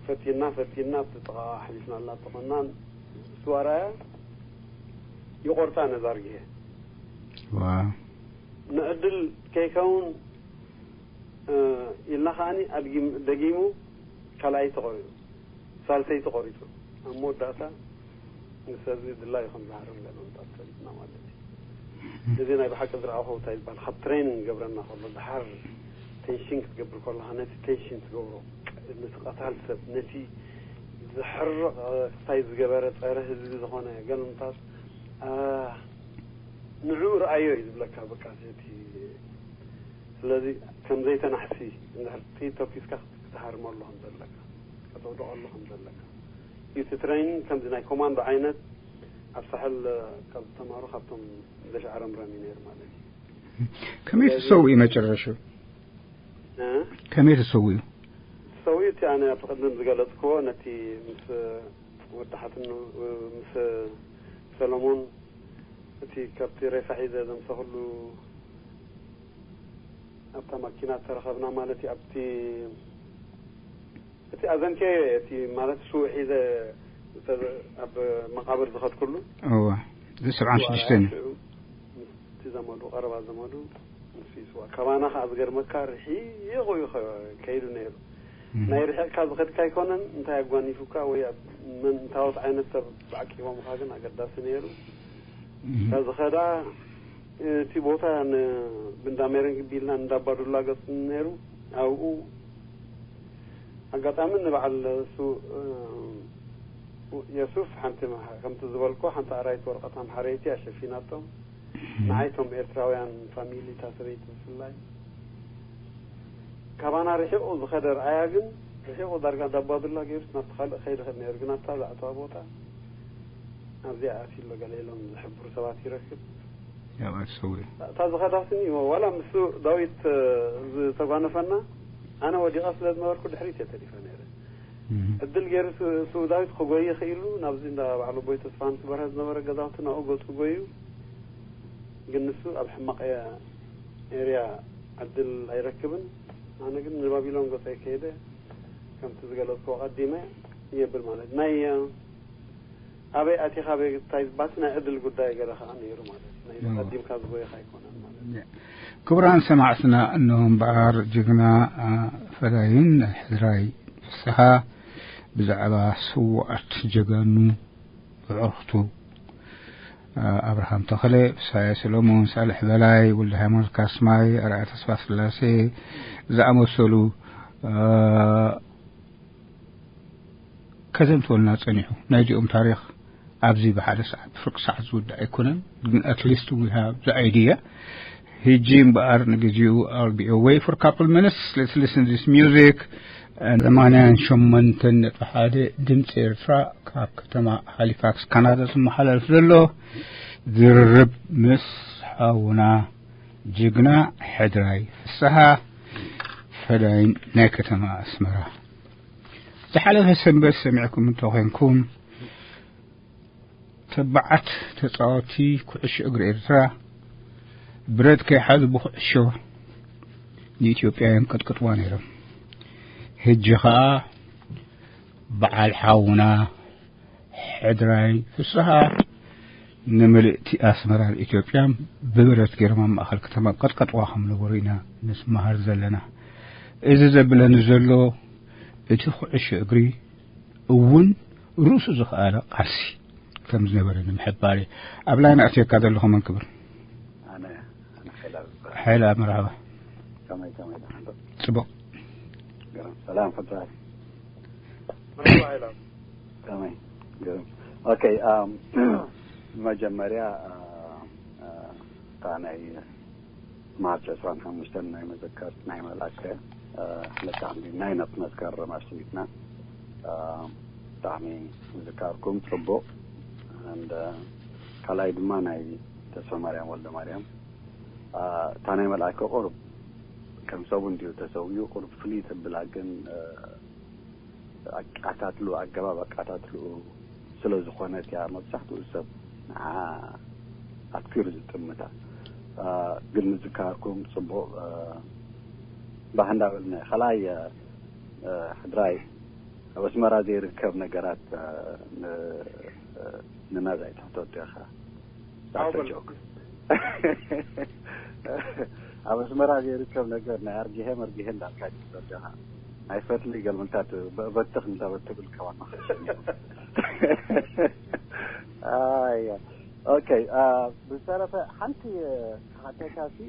ፈቲና ፈቲና ኣብቲ ጥቓ ሓሊፍናላ ተኾናን እሱ ኣርኣያ ይቆርጣ ነዛ ኣርጊሄ ንዕድል ከይከውን ኢልና ከዓኒ ኣድጊም ደጊሙ ካልኣይ ተቆሪጡ ሳልሰይ ተቆሪጡ ኣብ መወዳእታ ንሰዚ ድላዩ ከም ዝሃርም ገለ ምጣት ፈሊጥና ማለት እዩ እዚ ናይ ብሓቂ ዝረኣኹ እንታይ ዝበሃል ካብ ትሬኒንግ ገብረና ከሎ ድሓር ቴንሽን ክትገብር ከለካ ነቲ ቴንሽን ትገብሮ ነቲ ቀታል ሰብ ነቲ ዝሕርቕ ክስታይ ዝገበረ ጸረ ህዝቢ ዝኾነ ገለ ምጣት ንዕኡ ረኣዮ እዩ ዝብለካ በቃ እቲ ስለዚ ከም ዘይተናሕሲ እንድሕር ተኩስካ ክትሃርመሉ ከም ዘለካ ከተውድቐሉ ከም ዘለካ እቲ ትሬኒንግ ከምዚ ናይ ኮማንዶ ዓይነት ኣብ ሳሕል ካብ ዝተማሩ ካብቶም ዘሻዕረምረም እዩ ነይሩ ማለት እዩ ከመይ ተሰውኡ መጨረሹ ከመይ ተሰውኡ ተሰውኡ እቲ ኣነ ኣብ ቅድም ዝገለፅክዎ ነቲ ምስ ወዲ ሓትኑ ምስ ሰሎሞን እቲ ካብቲ ሬሳ ሒዘ ዘምሰኽሉ ኣብታ ማኪና ተረኸብና ማለት እዩ ኣብቲ እቲ ኣዘንከ እቲ ማለት ሱ ሒዘ ኣብ መቃብር ዝኸድኩሉ እዋ እዚ ሰብዓን ሽዱሽተን እቲ ዘመዱ ቀረባ ዘመዱ ንሱ ይስዋ ካባና ከዓ ዝገርመካ ርሒቑ እዩ ከይዱ ነይሩ ናይ ርሒቕካ ዝኸድካ ኣይኮነን እንታይ ኣጓኒፉካ ወይ ኣብ መንታወት ዓይነት ሰብ ብዓቂቦምካ ግን ኣገዳሲ ነይሩ እታ ዝኸዳ እቲ ቦታ ንብንዳሜረን ግቢልና እንዳባዱላ ገፅ ነይሩ ኣብኡ ኣጋጣሚ ንበዓል የሱፍ ሓንቲ ከምቲ ዝበልኮ ሓንቲ ኣራይት ወረቐት ኣምሓረይቲ ኣሸፊናቶም ንዓይቶም ኤርትራውያን ፋሚሊ እታ ሰበይቲ ብፍላይ ካባና ርሒቑ ዝኸደ ርኣያ ግን ርሒቑ ዳርጋ እንዳባዱላ ገይሩስ ናብቲ ካልእ ከይድኽእል ነይሩ ግን ኣብታ ዝኣተዋ ቦታ ኣብዚኣ ኣትዩ ኣሎ ገለ ኢሎም ዝሕብሩ ሰባት ይረክብ ያው ኣትሰውሪ እታ ዝኸዳትኒ ዋላ ምስ ዳዊት ዝተጓነፈና ኣነ ወዲቐ ስለ ዝነበርኩ ድሕሪት እየ ተሪፈ ነይረ ዕድል ገይሩ ስኡ ዳዊት ክጎይ ክኢሉ ናብዚ እንዳ ባዕሉ ቦይ ተስፋን ክበርሀ ዝነበረ ገዛውቲ ናብኡ ገፁ ጎዩ ግን ንሱ ኣብ ሕማቕ ኤርያ ዕድል ኣይረክብን ኣነ ግን ንባቢሎን ገፀይ ከይደ ከምቲ ዝገለፅክዎ ቀዲመ የብል ማለት ናይ ኣበይ ኣቲኻ ኣበይ እንታይ ባቲ ናይ ዕድል ጉዳይ ገለ ከዓ ነይሩ ማለት ናይ ቀዲምካ ዝጎየኻ ኣይኮነን ማለት ክቡራን ሰማዕትና እነሆ እምበኣር ጅግና ፈዳይን ናይ ሕድራይ ፍስሓ ብዛዕባ ስውኣት ጀጋኑ ብዕርክቱ ኣብርሃም ተኽለ፣ ፍስሃየ ሰሎሞን፣ ሳልሕ በላይ፣ ወልደ ሃይማኖት ካስማይ፣ ኣርኣያ ተስፋ ስላሴ ዝኣመሰሉ ከዘንትወልና ጸኒሑ። ናይዚኦም ታሪኽ ኣብዚ ብሓደ ሰዓት ብፍርቂ ሰዓት ዝውዳእ ኣይኮነን፣ ግን at least we have the idea። ሕጂ እምበኣር ንግዚኡ I'll be away for couple minutes. Let's listen this music. ሰማንያን ሸሞንተን ነጥቢ ሓደ ድምፂ ኤርትራ ካብ ከተማ ሃሊፋክስ ካናዳ ዝመሓላለፍ ዘሎ ዝርርብ ምስ ሓውና ጅግና ሕድራይ ፍስሃ ፈዳይን ናይ ከተማ ኣስመራ ዝሓለፈ ሰንበት ሰሚዕኩም እንተኾይንኩም ተባዓት ተፃወቲ ኩዕሾ እግሪ ኤርትራ ብረት ከይሓዙ ብኩዕሾ ንኢትዮጵያ የንቀጥቅጥዋ ነይሮም። ሕጂ ኸዓ በዓል ሓውና ሕድራይ ፍስሃ ንምልእቲ ኣስመራን ኢትዮጵያን ብብረት ገይሮም ኣብ ማእኸል ከተማ ቀጥቀጥዋ ከም ነበሩ ኢና ንስመሃር ዘለና። እዚ ዘብለኒ ዘሎ እቲ ኩዕሾ እግሪ እውን ርእሱ ዝኸኣለ ቃልሲ ከም ዝነበረ ንምሕባር እዩ። ኣብ ላይን ኣትየካ ዘለኹ መን ክብል? ሓይላ መርሃባ ከመይ ከመይ ደሓን ዶ? ጽቡቕ። ግርም። ሰላም ሕድራይ። መርሓባ ኢሎም። ከመይ? ግርም። ኦኬ። መጀመርያ እታ ናይ ማርች ዕስራን ሓሙሽተን ናይ መዘከርት ናይ መልኣከ ነታ ናይ ነፍስ መስከረም ኣስሚትና ብጣዕሚ ምዝካርኩም ጽቡቕ። እንደ ካልኣይ ድማ ናይ ተስፋ ማርያም ወልደ ማርያም እታ ናይ መልኣከ ቁሩብ ከም ሰቡ እንዲዩ ተሰውዩ ቁሩብ ፍልይ ተብላ ግን ኣቃታትሉ ኣገባብ ኣቃታትሉ ስለ ዝኾነት እያ መብዛሕትኡ ሰብ ንዓ ኣትኪሩ ዝጥምታ። ግን ምዝካርኩም ጽቡቕ። ባህ እንዳበልና። ካልኣይ ሕድራይ ኣብ ኣስመራ ዘይርከብ ነገራት ንናዛ ይትሕቶ ዲኻ? ጆክ። ኣብ ኣስመራ ዘይርከብ ነገር ናይ ኣርጊሄ መርጊሄ እንዳልካ ይትሕቶ ዲኻ? ናይ ፈትሊ ገልምልታት በትኽ እንተበትብል ከዋን መኸሸ። ኣያ ኦኬ። ብዝተረፈ ሓንቲ ክሓተካ ሲ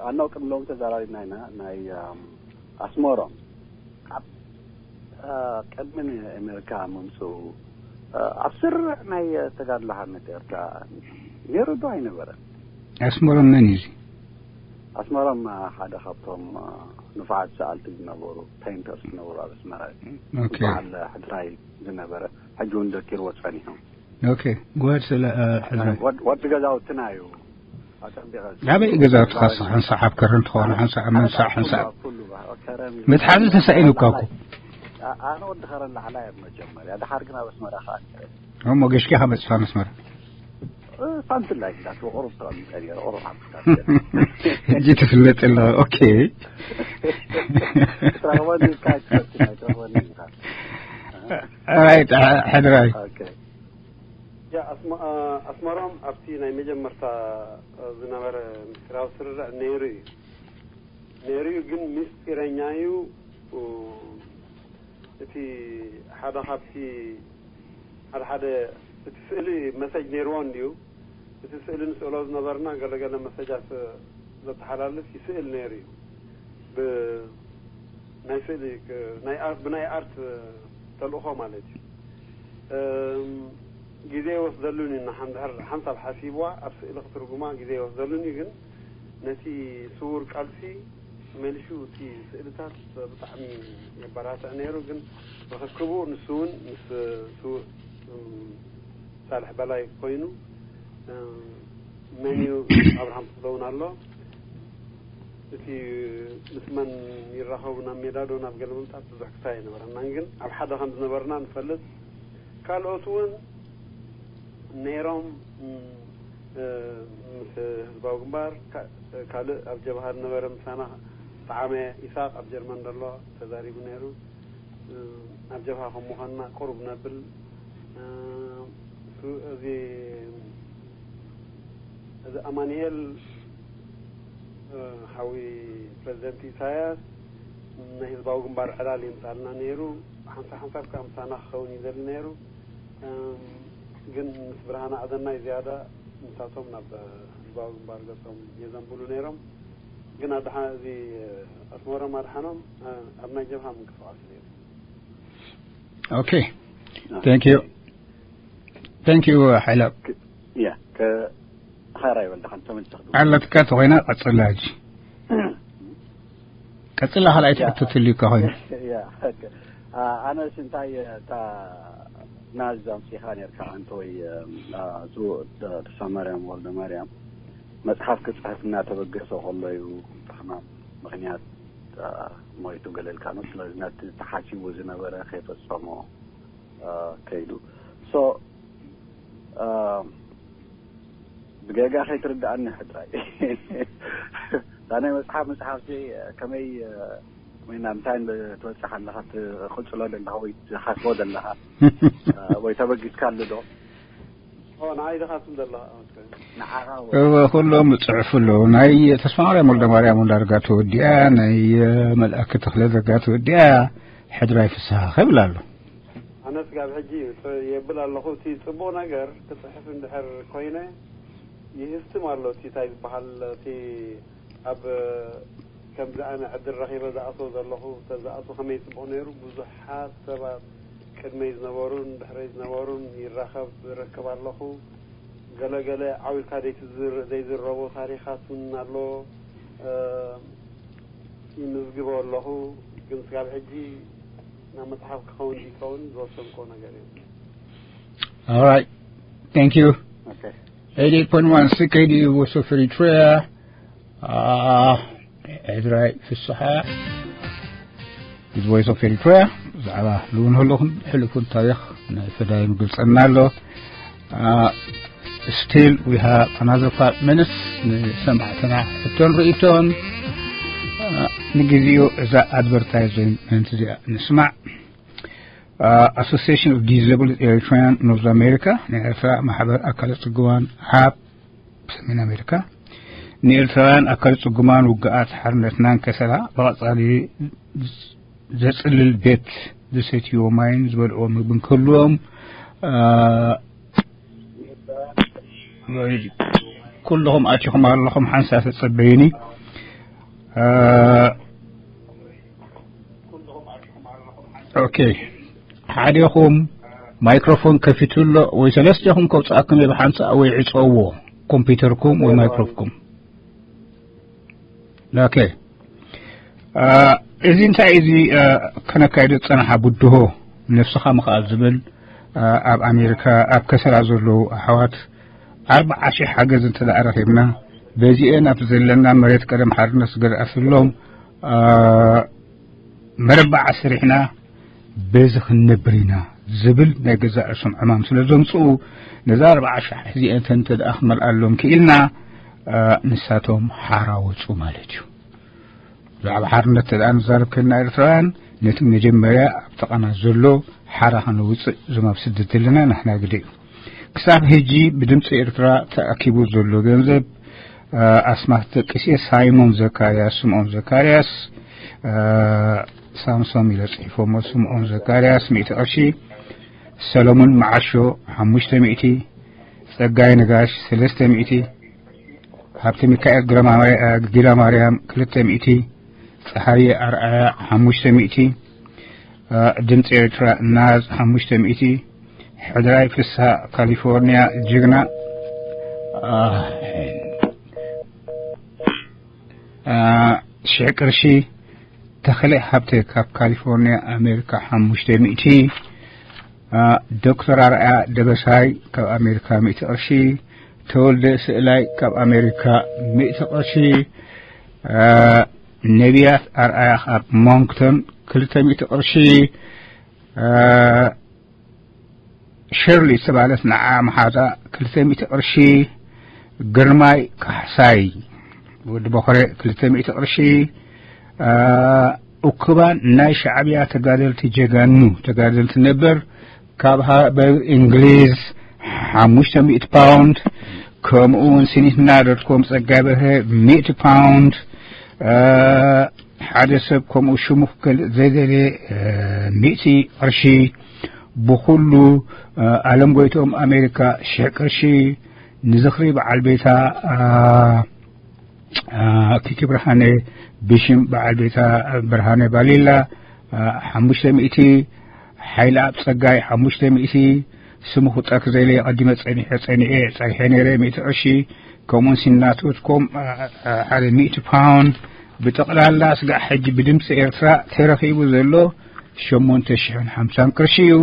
ኣናው ቅድሚ ሎም ተዛራሪብና ኢና ናይ ኣስመሮም ኣብ ቅድሚ ኣሜሪካ ምምፅኡ ኣብ ስርዕ ናይ ተጋድሎ ሓርነት ኤርትራ ነይሩ ዶ ኣይነበረን? ኣስመሮም መን እዩ? ኣስመሮም ሓደ ካብቶም ንፉዓት ሰኣልቲ ዝነበሩ ፔንተርስ ዝነበሩ ኣብ ኣስመራ በዓል ሕድራይ ዝነበረ ሕጂ እውን ደኪርዎ ፀኒሑ። ኦኬ። ጎድ ስለ ሕድራይ ወዲ ገዛውትና እዩ። ኣጠንቢቐ ናበይ ገዛውትኻ ሓንሳእ ኣብ ከረን ትኸውን ሓንሳእ ኣብ መንሳእ ሓንሳእ መትሓዚ ተሳኢኑ እኳ እኮ ኣነ ወዲ ከረን ላዕላ እየ መጀመርያ። ድሓር ግን ኣብ ኣስመራ ከዓ እሞ ገሽኪ ካብ መፅፋ መስመር ሳንትላይ እንዳት ቁሩብ ተቐሚጠ ነረ ቁሩብ ሓብታ ሕጂ ትፍለጥ ኣለኻ። ኦኬ። ትረኽበኒ ኢልካ ኣይትፈትን ኣይትረኽበኒ ኢልካ ራይት። ሕድራይ ያ ኣስመሮም ኣብቲ ናይ መጀመርታ ዝነበረ ምስጢራዊ ስርርዕ ነይሩ እዩ። ነይሩ እዩ ግን ምስጢረኛ እዩ። እቲ ሓደ ካብቲ ሓደ ሓደ እቲ ስእሊ መሰጅ ነይርዎ እንድዩ። እቲ ስእሊ ንስእሎ ዝነበርና ገለገለ መሰጃት ዘተሓላልፍ ይስእል ነይሩ እዩ። ብ- ናይ ስእሊ ክ- ናይ ኣርት ብናይ ኣርት ተልእኾ ማለት እዩ። እም፣ ግዜ ይወስደሉን እዩ ንሓንድሕር ሓንሳብ ሓሲብዋ ኣብ ስእሊ ክትርጉማ ግዜ ይወስደሉን እዩ። ግን ነቲ ስውር ቃልሲ መሊሹ እቲ ስእልታት ብጣዕሚ የበራትዕ ነይሩ። ግን ርክክቡ ንሱ እውን ምስ ስውእ ሳልሕ በላይ ኮይኑ መን እዩ ኣብርሃም ትኽለውን ኣሎ። እቲ ምስ መን ይራኸቡ ናብ ሜዳ ዶ ናብ ገለ ምምፃት ብዙሕ ክሳይ ኣይነበረናን። ግን ኣብ ሓደ ከም ዝነበርና ንፈልጥ። ካልኦት እውን ነይሮም ምስ ህዝባዊ ግንባር ካልእ ኣብ ጀብሃ ዝነበረ ምሳና ጠዓመ ኢሳቅ ኣብ ጀርመን ዘሎ ተዛሪቡ ነይሩ። ኣብ ጀብሃ ከም ምዃንና ቁሩብ ነብል። እዚ እዚ ኣማኑኤል ሓዊ ፕረዚደንት ኢሳያስ ናይ ህዝባዊ ግንባር ዕላል የምፃልና ነይሩ። ሓንሳብ ሓንሳብ ከዓ ምሳና ክኸውን እዩ ዘሊ ነይሩ። ግን ምስ ብርሃነ ኣደናይ ዝያዳ ንሳቶም ናብ ህዝባዊ ግንባር ገፆም የዘንብሉ ነይሮም። ግን ኣድሓ እዚ ኣስመሮም ኣድሓኖም ኣብ ናይ ጀብሃ ምንቅስቃስ ነይሩ። ኦኬ። Thank you. Thank you ሓይላ። ያ ከ ሃራይ ወልደ ሓንተ መልሰኽ ኣለትካ ተኾይና ቀጽላ ሕጂ ቀጽላ። ካልኣይቲ ሕቶ ትልዩካ ኮይኑ ያ ኣነስ እንታይ እታ ናዝ ኣምፂኻ ነርካ ኣንተ ወይ ተስፋ ማርያም ወልደ ማርያም መፅሓፍ ክፅሕፍ እናተበገሰ ከሎ እዩ ብሕማም ምክንያት ሞይቱ ገለልካ ነው። ስለዚ ነቲ ተሓሲቡ ዝነበረ ከይፈፀሞ ከይዱ። ሶ ብጌጋ ከይትርድኣኒ ሕድራይ እታ ናይ መፅሓፍ መፅሓፍ ከመይ ወይ ናብ እንታይ ትበፅሕ ኣለኻ ትቕፅሎ ዘለኻ ወይ ትሓስቦ ዘለኻ ወይ ተበጊስካ ኣሎ ዶ? ንዓይ ዲኻ ትብል ዘለኻ? ንዓኻ እወ ኩሎም ይፅሕፉ ኣለዉ። ናይ ተስፋማርያም ወልደማርያም እውን ዳርጋ ተወዲኣ፣ ናይ መልኣክ ተኽለ ዳርጋ ተወዲኣ፣ ሕድራይ ፍስሃ ክብል ኣሎ። ኣነ ስጋብ ሕጂ የብል ኣለኹ። እቲ ፅቡቕ ነገር ክፅሕፍ እንድሕር ኮይነ ይህስትም ኣሎ። እቲ እንታይ ዝበሃል እቲ ኣብ ከምዚ ኣነ ዕድል ረኺበ ዝኣትዎ ዘለኹ፣ ተዝኣቱ ከመይ ጽቡቕ ነይሩ። ብዙሓት ሰባት ቅድመይ ዝነበሩን ድሕረይ ዝነበሩን ይራኸብ፣ እረክብ ኣለኹ። ገለ ገለ ዓው ኢልካ ዘይትዝር-፣ ዘይዝረቦ ታሪኻት እውን ኣሎ። እ፣ ይምዝግቦ ኣለኹ፣ ግን ስጋብ ሕጂ ናብ መጽሓፍ ክኸውን ይኸውን ዝወሰንኮ ነገር እዩ። All right. Thank you. Okay. Eighty-eight point one C K D U Voice of Eritrea. Uh, Ezra Fissaha is Voice of Eritrea. ዛዕባ ልውን ህሉኹን ሕልፉን ታሪኽ ናይ ፈዳይም ግልጸና ኣሎ። Uh, still we have another five minutes ንሰማዕትና ሕቶን ርእቶን። Uh, ንግዜኡ እዛ ኣድቨርታይዝመንት እዚኣ ንስማዕ። Uh, Association of Disabled Eritrean North America፣ ናይ ኤርትራ ማሕበር ኣካለ ጽጉማን ኣብ ሰሜን ኣሜሪካ፣ ንኤርትራውያን ኣካለ ጽጉማን ውግኣት ሓርነትናን ከሰላ ብቐጻሊ ዘጽልል ቤት፣ ዝሰትይዎ ማይን ዝበልዕዎ ምግብን ክህልዎም፣ uh፣ ኩልኹም ኣቲኹም ኣለኹም፣ ሓንሳብ ተጸበዩኒ። Uh, ኦኬ፣ ሓደኹም ማይክሮፎን ከፊቱ ኣሎ፣ ወይ ሰለስቴኹም ከውጽኣኩም እየ ብሓንሳእ፣ ወይ ዕጸዎ ኮምፒውተርኩም ወይ ማይክሮፎንኩም። ኦኬ፣ uh፣ እዚ እንታይ እዚ፣ uh፣ ከነካይዶ ዝጸናሓ ብድሆ ነብስኻ ምኽኣል ዝብል፣ uh፣ ኣብ ኣሜሪካ ኣብ ከሰላ ዘለዉ ኣሕዋት ኣርባዓ ሺሕ ሓገዝ እንተ ደኣ ረኺብና፣ በዚኤን ኣብቲ ዘለና መሬት ቀደም ሓርነት ዝገድኣትሎም፣ uh፣ መረባዕ ኣስሪሕና በዚ ክንነብር ኢና ዝብል ናይ ገዛእ ርእሶም ዕማም ስለ ዘምጽኡ፣ ነዛ ኣርባዓ ሺሕ እዚኣተን እንተ ደኣ ክመልኣሎም ክኢልና፣ uh፣ ንሳቶም ሓራ ወጹ ማለት እዩ። ብዛዕባ ሓርነት እንተ ደኣ ንዛረብ ከለና ኤርትራውያን፣ ነቲ መጀመርያ ኣብ ጥቓና ዘሎ ሓራ ከነውጽእ፣ እዞም ኣብ ስደት ዘለና ንሕና ግደ እዩ። ክሳብ ሕጂ ብድምፂ ኤርትራ ተኣኪቡ ዘሎ ገንዘብ፣ uh፣ ኣስማት ተጠቂሰ፣ ሳይሞን ዘካርያስ፣ ስምዖን ዘካርያስ፣ uh፣ ሳምሶም ኢለ ጽሒፎሞ፣ ስምዖን ዘካርያስ ሚእቲ ቅርሺ፣ ሰለሙን መዓሾ ሓሙሽተ ሚእቲ፣ ጸጋይ ነጋሽ ሰለስተ ሚእቲ፣ ሃብተ ሚካኤል ግረማማሪ-፣ እ፣ ጊላ ማርያም ክልተ ሚእቲ፣ ጸሃየ ኣርኣያ ሓሙሽተ ሚእቲ፣ እ፣ ድምፂ ኤርትራ ናዝ ሓሙሽተ ሚእቲ፣ ሕድራይ ፍስሃ ካሊፎርኒያ ጅግና፣ እ፣ እ፣ ሽሕ ቅርሺ፣ ተኽለ ሃብተ ካብ ካሊፎርኒያ ኣሜሪካ ሓሙሽተ ሚእቲ፣ እ፣ ዶክተር ኣርኣያ ደበሳይ ካብ ኣሜሪካ ሚእቲ ቅርሺ፣ ተወልደ ስእላይ ካብ ኣሜሪካ ሚእቲ ቅርሺ፣ እ፣ ነቢያት ኣርኣያ ካብ ሞንክቶን ክልተ ሚእቲ ቅርሺ፣ እ፣ ሸርሊ ዝተባህለት ንዓ መሓዛ ክልተ ሚእቲ ቅርሺ፣ ግርማይ ካሕሳይ ወዲ ቦኸረ ክልተ ሚእቲ ቅርሺ፣ እ፣ እኩባን ናይ ሻዕብያ ተጋደልቲ ጀጋኑ ተጋደልቲ ነበር ካብ ሃገር እንግሊዝ ሓሙሽተ ሚእቲ ፓውንድ፣ ከምኡ እውን ስኒትና ዶት ኮም ጸጋይ በርሀ ሚእቲ ፓውንድ፣ እ፣ ሓደ ሰብ ከምኡ ሽሙ ክገልጽ ዘይደልየ፣ እ፣ ሚእቲ ቅርሺ፣ ብኹሉ፣ እ፣ ኣለም ጎይትኦም ኣሜሪካ ሽሕ ቅርሺ፣ ንዝኽሪ በዓል ቤታ፣ እ፣ እ፣ ኪኪ ብርሃነ ብሽም በዓል ቤታ ብርሃነ ባሊላ፣ እ፣ ሓሙሽተ ሚእቲ፣ ሓይለኣብ ጸጋይ ሓሙሽተ ሚእቲ፣ ስሙ ክጠቅስ ዘይለ ቀዲመ ጸኒሐ፣ ጸኒኤ፣ ጸኒሐ ነይረ ሚእቲ ቅርሺ፣ ከምኡውን ሲናት ዶት ኮም፣ እ፣ እ፣ ሓደ ሚእቲ ፓውንድ፣ ብጠቕላላ ስጋዕ ሕጂ ብድምፂ ኤርትራ ተረኺቡ ዘሎ ሸሞንተ ሽሕን ሓምሳን ቅርሺ እዩ።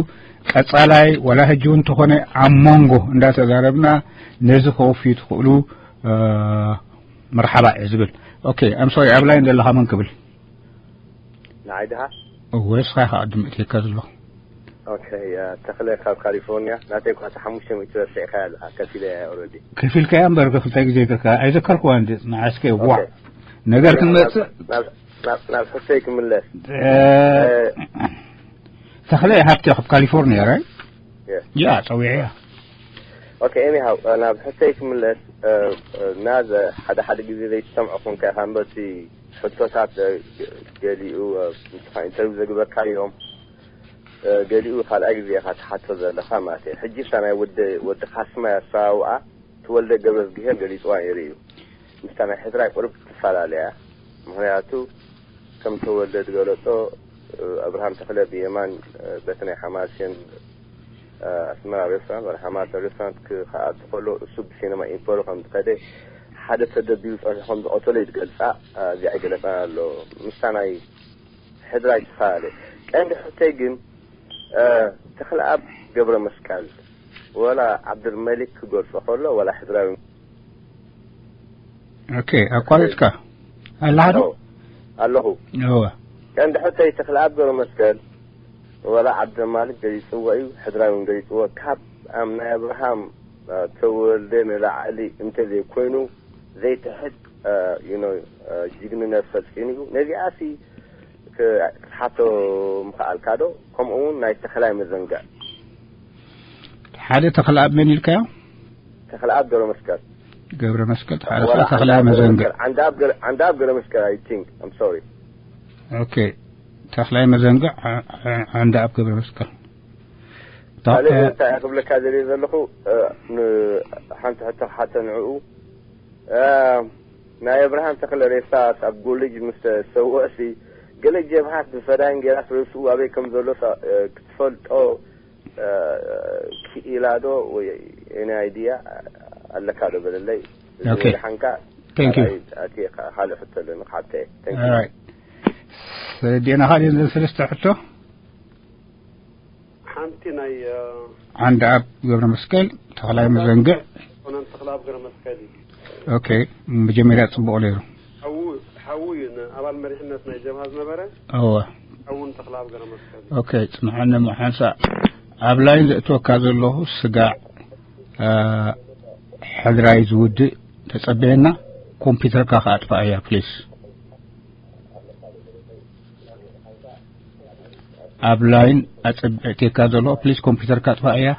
ቀጻላይ ዋላ ሕጂ እውን እንተኾነ ኣብ መንጎ እንዳተዛረብና ነዚ ከወፍዩ ትኽእሉ፣ እ፣ መርሓባ እየ ዝብል። ኦኬ፣ ኣም ሶሪ፣ ኣብ ላይን ዘለኻ መን ክብል? ንዓይ ድኻ? እወ፣ እስኻ ኢኻ ቅድም እትልካ ዘለኹ። ኦኬ፣ እ፣ ተኽለ ካብ ካሊፎርኒያ፣ ናተይ እኳ እቲ ሓሙሽተ ሚእቲ ረሲዕካያ ኣለኻ፣ ከፊለያ እየ ኦልሬዲ። ከፊልካያ እምበር፣ ክልተ ግዜ ኢልካ ኣይዘከርኩዋን ድየ፣ ንዓ እስከ፣ ዋ። ኦኬ። ነገር ያ፣ ክንመጽእ? ናብ፣ ናብ፣ ናብ፣ ናብ ሕቶይ ክምለስ። እ፣ እ፣ ተኽለ ሃብተ ካብ ካሊፎርኒያ፣ ራይት? የስ። ያ፣ ጸዊዐያ። ኦኬ፣ ኤኒሃው፣ እ፣ ናብ ሕቶይ ክምለስ፣ እ፣ እ፣ ናዘ ሓደ ሓደ ግዜ ዘይትሰምዖ ኮንካ ኢኻ እምበር፣ እቲ ሕቶታት፣ እ፣ ገሊኡ፣ እ፣ ኢንተርቪው ዘግበርካዮም፣ እ፣ ገሊኡ ካልኣይ ግዜ ኢኻ ትሓቶ ዘለኻ ማለት እዩ። ሕጂ እታ ናይ ወዲ፣ ወዲ ካስማይ ኣሰዋውኣ፣ ተወልደ ገብረዝግሄር ገሊጽዋ ነይሩ እዩ። ምስታ ናይ ሕድራይ ቁሩብ ትፈላለያ። ምኽንያቱ ከም ተወልደ ዝገለጾ ኣብርሃም ተኽለ ብየማን በቲ ናይ ሓማሴን ኣስመራ ሬስቶራንት ወይ ሓማሴን ሬስቶራንት ክኣቱ ከሎ እሱ ብሲነማ ኢምፖሎ ከም ዝኸደ ሓደ ተደቢሩ ጸኒሑ ከም ዝቐተሎ እዩ ዝገልጻ። እዚኣ ይገለጻ ኣሎ። ምስታ ናይ ሕድራይ ትፈላለ። ቀንዲ ሕቶይ ግን ተኽለኣብ ገብረ መስቀል ወላ ዓብዱልመሊክ ክገልጾ ከሎ ወላ ሕድራዊ ኦኬ ኣቋሪጥካ ኣለሓዶ ኣለኹ። እወ ቀንዲ ሕቶይ ተኽለኣብ ገብረ መስቀል ወላ ዓብደማሊክ ገሊጽዎ እዩ፣ ሕድራዊ እውን ገሊጽዎ። ካብ ኣም ናይ ኣብርሃም ተወልደ ንላዕሊ እንተዘይኮይኑ ዘይትሕት ጅግንነት ፈጺሙ እዩ። ነዚኣሲ ክትሓቶ ምኽኣልካ ዶ? ከምኡ እውን ናይ ተኽላይ መዘንግዕ ሓደ ተኽለኣብ መን ኢልካዮ? ተኽለኣብ ገብረ መስቀል ገብረ መስቀል ሓደ ተኽላይ መዘንግዕ ዓንዳብ ገብረ መስቀል I think I'm sorry ኦኬ ተኽላይ መዘንግዕ ዓንዳብ ገብረ መስቀል ካልእ እንታይ ክብለካ ዘርኢ ዘለኹ ሓንቲ ሕቶ ሓተ ንዕኡ ናይ ኣብርሃም ተኽለ ሬሳ ኣብ ጎልጅ ምስ ተሰውኦ ሲ ገለ ጀብሃት ብፈዳይን ጌራት ርእስኡ ኣበይ ከም ዘሎ ክትፈልጦ ክኢላ ዶ ወይ any idea ኣለካ ዶ በለለይ። Okay. ሓንካ Thank you. ካልእ ሕቶ ኣለኒ ክሓተ። All right. ሰዲና ካልእ ዘን ሰለስተ ሕቶ ሓንቲ ናይ ዓንዲ ኣብ ገብረ መስቀል ተኽላይ መዘንግዕ ኮነን ተኽለ ኣብ ገረ መስቀል እዩ። ኦኬ መጀመርያ ጽቡቕ ነይሩ። ሓዉ ሓዉ እዩ ንኣባል መሪሕነት ናይ ጀብሃ ዝነበረ እወ ሓውን ተኽለ ኣብ ገረ መስቀል እዩ። ኦኬ ጽንሓኒ እሞ ሓንሳእ ኣብ ላይን ዘእትወካ ዘለኹ ስጋዕ ሕድራይ ዝውድእ ተጸበየና። ኮምፒውተርካ ከኣጥፋ እያ ፕሊስ። ኣብ ላይን ኣጸብዕቴካ ዘሎ ፕሊስ ኮምፒውተርካ ኣጥፋ እያ።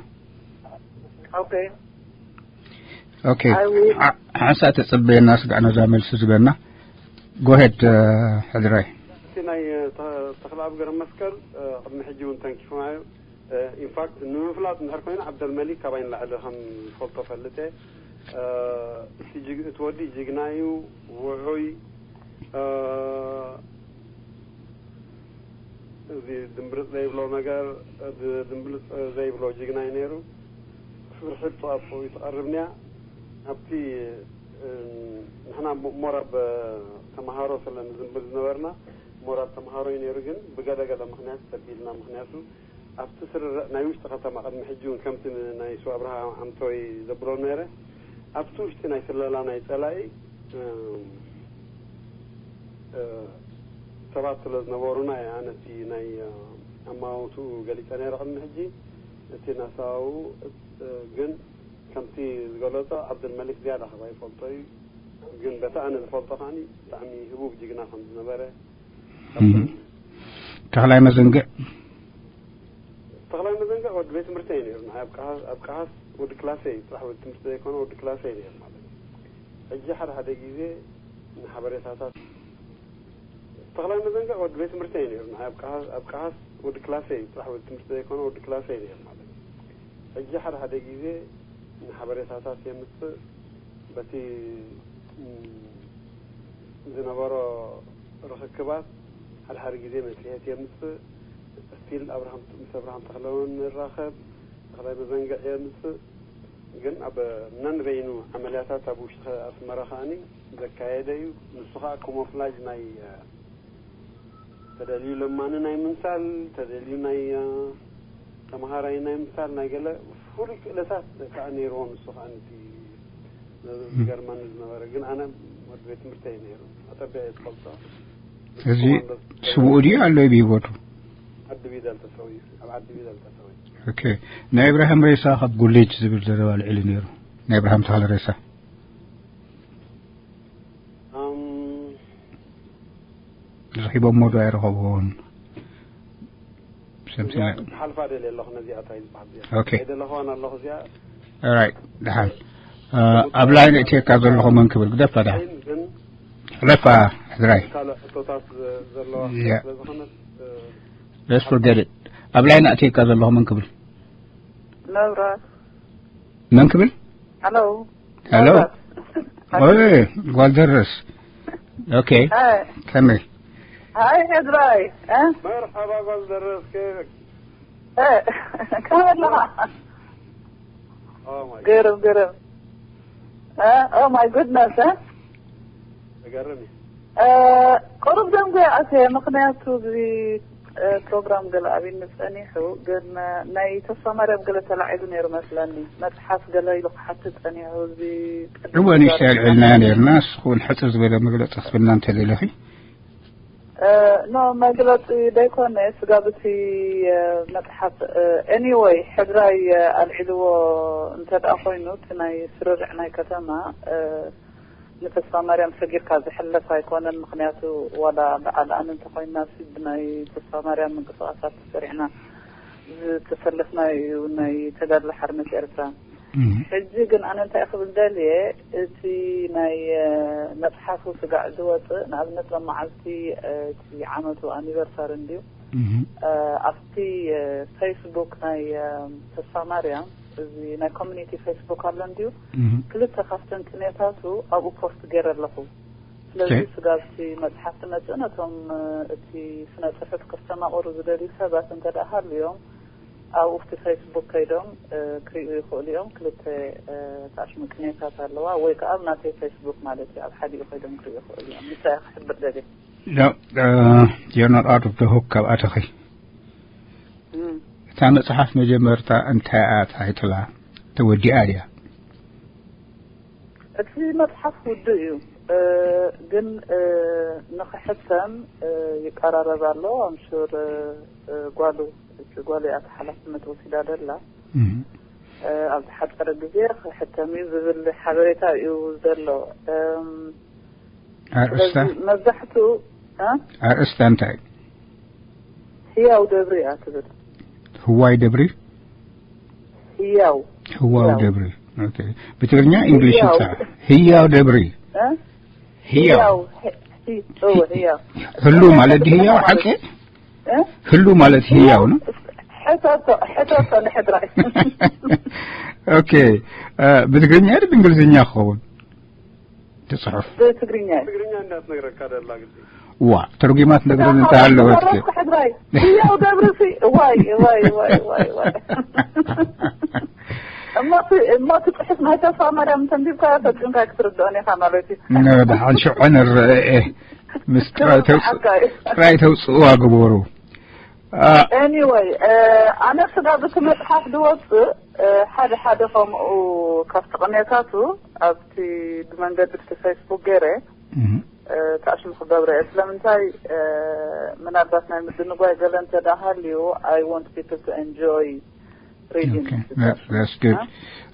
Okay. Okay. I will- ሓንሳ ተጸበየና ስጋዕ ነዛ መልሲ ዝበና። Go ahead ሕድራይ። እቲ ናይ ተኽለኣብ ገረ መስቀል ቅድሚ ሕጂ እውን ተንኪፉና እዩ። ኢንፋክት ንምፍላጥ እንድሕር ኮይኑ ዓብደልመሊክ ካባይ ንላዕሊ ከም ዝፈልጦ ፈልጥ እየ። እቲ ጅግ- እቲ ወዲ ጅግና እዩ፣ ውዑይ እዚ ድምብርፅ ዘይብሎ ነገር ድምብልፅ ዘይብሎ ጅግና እዩ ነይሩ። ፍርሒ ብፅዋፅኡ ይትቐርብንያ ኣብቲ ንሕና ሞር ኣብ ተምሃሮ ስለ ንዝንብል ዝነበርና ሞር ኣብ ተምሃሮ እዩ ነይሩ። ግን ብገለገለ ምክንያት ተቢልና ምክንያቱ ኣብቲ ስርርዕ ናይ ውሽጢ ከተማ ቅድሚ ሕጂ እውን ከምቲ ናይ ሱ ኣብርሃ ኣምቶይ ዘብሎ ነይረ ኣብቲ ውሽጢ ናይ ስለላ ናይ ፀላኢ ሰባት ስለ ዝነበሩና እየ ኣነ እቲ ናይ ኣማውትኡ ገሊፀ ነይረ ቅድሚ ሕጂ። እቲ ናሳው ግን ከምቲ ዝገለፆ ዓብዱልመሊክ ዝያዳ ካብ ኣይፈልጦ እዩ። ግን በቲ ኣነ ዝፈልጦ ከዓኒ ብጣዕሚ ህቡብ ጅግና ከም ዝነበረ ተኽላይ መዘንግዕ ተኽላይ መዘንግዕ ወዲ ቤት ትምህርቲ እዩ ነይሩ። ንዓይ ኣብ ቀሃስ ኣብ ቀሃስ ወዲ ክላሰይ ጥራሕ ወዲ ትምህርቲ ዘይኮነ ወዲ ክላሰይ ነይሩ ማለት እዩ። ሕጂ ሓደ ሓደ ግዜ ንሓበሬታታት ተኽላይ መዘንግዕ ወዲ ቤት ትምህርቲ እዩ ነይሩ። ንዓይ ኣብ ቀሃስ ኣብ ቀሃስ ወዲ ክላሰይ ጥራሕ ወዲ ትምህርቲ ዘይኮነ ወዲ ክላሰይ ነይሩ ማለት እዩ። ሕጂ ሓደ ሓደ ግዜ ንሓበሬታታት የምፅእ በቲ ዝነበሮ ርኽክባት ሓደ ሓደ ግዜ መፅሄት የምፅእ። ስቲል ኣብርሃም ምስ ኣብርሃም ተኽለውን ንራኸብ ተኽላይ መዘንግዕ የምፅእ። ግን ኣብ ነንበይኑ ዓመልያታት ኣብ ውሽጢ ኣስመራ ከዓኒ ዘካየደ እዩ። ንሱ ከዓ ኮሞፍላጅ ናይ ተደልዩ ለማኒ ናይ ምምሳል ተደልዩ ናይ ተምሃራይ ናይ ምምሳል ናይ ገለ ፍሉይ ክእለታት ከዓ ነይርዎ። ንሱ ከዓ ነቲ ዝገርመኒ ዝነበረ ግን ኣነ ወዲ ቤት ትምህርቲ እየ ነይሩ። ኣጠቢዐ እየ ዝፈልጦ። እዚ ስውኡ ድዩ ኣሎ ብሂወቱ? ዓዲ ቢደል ተሰውዩ ኣብ ዓዲ ቢደል ተሰውዩ። ኦኬ ናይ እብራሂም ሬሳ ካብ ጉሊጅ ዝብል ዘረባ ልዕሊ ነይሩ። ናይ እብራሂም ተኽለ ሬሳ ረኺቦሞ ዶ ኣይረኸብዎን? ሓልፋ ደልየ ኣለኹ ነዚኣ እንታይ ዝበሃል እዚኣ Okay. ደለኸዋን ኣለኹ እዚኣ Alright ደሓን ኣብ ላይን እትየካ ዘለኹ መን ክብል ግደፋ ደሓን ግን ሕለፋ ሕድራይ ካልእ ሕቶታት ዘለዋ Yeah. ስለዝኾነት Let's forget it ኣብ ላይን እትየካ ዘለኹ መን ክብል መብራት መን ክብል ሄሎ ሄሎ ኦይ ጓል ደረስ ኦኬ። ሃይ። ከመይ? ሃይ፣ ሕድራይ። እ? መርሓባ፣ ጓል ደረስ፣ ከመይ? እ፣ ከመይ ኣለኻ? Oh my ግርም፣ God። ግርም። እ? Oh my goodness፣ እ? ተገርም እዩ። እ፣ ቁሩብ ደንጉየ ኣትየ፣ ምኽንያቱ እዚ፣ እ፣ ፕሮግራም ገለ ኣብኒ ጸኒሑ፣ ግን፣ እ፣ ናይ ተስፋ ማርያም ገለ ተላዒሉ ነይሩ መስለኒ። መጽሓፍ ገለ ኢሉ ክሓትት ጸኒሑ፣ እዚ ቅድም እወ፣ ንእሽተይ ተዛሪብና ኣልዒልና ነይሩ። ነርና፣ ንስኹ እውን ሕጽር ዝበለ መግለጺ ክትብልና እንተደለኺ። እ፣ ኖ፣ መግለጺ ደይኮነ፣ ስጋብ እቲ፣ እ፣ መጽሓፍ፣ እ፣ ኤኒወይ፣ ሕድራይ፣ እ፣ ኣልዒልዎ እንተ ደኣ ኮይኑ፣ እቲ ናይ ስርርዕ ናይ ከተማ፣ እ፣ ንተስፋ ማርያም ሰጊርካ ዝሕለፍ ኣይኮነን። ምኽንያቱ ዋላ በዓል ኣነ እንተኾይና ሲ ብናይ ተስፋ ማርያም ምንቅስቓሳት ተሰሪዕና ዝተሰለፍናዮ እዩ ናይ ተጋድሎ ሓርነት ኤርትራ። እም። ሕጂ ግን ኣነ እንታይ ክብል ደልየ፣ እቲ ናይ፣ እ፣ መጽሓፉ ስጋዕ ዝወጽእ፣ ንኣብነት ሎም መዓልቲ፣ እ፣ እቲ ዓመቱ ኣኒቨርሳሪ እንድዩ። እም። እ፣ ኣብቲ፣ እ፣ ፌስቡክ ናይ፣ እ፣ ተስፋ ማርያም፣ እዚ ናይ ኮሚኒቲ ፌስቡክ ኣሎ እንድዩ፣ እም። ክልተ ካብተን ቅኔታቱ ኣብኡ ፖስት ገይረ ኣለኹ። ስለዚ ኦኬ። ስጋብ እቲ መጽሓፍ ትመጽእ፣ ነቶም፣ እ፣ እቲ ስነ ጽሑፍ ከስተማቕሩ ዝደልዩ ሰባት እንተ ደኣ ሃልዮም፣ ኣብኡ ኣብቲ ፌስቡክ ከይዶም፣ እ፣ ክርእዩ ይኽእሉ እዮም። ክልተ፣ እ፣ ታሽሙ ቅኔታት ኣለዋ፣ ወይ ከኣ ኣብ ናተይ ፌስቡክ ማለት እዩ፣ ኣብ ሓዲኡ ከይዶም ክርእዩ ይኽእሉ እዮም። ንሳ እያ ክሕብር ደልየ። ያ፣ እ፣ ጀነራል ኦፍ ደ ሁክ ካብ ኣተኺ። እም። እታ መጽሓፍ መጀመርታ እንታይ እያ ታይትላ? ተወዲኣ ድያ? እቲ መጽሓፍ ውዱእ እዩ፣ እ፣ ግን፣ እ፣ ንኽሕተም፣ እ፣ ይቀራረብ ኣሎ። ኣምሹር፣ እ፣ እ፣ ጓሉ፣ እቲ ጓሉ እያ እቲ ሓላፍነት ወሲዳ ደላ። እም። እ፣ ኣብ ዝሓጸረ ግዜ ክሕተም እዩ ዝብል ሓበሬታ እዩ ዘሎ። እም፣ ኣርእስታ? ስለዚ መብዛሕትኡ፣ እ? ኣርእስታ እንታይ? ህያው ደብሪ እያ ትብል። ህዋይ ደብሪ? ህያው። ህዋው ህያው። ደብሪ። ኦኬ። ብትግርኛ እንግሊሽ ህያው። ይጻ-፣ ህያው ደብሪ። እ? ህያው። ህያው። ህ-፣ ህ-፣ እወ፣ ህያው። ህሉ ማለት ህያው ማለት ሓቂ? እ? ህሉ ማለት ህያው ነው? ሕተቶ፣ ሕተቶ ንሕድራይ። ኦኬ። እ፣ ብትግርኛ ድዩ ብእንግሊዝኛ ክኸውን? ትጽሑፍ? ብትግርኛ እዩ። ትግርኛ እንዳትነግረካ ደላ ግዜ። ዋ፣ ተርጉማ ትነግረን እንተ ሃለወት። ተረፍኩ ሕድራይ። ህያው ደብርሲ፣ ዋይ፣ ዋይ፣ ዋይ፣ ዋይ፣ ዋይ። እሞ እቲ፣ እሞ እቲ ጽሑፍ ናይ ተስፋ ማርያም እንተንቢብካዮ ፈጺምካ ክትርድኦን ኢኻ ማለት እዩ። ነ-፣ ደሓን ሽዑ ንረአ። ምስ ጥራይ ተውጽ-፣ ተውጽዓካ እዩ። ጥራይ ተውጽእዋ ግበሩ። አ፣ ኤኒወይ፣ እ፣ ኣነ ስጋብ እቲ መጽሓፍ ዝወጽእ፣ እ፣ ሓደ ሓደ ከምኡ ካብቲ ቅኔታቱ ኣብቲ ብመንገዲ ብቲ ፌስቡክ ገይረ፣ እህ። እ፣ ታሽሙ ክገብረ እየ። ስለምንታይ፣ እ፣ ምናልባት ናይ ምድንጓይ ገለ እንተ ደኣ ሃልዩ፣ I want people to enjoy reading ኦኬ፣ it። That-, that's good። እ?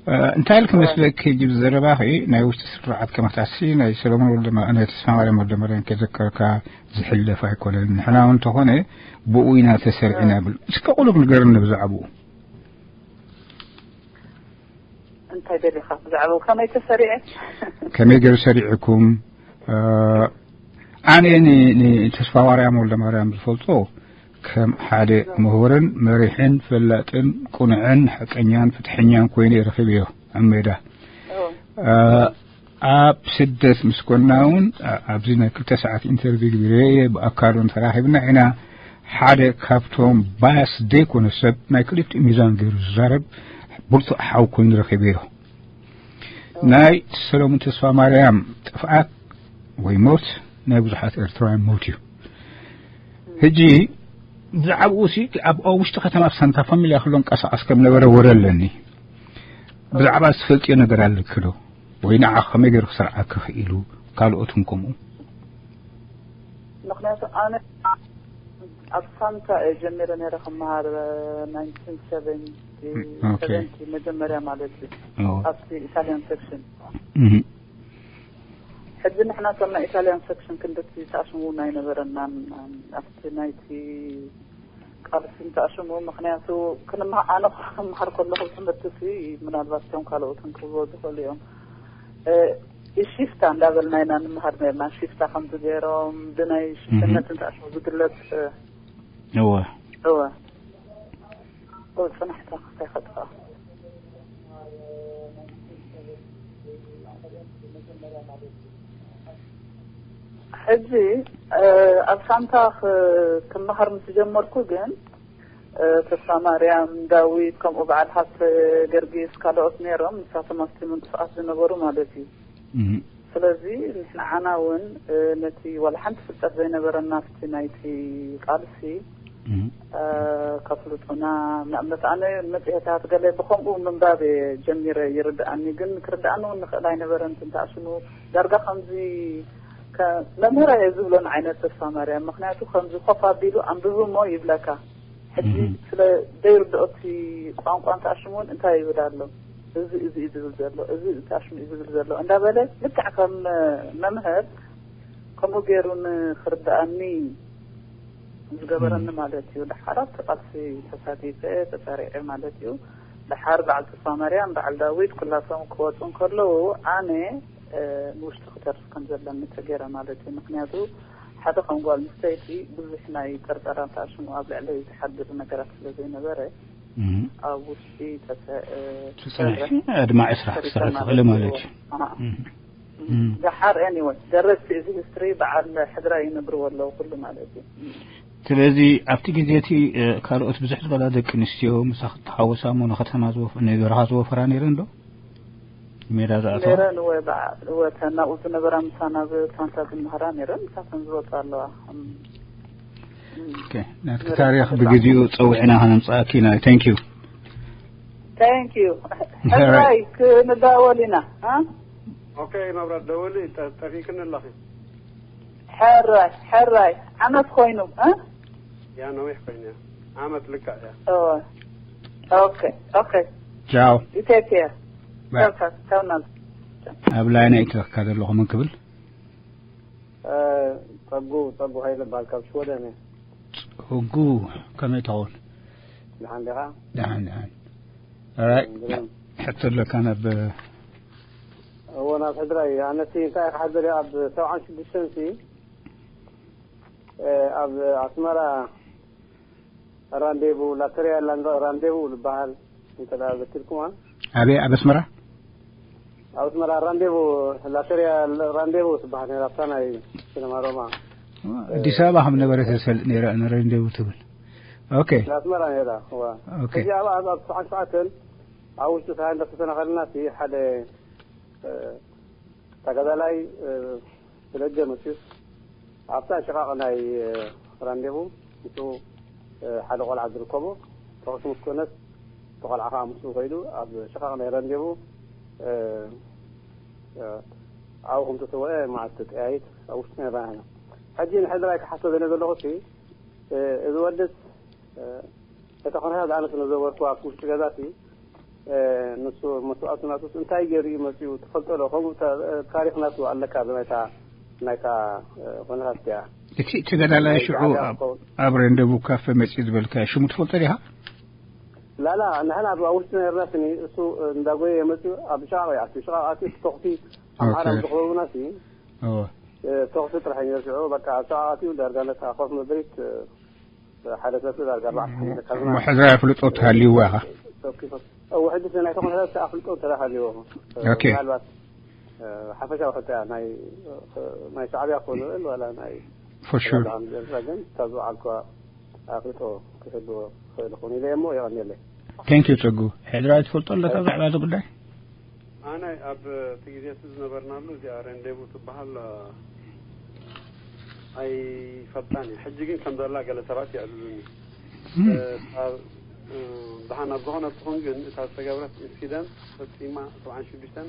እ፣ እንታይ ኢልክ መስለኪ፣ ሕጂ ብዘረባኺ ናይ ውሽጢ ስርዓት ከመታሲ ናይ ሰሎሞን ወልደ ማ-፣ ናይ ተስፋ ማርያም ወልደ ማርያም ከዘከርካ ዝሕለፍ ኣይኮነን። ንሕና እውን እንተኾነ ብኡ ኢና ተሰሪዕና እ። ብል። እስከ ቁሩብ ንገርኒ ብዛዕባኡ። እንታይ ደሊኻ ብዛዕባኡ? ከመይ ተሰሪዐ? ከመይ ገይሩ ሰሪዕኩም? እ፣ ኣነ ን-፣ ንተስፋ ማርያም ወልደ ማርያም ዝፈልጦ ከም ሓደ ምሁርን መሪሕን ፈላጥን ቁኑዕን ሓቀኛን ፍትሐኛን ኮይኑ እየ ረኺበዮ ኣብ ሜዳ። ኦ። እ፣ ኣብ ስደት ምስ ኮንና እውን፣ ኣ-፣ ኣብዚ ናይ ክልተ ሰዓት ኢንተርቪው ገይረ እየ፣ ብኣካል እውን ተራኺብና ኢና። ሓደ ካብቶም ባያስ ዘይኮነ ሰብ፣ ናይ ክልቲኡ ሚዛን ገይሩ ዝዛረብ ብርቱዕ ሓው ኮይኑ ረኺበዮ። ናይ ሰሎሙን ተስፋ ማርያም ጥፍኣት ወይ ሞት ናይ ብዙሓት ኤርትራውያን ሞት እዩ። ሕጂ ብዛዕባኡ ሲ ኣብ፣ ኣብ ውሽጢ ከተማ ሳንታ ፋሚልያ ክሎ እንቀሳቐስ ከም ነበረ ወረ ኣለኒ። ብዛዕባ ዝፈልጥዮ ነገር ኣለኪ ዶ? ወይ ንዓ ከመይ ገይሩ ክሰርዓኪ ክኢሉ? ካልኦት እውን ከምኡ? ምኽንያቱ ኣነ ኣብ ሳንታ እየ ጀሚረ ነይረ ክመሃር፣ ናይንቲን ሰቨንቲ፣ ኦኬ። ሰቨንቲ መጀመርያ ማለት እዩ። ኦ። ኣብቲ ኢታልያን ሴክሽን። እህ። ሕጂ ንሕና እቶም ናይ ኢታልያን ሴክሽን ክንድቲ ተኣሽሙ እውን ኣይነበረናን፣ ኣብቲ ናይቲ ቃልሲ እንተኣሽሙ፣ ምኽንያቱ ክንመሃ-፣ ኣነ ክመሃር ከለኹ ትምህርቲ ሲ ምናልባት እቶም ካልኦትን ክብልዎ ዝኽእሉ እዮም። እ፣ ሽፍታ እንዳበልና ኢና ንምሃር ነርና። ሽፍታ ከምዚ ገይሮም ብናይ ሽፍትነት እህ። እንተኣሽሙ ዝግለጽ፣ እ፣ እወ። እወ። እወ፣ ጽናሕታ ክሳይ ከጥፋ። ሕጂ ኣብ ሳንታ ክመሃር ምስ ጀመርኩ ግን ተስፋ ማርያም፣ ዳዊት፣ ከምኡ በዓል ሃብተ ገርጊስ፣ ካልኦት ነይሮም። ንሳቶም ኣብቲ ምንቅስቃስ ዝነበሩ ማለት እዩ። ስለዚ ንሕና ዓና እውን ነቲ ዋላ ሓንቲ ፍልጠት ዘይነበረና ኣብቲ ናይቲ ቃልሲ ከፍልጡና፣ ንኣብነት ኣነ መፅሄታት ገለ ብከምኡ ምንባብ እየ ጀሚረ ይርድኣኒ። ግን ክርድኣኒ እውን ንኽእል ኣይነበረን። ትንታሽሙ ዳርጋ ከምዚ መምህር እየ ዝብሎን ዓይነት ተስፋ ማርያም። ምክንያቱ ከምዚ ኮፍ ኣቢሉ ኣንብብ እሞ ይብለካ። ሕጂ ስለ ዘይርድኦ እቲ ቋንቋ እንተኣሽሙ እውን እንታይ ይብል ኣሎ፣ እዚ እዚ እዩ ዝብል ዘሎ፣ እዚ እንተኣሽሙ እዩ ዝብል ዘሎ እንዳበለ ልክዕ ከም መምህር ከምኡ ገይሩ ንክርድኣኒ ዝገበረኒ ማለት እዩ። ደሓር ኣብቲ ቃልሲ ተሳቲፈ ተፀሪዐ ማለት እዩ። ደሓር በዓል ተስፋ ማርያም፣ በዓል ዳዊት ኩላቶም ክወፁ እንከለዉ ኣነ ንውሽጢ ክተርፍ ከም ዘለኒ ተገይረ ማለት እዩ። ምክንያቱ ሓደ ከም ጓል ኣንስተይቲ ብዙሕ ናይ ጠርጠራ ተኣሽሙ ኣብ ልዕለይ ዝሓድር ነገራት ስለ ዘይነበረ ኣብ ውሽጢ ተሰ- ትፀንሒ ዕድማ ዕስራ ክስራሕ ትኽእሊ ማለት እዩ። ደሓር anyway ደረስቲ እዚ ሂስትሪ በዓል ሕድራ ይነግርዎ ኣለዉ ኩሉ ማለት እዩ። ስለዚ ኣብቲ ግዜ እቲ ካልኦት ብዙሕ ዝበላ ደቂ ኣንስትዮ ምሳኺ ተሓወሳ እሞ ንከተማ ንበረኻ ዝወፈራ ነይረን ዶ? ሜዳ ዝኣተዋ ነይረን እወ ናብኡ ዝነበራ ምሳና ብሳንታ ዝመሃራ ነይረን ምሳተን ዝወፃ ኣለዋ። ናትኪ ታሪክ ብግዜኡ ፀዊዕና ከነምፅኣኪ ኢና። Thank you. Thank you. ሕራይ ክንዳወል ኢና። ኦኬ መብራት ደውሊ። ጠፊክን ኣለኺ። ሕራይ ሕራይ ዓመት ኮይኑ። ያ ነዊሕ ኮይኑ። ዓመት ልክዕ እያ። ኦኬ ኦኬ። ቻው። ኢትዮጵያ ኣብ ላይና ይትረክካ ዘለኹ መን ክብል? ጸጉ ጸጉ ሃይለ በሃል ካብ ሽወደን እየ። ጸጉ ከመይ ትኸውን? ደሓን ዲኻ? ደሓን ደሓን። ኣራይ ሕቶ ኣለካ ናብ እዎ ናብ ሕድራይ ኣነሲ እንታይ ክሓዘር ኣብ ሰብዓን ሽዱሽተን ሲ ኣብ ኣስመራ ራንዴቡ ላተሪያ ራንዴቡ ዝበሃል እንተ ዘኪርኩማ ኣበይ ኣብ ኣስመራ ኣብ ኣስመራ ራንዴቡ ላተሪያ ራንዴቡ ዝበሃል ነራ ኣብታ ናይ ሲነማ ሮማ ኣዲስ ኣበባ ከም ነበረ ተሰልጥ ነራ ራንዴቡ ትብል ኦኬ ኣስመራ ነራ ኦኬ እዚ ኣብ ኣብ ሰዓት ሰዓትን ኣብ ውሽጢ ሰዓት እንዳተሰናኸልና ሓደ ተጋዳላይ ብደገ መፅዩስ ኣብታ ሽቓቕ ናይ ራንዴቡ ምስኡ ሓደ ቆልዓ ዝርከቦ ተኹሲ ምስ ኮነስ እቲ ቆልዓ ከዓ ምስኡ ከይዱ ኣብ ሽቓቕ ናይ ራንዴቡ ኣብኡ ከም ተሰወአ መዓት ተጠያይት ኣብ ውሽጢ ነራና ሕጂ ንሕድራይ ክሓቶ ዘለ ዘለኹ እዚ ወድስ እታ ኩነታት ኣነ ስለ ዘበርኩ ኣብ ውሽጢ ገዛሲ ንሱ መስዋእቱ ናቱስ እንታይ ገይሩ እዩ መፅኡ ትፈልጦ ዶ ከምኡ ታሪክ ናቱ ኣለካ ናይታ ናይታ ኩነታት እያ እቲ ተጋዳላይ ሽዑ ኣብ ረንደቡ ካፈ መፅኡ ዝበልካ ሽሙ ትፈልጦ ዲኻ ላላ ንሕና ኣብ ውሽጢ ነርና ስኒ እሱ እንዳጎየ የመፅኡ ኣብ ሸቃቕ ይኣቱ ሸቃቕ ኣትዩ ተኽሲ ኣምሓራ ዝኸበቡና ሲ ተኽሲ ጥራሕ ነርሽዑ በቃ ኣብ ሸቃቕ ኣትዩ ዳርጋ ነታ ኮፍ መበሊት ሓደ ሰብ ዳርጋ ኣርባዕተ ሓሙሽተ ካልማ ሕድራ ኣፍልጦ ተሃልይዎ ኢኻ ተወኪፎም። እወ ሕጂ ናይ ተኾነ ሰብ ኣፍልጦ እንተ ሃልይዎ ኦኬ። ምናልባት ሓፈሻዊ ሕቶ እያ ናይ ናይ ሻዕብያ ክኾን ይኽእል ዋላ ናይ for sure ኤርትራ ግን ካብ ዝወዓልኩዋ ኣፍልጦ ክህልዎ ክኽእል ይኸውን ኢለ እሞ የቐንየለይ። thank you ጸጉ። ሕድራ ትፈልጦ ኣለካ ብዛዕባ እዚ ጉዳይ? ኣነ ኣብ እቲ ግዜ እቲ ዝነበርናሉ እዚኣ ረንዴቡ ትበሃል ኣይፈልጣን እየ። ሕጂ ግን ከም ዘላ ገለ ሰባት የዕልሉኒ። ደሓን ኣብ ዝኾነ ትኹን ግን እታ ዝተገብረት ኢንሲደንት ፈፂማ ሰብዓን ሽዱሽተን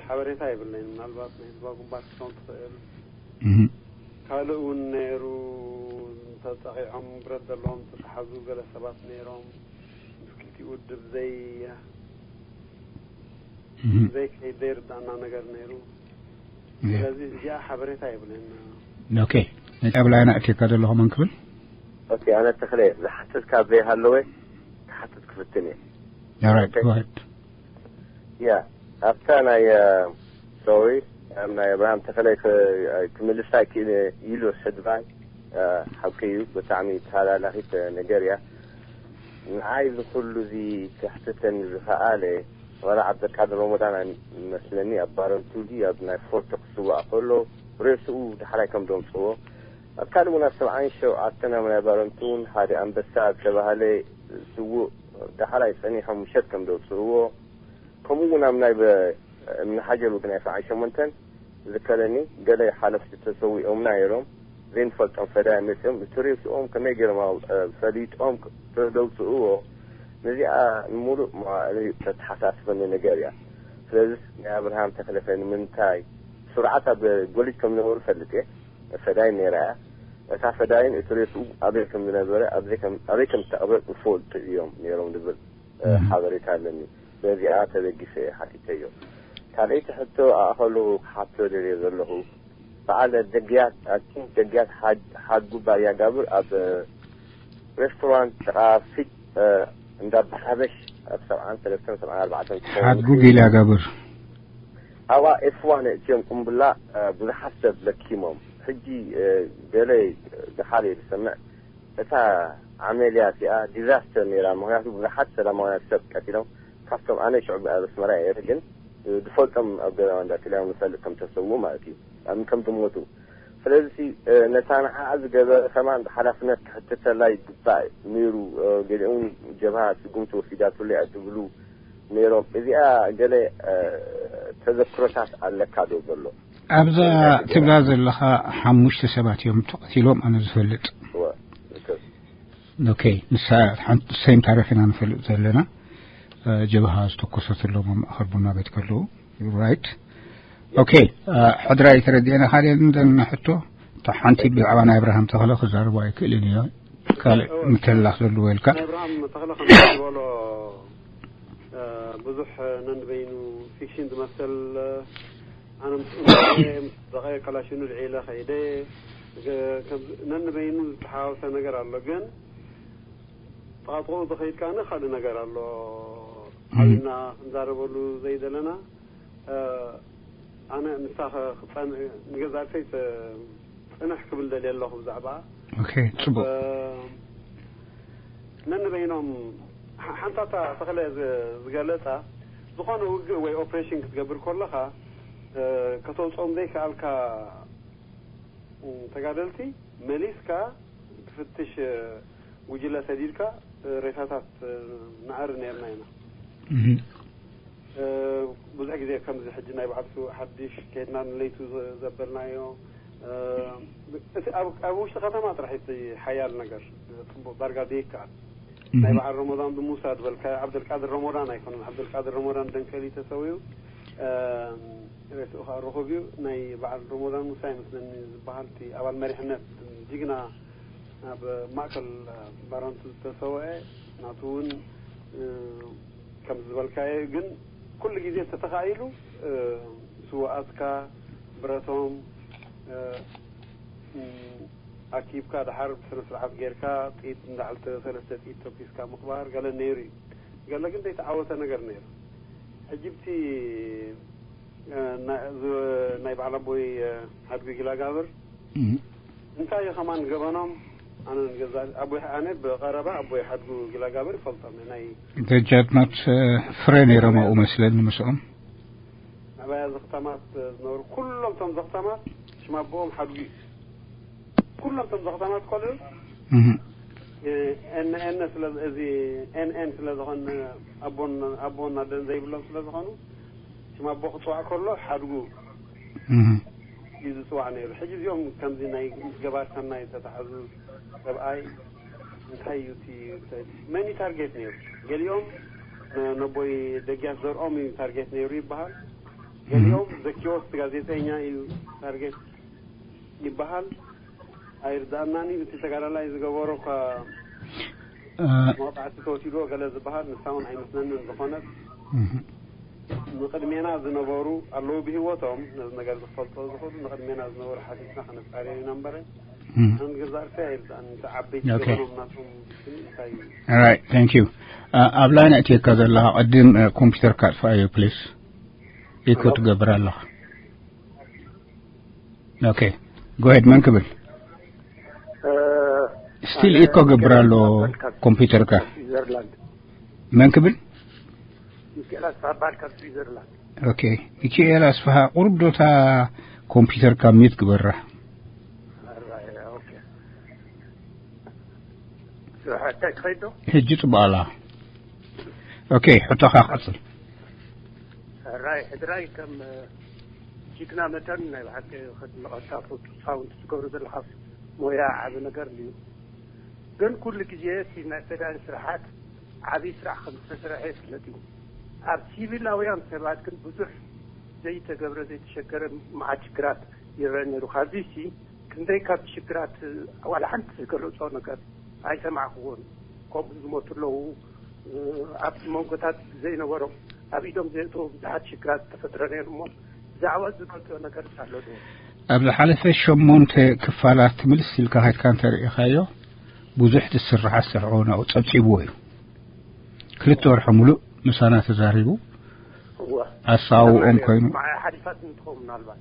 ሓበሬታ የብለይን። ምናልባት ናይ ህዝባዊ ግንባር ክትከውን ትኽእል። ካልእ እውን ነይሩ ተፀቒዖም ብረት ዘለዎም ዝተተሓዙ ገለ ሰባት ነይሮም። ምስ ክልቲኡ ውድብ ዘይ ዘይከይድ ዘይርዳእና ነገር ነይሩ። ስለዚ እዚኣ ሓበሬታ የብለይን። ኦኬ ነቲ ኣብ ላይና እትካ ዘለኹ መን ክብል ኦኬ ኣነ ተኽለ ዝሓትት ካብ ዘይሃለወ ክሓትት ክፍትን እየ። All right, go ahead. ያ ኣብታ ናይ ሶሪ ናይ ኣብርሃም ተኽለ ክምልሳ ክኢለ ኢሉ ሕድራይ ሓቂ እዩ። ብጣዕሚ ተሃላላኺት ነገር እያ። ንዓይ ዝኩሉ እዚ ክሕትተኒ ዝኸኣለ ዋላ ዓብደልቃድር ሮሞዳን መስለኒ ኣብ ባረንቱዲ ኣብ ናይ ፎርቶ ክስዋእ ከሎ ሬስኡ ዳሕራይ ከም ዘምጽእዎ፣ ኣብ ካልእ እውን ኣብ ሰብዓን ሸውዓተን ኣብ ናይ ባረንቱ እውን ሓደ ኣንበሳ ዝተባህለ ስዉእ ዳሕራይ ጸኒሖም ምሸት ከም ዘውጽእዎ፣ ከምኡ እውን ኣብ ናይ በ-፣ እምኒ ሓጀር ውግእ ናይ ሰብዓን ሸሞንተን ዝከረኒ ገለ ሓለፍቲ ተሰዊኦምና ነይሮም። ዘይንፈልጦም ፈዳይ መጺኦም እቲ ሬስኦም ከመይ ገይሮም ኣብ-፣ ፈሊጦም ተዘውጽእዎ፣ ነዚኣ ንሙሉእ መዋእለይ ተተሓሳስበኒ ነገር እያ። ስለዚስ ናይ ኣብርሃም ተኽለፈ ንምንታይ ስርዓት ኣብ ጎሊት ከም ዝነበሩ እፈልጥ እየ። ፈዳይን ነይራ እያ። እታ ፈዳይን እቲ ሬስኡ ኣበይ ከም ዝነበረ፣ ኣብዘይ ከም-፣ ኣበይ ከም ዝተቐብረ ዝፈልጡ እዮም ነይሮም ዝብል፣ እ፣ እም። ሓበሬታ ኣለኒ። በዚኣ ተበጊሰ እየ ሓቲተዮ። ካልኣይቲ ሕቶ ኣእኸሉ ክሓቶ ደልየ ዘለኹ፣ በዓል ደግያት፣ ኣኪም ደግያት ሓድ-፣ ሓድጉ ባርያ ጋብር ኣብ ሬስቶራንት ጥቓ ፊት፣ እ፣ እንዳ ባሓበሽ ኣብ ሰብዓን ሰለስተን ሰብዓን ኣርባዕተን ክኸውን ሓድጉ ይኽእል። ጊላ ጋብር። ኣብኣ ኤፍ ዋን እትዮም ቁምብላ፣ እ፣ ብዙሓት ሰብ ለኪሞም። ሕጂ፣ እ፣ ገለ ድሓር እየ ዝሰምዕ፣ እታ ዓመልያ እቲኣ ዲዛስተር ነይራ። ምኽንያቱ ብዙሓት ሰላማውያን ሰብ ቀቲሎም፣ ካብቶም ኣነ ሽዑ ኣብ ኣስመራ እየ ግን፣ እ፣ ዝፈልጦም ኣብ ገዛ እንዳትልያም ዝፈልጥ ከም ተሰዉ ማለት እዩ፣ ኣብ ከም ዝሞቱ። ስለዚ፣ እ፣ ነታ ንዓኣ ዝገበረ ከማን ብሓላፍነት ክሕተተላ ይግባእ ነይሩ። እ፣ ገሊኦም ጀብሃ ስጉምቲ ወሲዳትሉ እያ ዝብሉ ነይሮም። እዚኣ ገለ፣ እ፣ ተዘክሮታት ኣለካ ዶ ዘሎ? ኣብዛ ትብላ ዘለኻ ሓሙሽተ ሰባት እዮም ተቐቲሎም፣ ኣነ ዝፈልጥ። እወ፣ ትክክል። ኦኬ፣ ንሳ ሓንቲ ሰይም ታሪኽ ኢና ንፈልጥ ዘለና። እ፣ ጀብሃ ዝተኮሰትሎም ኣብ ማእኸል ቡና ቤት ከለዉ። ራይት። ኦኬ፣ እ፣ ሕድራይ ተረዲእና ካልእ እንደና ሕቶ፣ እታ ሓንቲ ብዛዕባ ናይ ኣብርሃም ተኽለ ክዛረቡ ኣይክእልን እዮ። ካልእ እወ። ምትህልላኽ ዘለዎ ኢልካ? ናይ ኣብርሃም ተኽለ ከም ዝበሎ፣ እ፣ ብዙሕ ነንበይኑ ፊክሽን ዝመስል፣ እ፣ ኣነ ምስ ምስ ደቐየ ካላሽኑ ልዒለ ኸይደ፣ ገ-፣ ከም ነንበይኑ ዝተሓዋወሰ ነገር ኣሎ። ግን ጣጥቆ ዝኸይድ ከኣ ካልእ ነገር ኣሎ። እም። ዓብና ክንዛረበሉ ዘይደለና፣ እ፣ ኣነ ንሳ ኸ-፣ ክጸን-፣ ንገዛእተይ ተ-፣ ጽንሕ ክብል ደልየ ኣለኹ ብዛዕባ። ኦኬ፣ ጽቡቕ። እ፣ ነንበይኖም ሓ-፣ ሓንታታ ተኽለ ዝ-፣ ዝገለጻ፣ ዝኾነ ውግእ ወይ ኦፕሬሽን ክትገብር ከለኻ፣ እ፣ ከተውጽኦም ዘይከኣልካ፣ እ፣ ተጋደልቲ መሊስካ ትፍትሽ፣ እ፣ ጉጅለ ሰዲድካ፣ እ፣ ሬሳታት፣ እ፣ ንዓሪ ነይርና ኢና። እህ። እ፣ ብዙሕ ግዜ ከምዚ ሕጂ ናይ በዓል ስዉእ ሓድሽ ከይድና ንለይቱ ዘ-፣ ዘበልናዮ፣ እ፣ እቲ ኣብ፣ ኣብ ውሽጢ ከተማ ጥራሕ እቲ ሓያል ነገር፣ ጽቡቕ ዳርጋ ዘይከኣል። እህ። ናይ በዓል ረመዳን ብሙሳ ዝበልካ፣ ዓብደልቃድር ረመዳን ኣይኮነን፣ ዓብደልቃድር ረመዳን ደንከሊ ተሰዊኡ፣ እ፣ ሬስኡ ከኣ ርኹብ እዩ። ናይ በዓል ረመዳን ሙሳ ይመስለኒ ዝበሃል እቲ ኣባል መሪሕነት ጅግና ኣብ ማእከል ባረንቱ ዝተሰውአ ናቱ እውን፣ እ፣ ከም ዝበልካዮ ግን ኩሉ ግዜ ተተኻኢሉ፣ እ፣ ስውኣትካ ብረቶም፣ እ፣ እ፣ ኣኪብካ ደሓር ብስነ ስርዓት ጌርካ ጥይት እንዳዓልተ ሰለስተ ጥይት ተኩስካ ምቕባር ገለ ነይሩ እዩ። ገለ ግን ዘይተዓወተ ነገር ነይሩ። ሕጂ ብቲ፣ እ፣ ና-፣ ዝ-፣ ናይ በዓል ኣቦይ፣ እ፣ ሓድጉ ጊላጋብር እም። እንታይ እዩ ከማን ገበኖም? ኣነ ንገዛ ኣቦይ፣ ኣነ ብቐረባ ኣቦይ ሓድጉ ጊላጋብር ይፈልጦም። ናይ ደጃዝማች፣ እ፣ ፍረ ነይሮም ኣብኡ መስለኒ ምስኦም። ናባያ ዘኽታማት ዝነበሩ ኩሎም እቶም ዘኽታማት ሽም ኣቦኦም ሓድጉ እዩ። ኩሎም እቶም ዘኽታማት ቆልዑ እህ። እ፣ ኤን ኤን ስለ፣ እዚ ኤን ኤን ስለ ዝኾን ኣቦን፣ ኣቦን ኣደን ዘይብሎም ስለ ዝኾኑ ሽም ኣቦ ክጽዋዕ ከሎ ሓድጉ እህ። እዩ ዝጽዋዕ ነይሩ። ሕጂ እዚኦም ከምዚ ናይ ምስ ገባር ሰናይ ዝተታሕዙ ሰብኣይ እንታይ እዩ እቲ፣ መን እዩ ታርጌት ነይሩ? ገሊኦም ነ-፣ ነቦይ ደግያት ዘርኦም እዩ ታርጌት ነይሩ ይበሃል። ገሊኦም ዘኪዎስ ጋዜጠኛ እዩ ታርጌት ይበሃል። ኣይርዳእናን እዩ። እቲ ተጋዳላይ ዝገበሮ እኳ እ፣ መቕጻዕቲ ተወሲድዎ ገለ ዝበሃል ንሳ እውን ኣይመስለንን። ዝኾነት እህ። ንቕድሜና ዝነበሩ ኣለዉ ብህይወቶም፣ ነዚ ነገር ዝፈልጦ ዝኽእሉ ንቕድሜና ዝነበሩ ሓቲትና ከነጻርዮ ኢና እምበረ፣ እም። ኣነ ንገዛእ ርእሰይ ኣይርዳእን። እቲ ዓበይቲ ኦኬ። ገበኖም ናቶም ግን እንታይ እዩ? ኦራይት፣ ታንክ ዩ። እ፣ ኣብ ላይን ኣእትየካ ዘለኻ ቅድም፣ እ፣ ኮምፒውተርካ ኣጥፍኣዮ ፕሊስ። ኢኮ ሄሎ? ትገብር ኣለኻ። ኦኬ። ጎ ሄድ፣ መን ክብል? እ፣ ስቲል ኣነ ኢኮ ገብር ኣሎ ሚካኤል ካብ ኮምፒውተርካ። ስዊዘርላንድ። መን ክብል? ሚካኤል ኣስፋሃ በሃል ካብ ስዊዘርላንድ። ኦኬ። ሚካኤል ኣስፋሃ፣ ቁሩብ ዶ እታ ኮምፒውተርካ ሚዩት ግበራ። ኣራይ ኦኬ። ስራሕታይ ትኸይዶ? ሕጂ ጽቡቕ ኣላ። ኦኬ፣ ሕቶኻ ቀጽል። ሕራይ ሕድራይ ከም ጅግና መጠን ናይ ብሓቂ ከድንቐካ ፍቱ ሳውንድ ትገብሩ ዘለኻ ሞያ ዓቢ ነገር እዩ። ግን ኩሉ ግዜ እቲ ናይ ፈዳን ስራሓት ዓቢ ስራሕ ከም ዝተሰርሐ ይፍለጥ እዩ። ኣብ ሲቪላውያን ሰባት ግን ብዙሕ ዘይተገብረ ዘይተሸገረ መዓት ሽግራት ይረአ ነይሩ። ካብዚ ሲ ክንደይ ካብ ሽግራት ዋላ ሓንቲ ዝገለጾ ነገር ኣይሰማዕክዎን። ከምኡ ዝሞቱ ኣለዉ። ኣብቲ መንጎታት ዘይነበሮም ኣብ ኢዶም ዘየእትዎ ብዙሓት ሽግራት ተፈጥረ ነይሩ እሞ ብዛዕባ ዝገልጾ ነገር ኣሎ ዶ? ኣብ ዝሓለፈ ሸሞንተ ክፋላት ትምልስ ኢልካ ከድካ እንተርእኻዮ ብዙሕ ዝስራሕ ዝሰርሖ ናብኡ ጸብጺብዎ እዩ። ክልተ ወርሒ ሙሉእ ምሳና ተዛሪቡ። ኣሳውኦም ኮይኑ ሓዲፋት እንትኸውን ምናልባት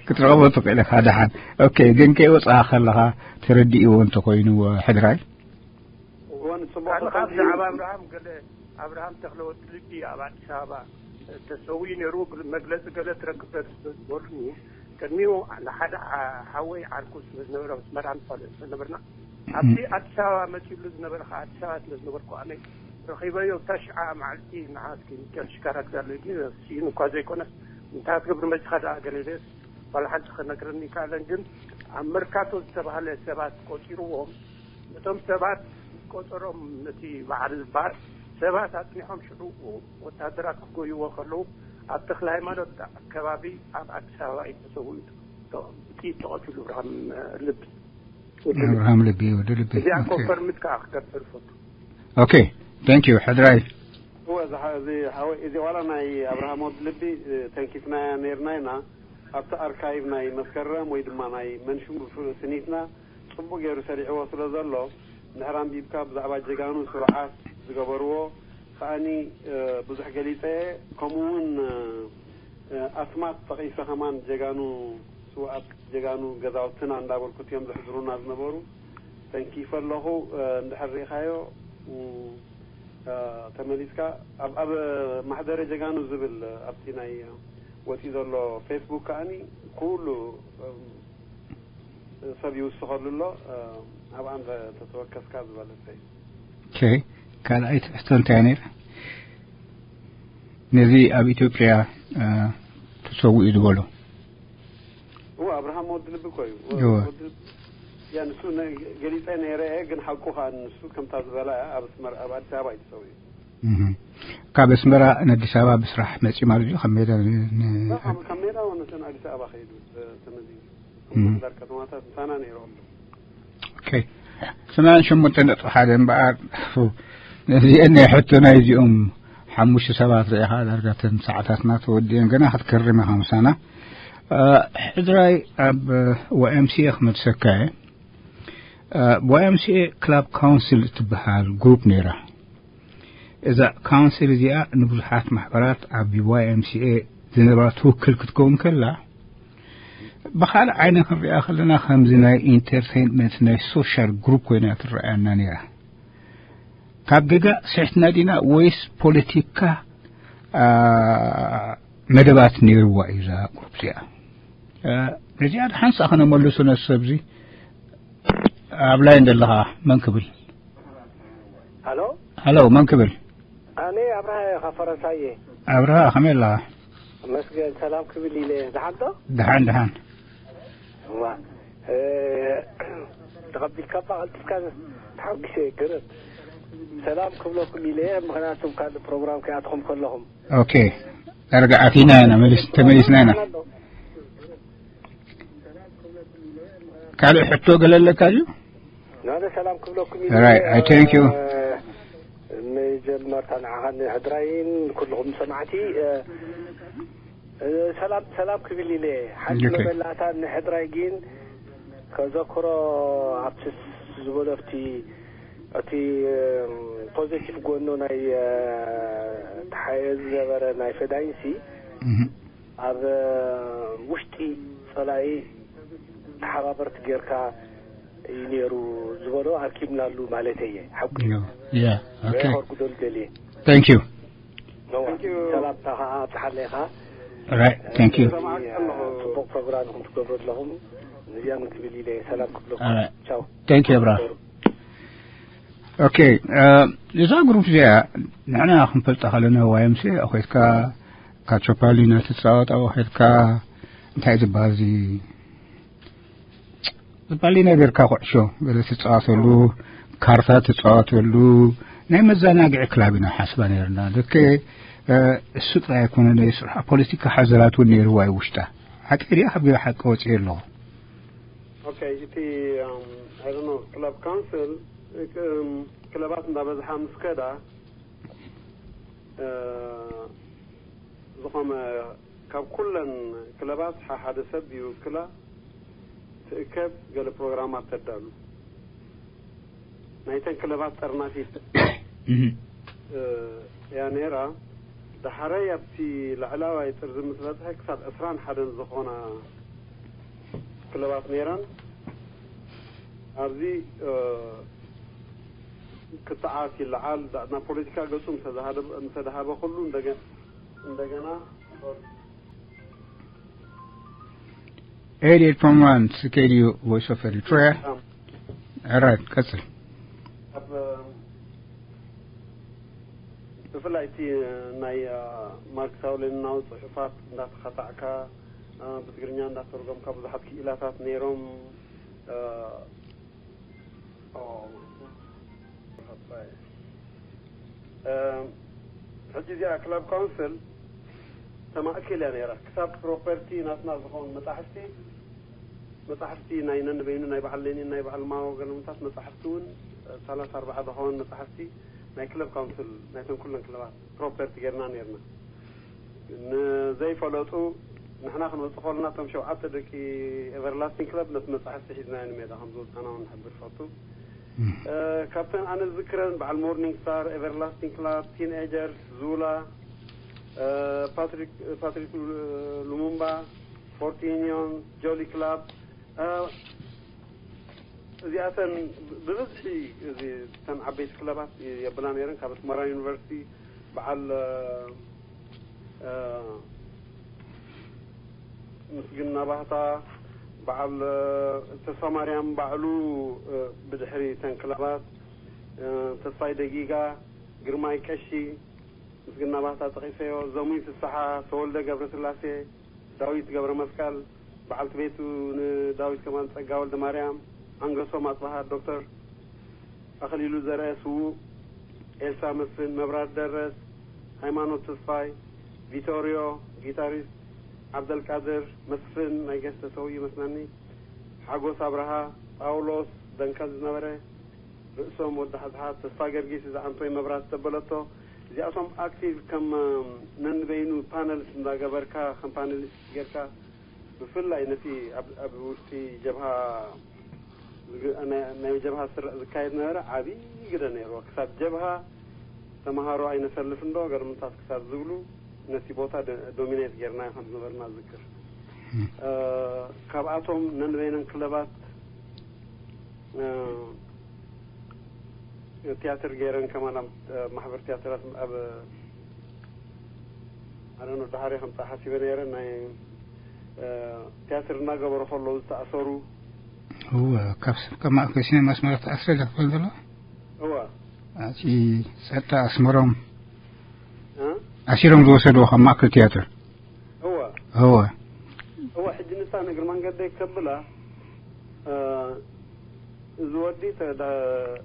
ክትረኸቦ ትኽእል ኢኻ ደሓን። ኦኬ፣ ግን ከይወፅኣ ከለኻ ተረዲእዎ እንተኮይኑ ሕድራይ ብዛዕባ ኣብርሃም ገለ ኣብርሃም ተክለወት ልቢ ኣብ ኣዲስ ኣበባ ተሰዊኡ ነይሩ። መግለፂ ገለ ትረክብ ዝበሉኒ ቅድሚኡ ንሓደ ሓወይ ዓርኩ ስለ ዝነበረ ምስ መርዓም ፋልጥ ስለነበርና ኣብቲ ኣዲስ ኣበባ መፂሉ ዝነበረ ከዓ ኣዲስ ኣበባ ስለ ዝነበርኩ ኣነ ረኺበዮ። ታሽዓ መዓልቲ ንዓስኪ ሚካኤል ሽካራ ግዛለይ ስኢኑ እኳ ዘይኮነስ እንታይ ክትገብር መፂኻ ደኣ ገለ ኢለስ ዋላ ሓንቲ ክነግረኒ ይከኣለን። ግን ኣብ መርካቶ ዝተባህለ ሰባት ቆፂርዎም ነቶም ሰባት ቆፀሮም ነቲ በዓል ዝበሃል ሰባት ኣፅኒሖም ሽዑ ወታደራት ክጎይዎ ከለዉ ኣብ ተክለ ሃይማኖት ኣከባቢ ኣብ ኣዲስ ኣበባ እዩ ተሰዊኡ። ጥይት ተቐቲሉ እብርሃም ልቢ። ኣብርሃም ልቢ ወዲ ልቢ እዚኣ ኮንፈርምት ከዓ ክገብር ፈቱ። ኦኬ፣ ታንክ ዩ ሕድራይ። እወ እዚ ሓወይ እዚ ዋላ ናይ ኣብርሃም ወዲ ልቢ ተንኪፍናያ ነይርና ኢና። ኣብቲ ኣርካይቭ ናይ መስከረም ወይ ድማ ናይ መንሽሙ ስኒትና ጽቡቕ ገይሩ ሰሪዕዎ ስለ ዘሎ ንሕር ኣንቢብካ ብዛዕባ ጀጋኑ ስሩዓት ዝገበርዎ ከኣኒ ብዙሕ ገሊጸ። ከምኡ እውን ኣስማት ጠቒሰ ከማን ጀጋኑ ስውኣት ጀጋኑ ገዛውትና እንዳበልኩ እዮም ዘሕድሩና ዝነበሩ። ተንኪፈ ኣለኹ። እንድሕር ርኢኻዮ ተመሊስካ ኣብ ኣብ ማሕደረ ጀጋኑ ዝብል ኣብቲ ናይ ወፂ ዘሎ ፌስቡክ ከኣኒ ኩሉ ሰብ ይውስኸሉ ኣሎ። ኣብኣ እንተ ተተወከስካ ዝበለጸ እዩ። ኦኬ፣ ካልኣይ ትሕዝቶ እንታይ ነይሩ? ነዚ ኣብ ኢትዮጵያ ተሰዊኡ ዝበሎ እወ ኣብርሃም ወዲ ልቢ እኮ እዩ። እወ። ያ ንሱ ገሊፀ ነይረ እየ፣ ግን ሓቁ ከዓ ንሱ ከምታ ዝበላ እያ ኣብ ኣስመራ ኣብ ኣዲስ ኣበባ እዩ ተሰዊኡ። ካብ ኣስመራ ንኣዲስ ኣበባ ብስራሕ መፂ ማለት እዩ። ካብ ሜዳ ን- ን- ካብ ሜዳ ወነሰን ኣዲስ ኣበባ ከይዱ ተመዚዙ። ዳር ከተማታት ምሳና ነይሮም። ኦኬ። ሰማንያን ሸሞንተ ነጥቢ ሓደ እምበኣር ነዚአን ናይ ሕቶ ናይዚኦም ሓሙሽተ ሰባት ርኢኻ ዳርጋ ተን ሰዓታትና ተወዲአን ገና ክትከርም ኢኻ ምሳና። ሕድራይ ኣብ ዋይኤምሲኤ ክመልሰካ እየ። ዋይኤምሲኤ ክላብ ካውንስል እትበሃል ግሩፕ ነይራ። እዛ ካውንስል እዚኣ ንብዙሓት ማሕበራት ኣብ ዋይኤምሲኤ ዝነበራ ትውክል ክትከውን ከላ ብካልእ ዓይነ ክንሪኣ ከለና ከምዚ ናይ ኢንተርቴንመንት ናይ ሶሻል ግሩፕ ኮይና ትረኣየና ነይራ። ካብ ገጋ ስሕትና ዲና ወይስ ፖለቲካ መደባት ነይርዋ እዩ እዛ ግሩፕ እዚኣ? ነዚኣ ሓንሳ ከነመልሱ ነሰብዚ ኣብ ላይን ዘለኻ መን ክብል? ሃሎ ሃሎ፣ መን ክብል? ኣነ ኣብርሃ እየ፣ ካብ ፈረንሳይ እየ። ኣብርሃ፣ ከመይ ኣለኻ? መስገን ሰላም ክብል ኢለ። ደሓን ዶ? ደሓን ደሓን። እዋ ተቐቢልካ ባ ቀልጢፍካ ተሓጒሰ እየ። ግርም ሰላም ክብለኩም ኢለ እየ፣ ምኽንያቱም ካልእ ፕሮግራም ከይኣትኹም ከለኹም። ኦኬ፣ ዳርጋ ኣቲና ኢና፣ መሊስ ተመሊስና ኢና። ካልእ ሕቶ ገለ ኣለካ ድዩ? ናለ ሰላም ክብለኩም እዩ። Right, I thank you. መጀመርታ ንዓኻን ንሕድራይን ንኩልኹም ሰማዕቲ ሰላም ሰላም ክብል ኢለ ሓንቲ መበላእታ ንሕድራይ ግን ከዘክሮ ኣብቲ ዝበሎ ኣብቲ እቲ ፖዚቲቭ ጎኖ ናይ ተሓየ ዝነበረ ናይ ፈዳይንሲ ኣብ ውሽጢ ጸላኢ ተሓባበርቲ ጌርካ እዩ ነይሩ ዝበሎ ኣርኪብናሉ ማለት እየ። ሓቁ እዩ። Yeah, okay. ከርጉደሉ ደልየ። Thank you. ሰላምታ ከዓ ኣብፅሓለይ ከዓ Right, thank you. ሰማዕቲ ኣለኹ። ጽቡቕ ፕሮግራም ኢኹም ትገብሩ ኣለኹም። ንዚኣ ምን ክብል ኢለ ሰላም ክብለኩም። Alright. ቻው። Thank you, bro. Okay, እዛ ግሩፕ እዚኣ ንሕና ክንፈልጣ ከለና ዋይምሲ ኣኾትካ ካቾፓሊና ትፃወት ኣኾትካ እንታይ ዝበሃል እዚ ዝበሃል ነገር ካ ኩዕሾ ገለ ትፃወተሉ ካርታ ትፃወተሉ ናይ መዘናግዒ ክላብ ኢና ሓስባ ነርና። ልክ እሱ ጥራይ ኣይኮነ ናይ ስራሕ ፖለቲካ ሓዘራት እውን ነይርዋ እዩ ውሽጣ። ሓቂ ሪኣ ካብ ገለ ሓቂ ወፂኤ ኣለኹ። ኦኬ፣ እቲ ኣይ ዶንት ኖ ክለብ ካውንስል ክለባት እንዳበዝሓ ምስ ከዳ ዝኾነ ካብ ኩለን ክለባት ሓደ ሰብ ይውክላ ትእከብ ገለ ፕሮግራማት ተዳሉ ናይተን ክለባት ጠርናፊት እያ ነይራ። ዳሕራይ ኣብቲ ላዕላዋይ ጥርዚ ምስ በፅሐ ክሳብ ዕስራን ሓደን ዝኾና ክለባት ነይረን። ኣብዚ ክትዓት ይለዓል ናብ ፖለቲካ ገፁ ምሰደሃበ ኩሉ እንደገና Eighty-eight point one C K D U Voice of Eritrea. Alright, ቀጽል። ብፍላይ እቲ ናይ ማርክሳዊ ሌኒናዊ ፅሑፋት እንዳተኸታዕካ ብትግርኛ እንዳተርጎምካ ብዙሓት ክኢላታት ነይሮም። ሕጂ እዚኣ ክላብ ካውንስል ተማእኪል እያ ነይራ። ክሳብ ፕሮፐርቲ ናትና ዝኾኑ መፃሕፍቲ መፃሕፍቲ ናይ ነንበይኑ ናይ በዓል ሌኒን ናይ በዓል ማኦ ገለምታት መፃሕፍቲ እውን ሰላሳ ኣርባዓ ዝኾኑ መፃሕፍቲ ናይ ክለብ ካውንስል ናይተን ኩለን ክለባት ፕሮፐርቲ ጌርና ነርና። ንዘይፈለጡ ንሕና ክንወፅ ከለና እቶም ሸውዓተ ደቂ ኤቨርላስቲንግ ክለብ ነቲ መፃሕፍቲ ሒዝናዮ ንሜዳ ከም ዝወፃና እውን ንሕብር ፈቱ። ካብተን ኣነ ዝዝክረን በዓል ሞርኒንግ ስታር፣ ኤቨርላስቲንግ ክላብ፣ ቲን ኤጀርስ፣ ዙላ፣ ፓትሪክ ሉሙምባ፣ ፎርቲኒዮን፣ ጆሊ ክላብ እዚኣተን ብብዝሒ እዚ ተን ዓበይቲ ክለባት የብላ ነይረን። ካብ ኣስመራ ዩኒቨርሲቲ በዓል ምስግና ባህታ፣ በዓል ተስፋ ማርያም ባዕሉ ብድሕሪ ተን ክለባት ተስፋይ ደጊጋ፣ ግርማይ ቀሺ፣ ምስግና ባህታ ጠቒሰዮ፣ ዘሙይ ፍስሓ፣ ተወልደ ገብረስላሴ፣ ዳዊት ገብረ መስቀል፣ በዓልቲ ቤቱ ንዳዊት ከማን ጸጋ ወልደ ማርያም፣ ኣንገሶም ኣጽብሃ፣ ዶክተር ኣኽሊሉ ዘርአ ስዉእ፣ ኤልሳ መስፍን፣ መብራት ደረስ፣ ሃይማኖት ተስፋይ፣ ቪቶሪዮ ጊታሪስት፣ ዓብደልቃድር መስፍን ናይ ገስተ ሰው ይመስለኒ፣ ሓጎስ ኣብርሃ፣ ጳውሎስ ደንከል ዝነበረ፣ ርእሶም ወዲ ሓዝሓት፣ ተስፋ ገርጊስ፣ እዚ ዓንቶይ መብራት ዘበለቶ፣ እዚኣቶም ኣክቲቭ ከም ነንበይኑ ፓነልስ እንዳገበርካ ከም ፓነሊስት ጌርካ ብፍላይ ነቲ ኣብ ውሽጢ ጀብሃ ናይ ጀብሃ ስርዕ ዝካየድ ነበረ ዓብዪ ግደ ነይርዎ። ክሳብ ጀብሃ ተምሃሮ ኣይነሰልፍ እንዶ ገርምታት ክሳብ ዝብሉ ነቲ ቦታ ዶሚኔት ጌርናዮ ከም ዝነበርና ዝዝክር። ካብኣቶም ነንበይነን ክለባት ቲያትር ገይረን ከማን ኣብ ማሕበር ቲያትራት ኣብ ኣነ ዳሓሪ ከምፃ ሓሲበ ነይረ። ናይ ቲያትር እናገበሩ ከለዉ ዝተኣሰሩ እወ፣ ካብ ስ- ካብ ማእከል ሲኔማ ኣስመራ ተኣስረ ኢለ ክፈልጥ ዘሎ እወ እቲ ጸጥታ ኣስመሮም እ? ኣሲሮም ዝወሰድዎ ካብ ማእከል ቲያትር እወ እወ እወ ሕጂ ንሳ ንእግሪ መንገደይ ከብላ እ፣ እዚ ወዲ ተ- ዳ-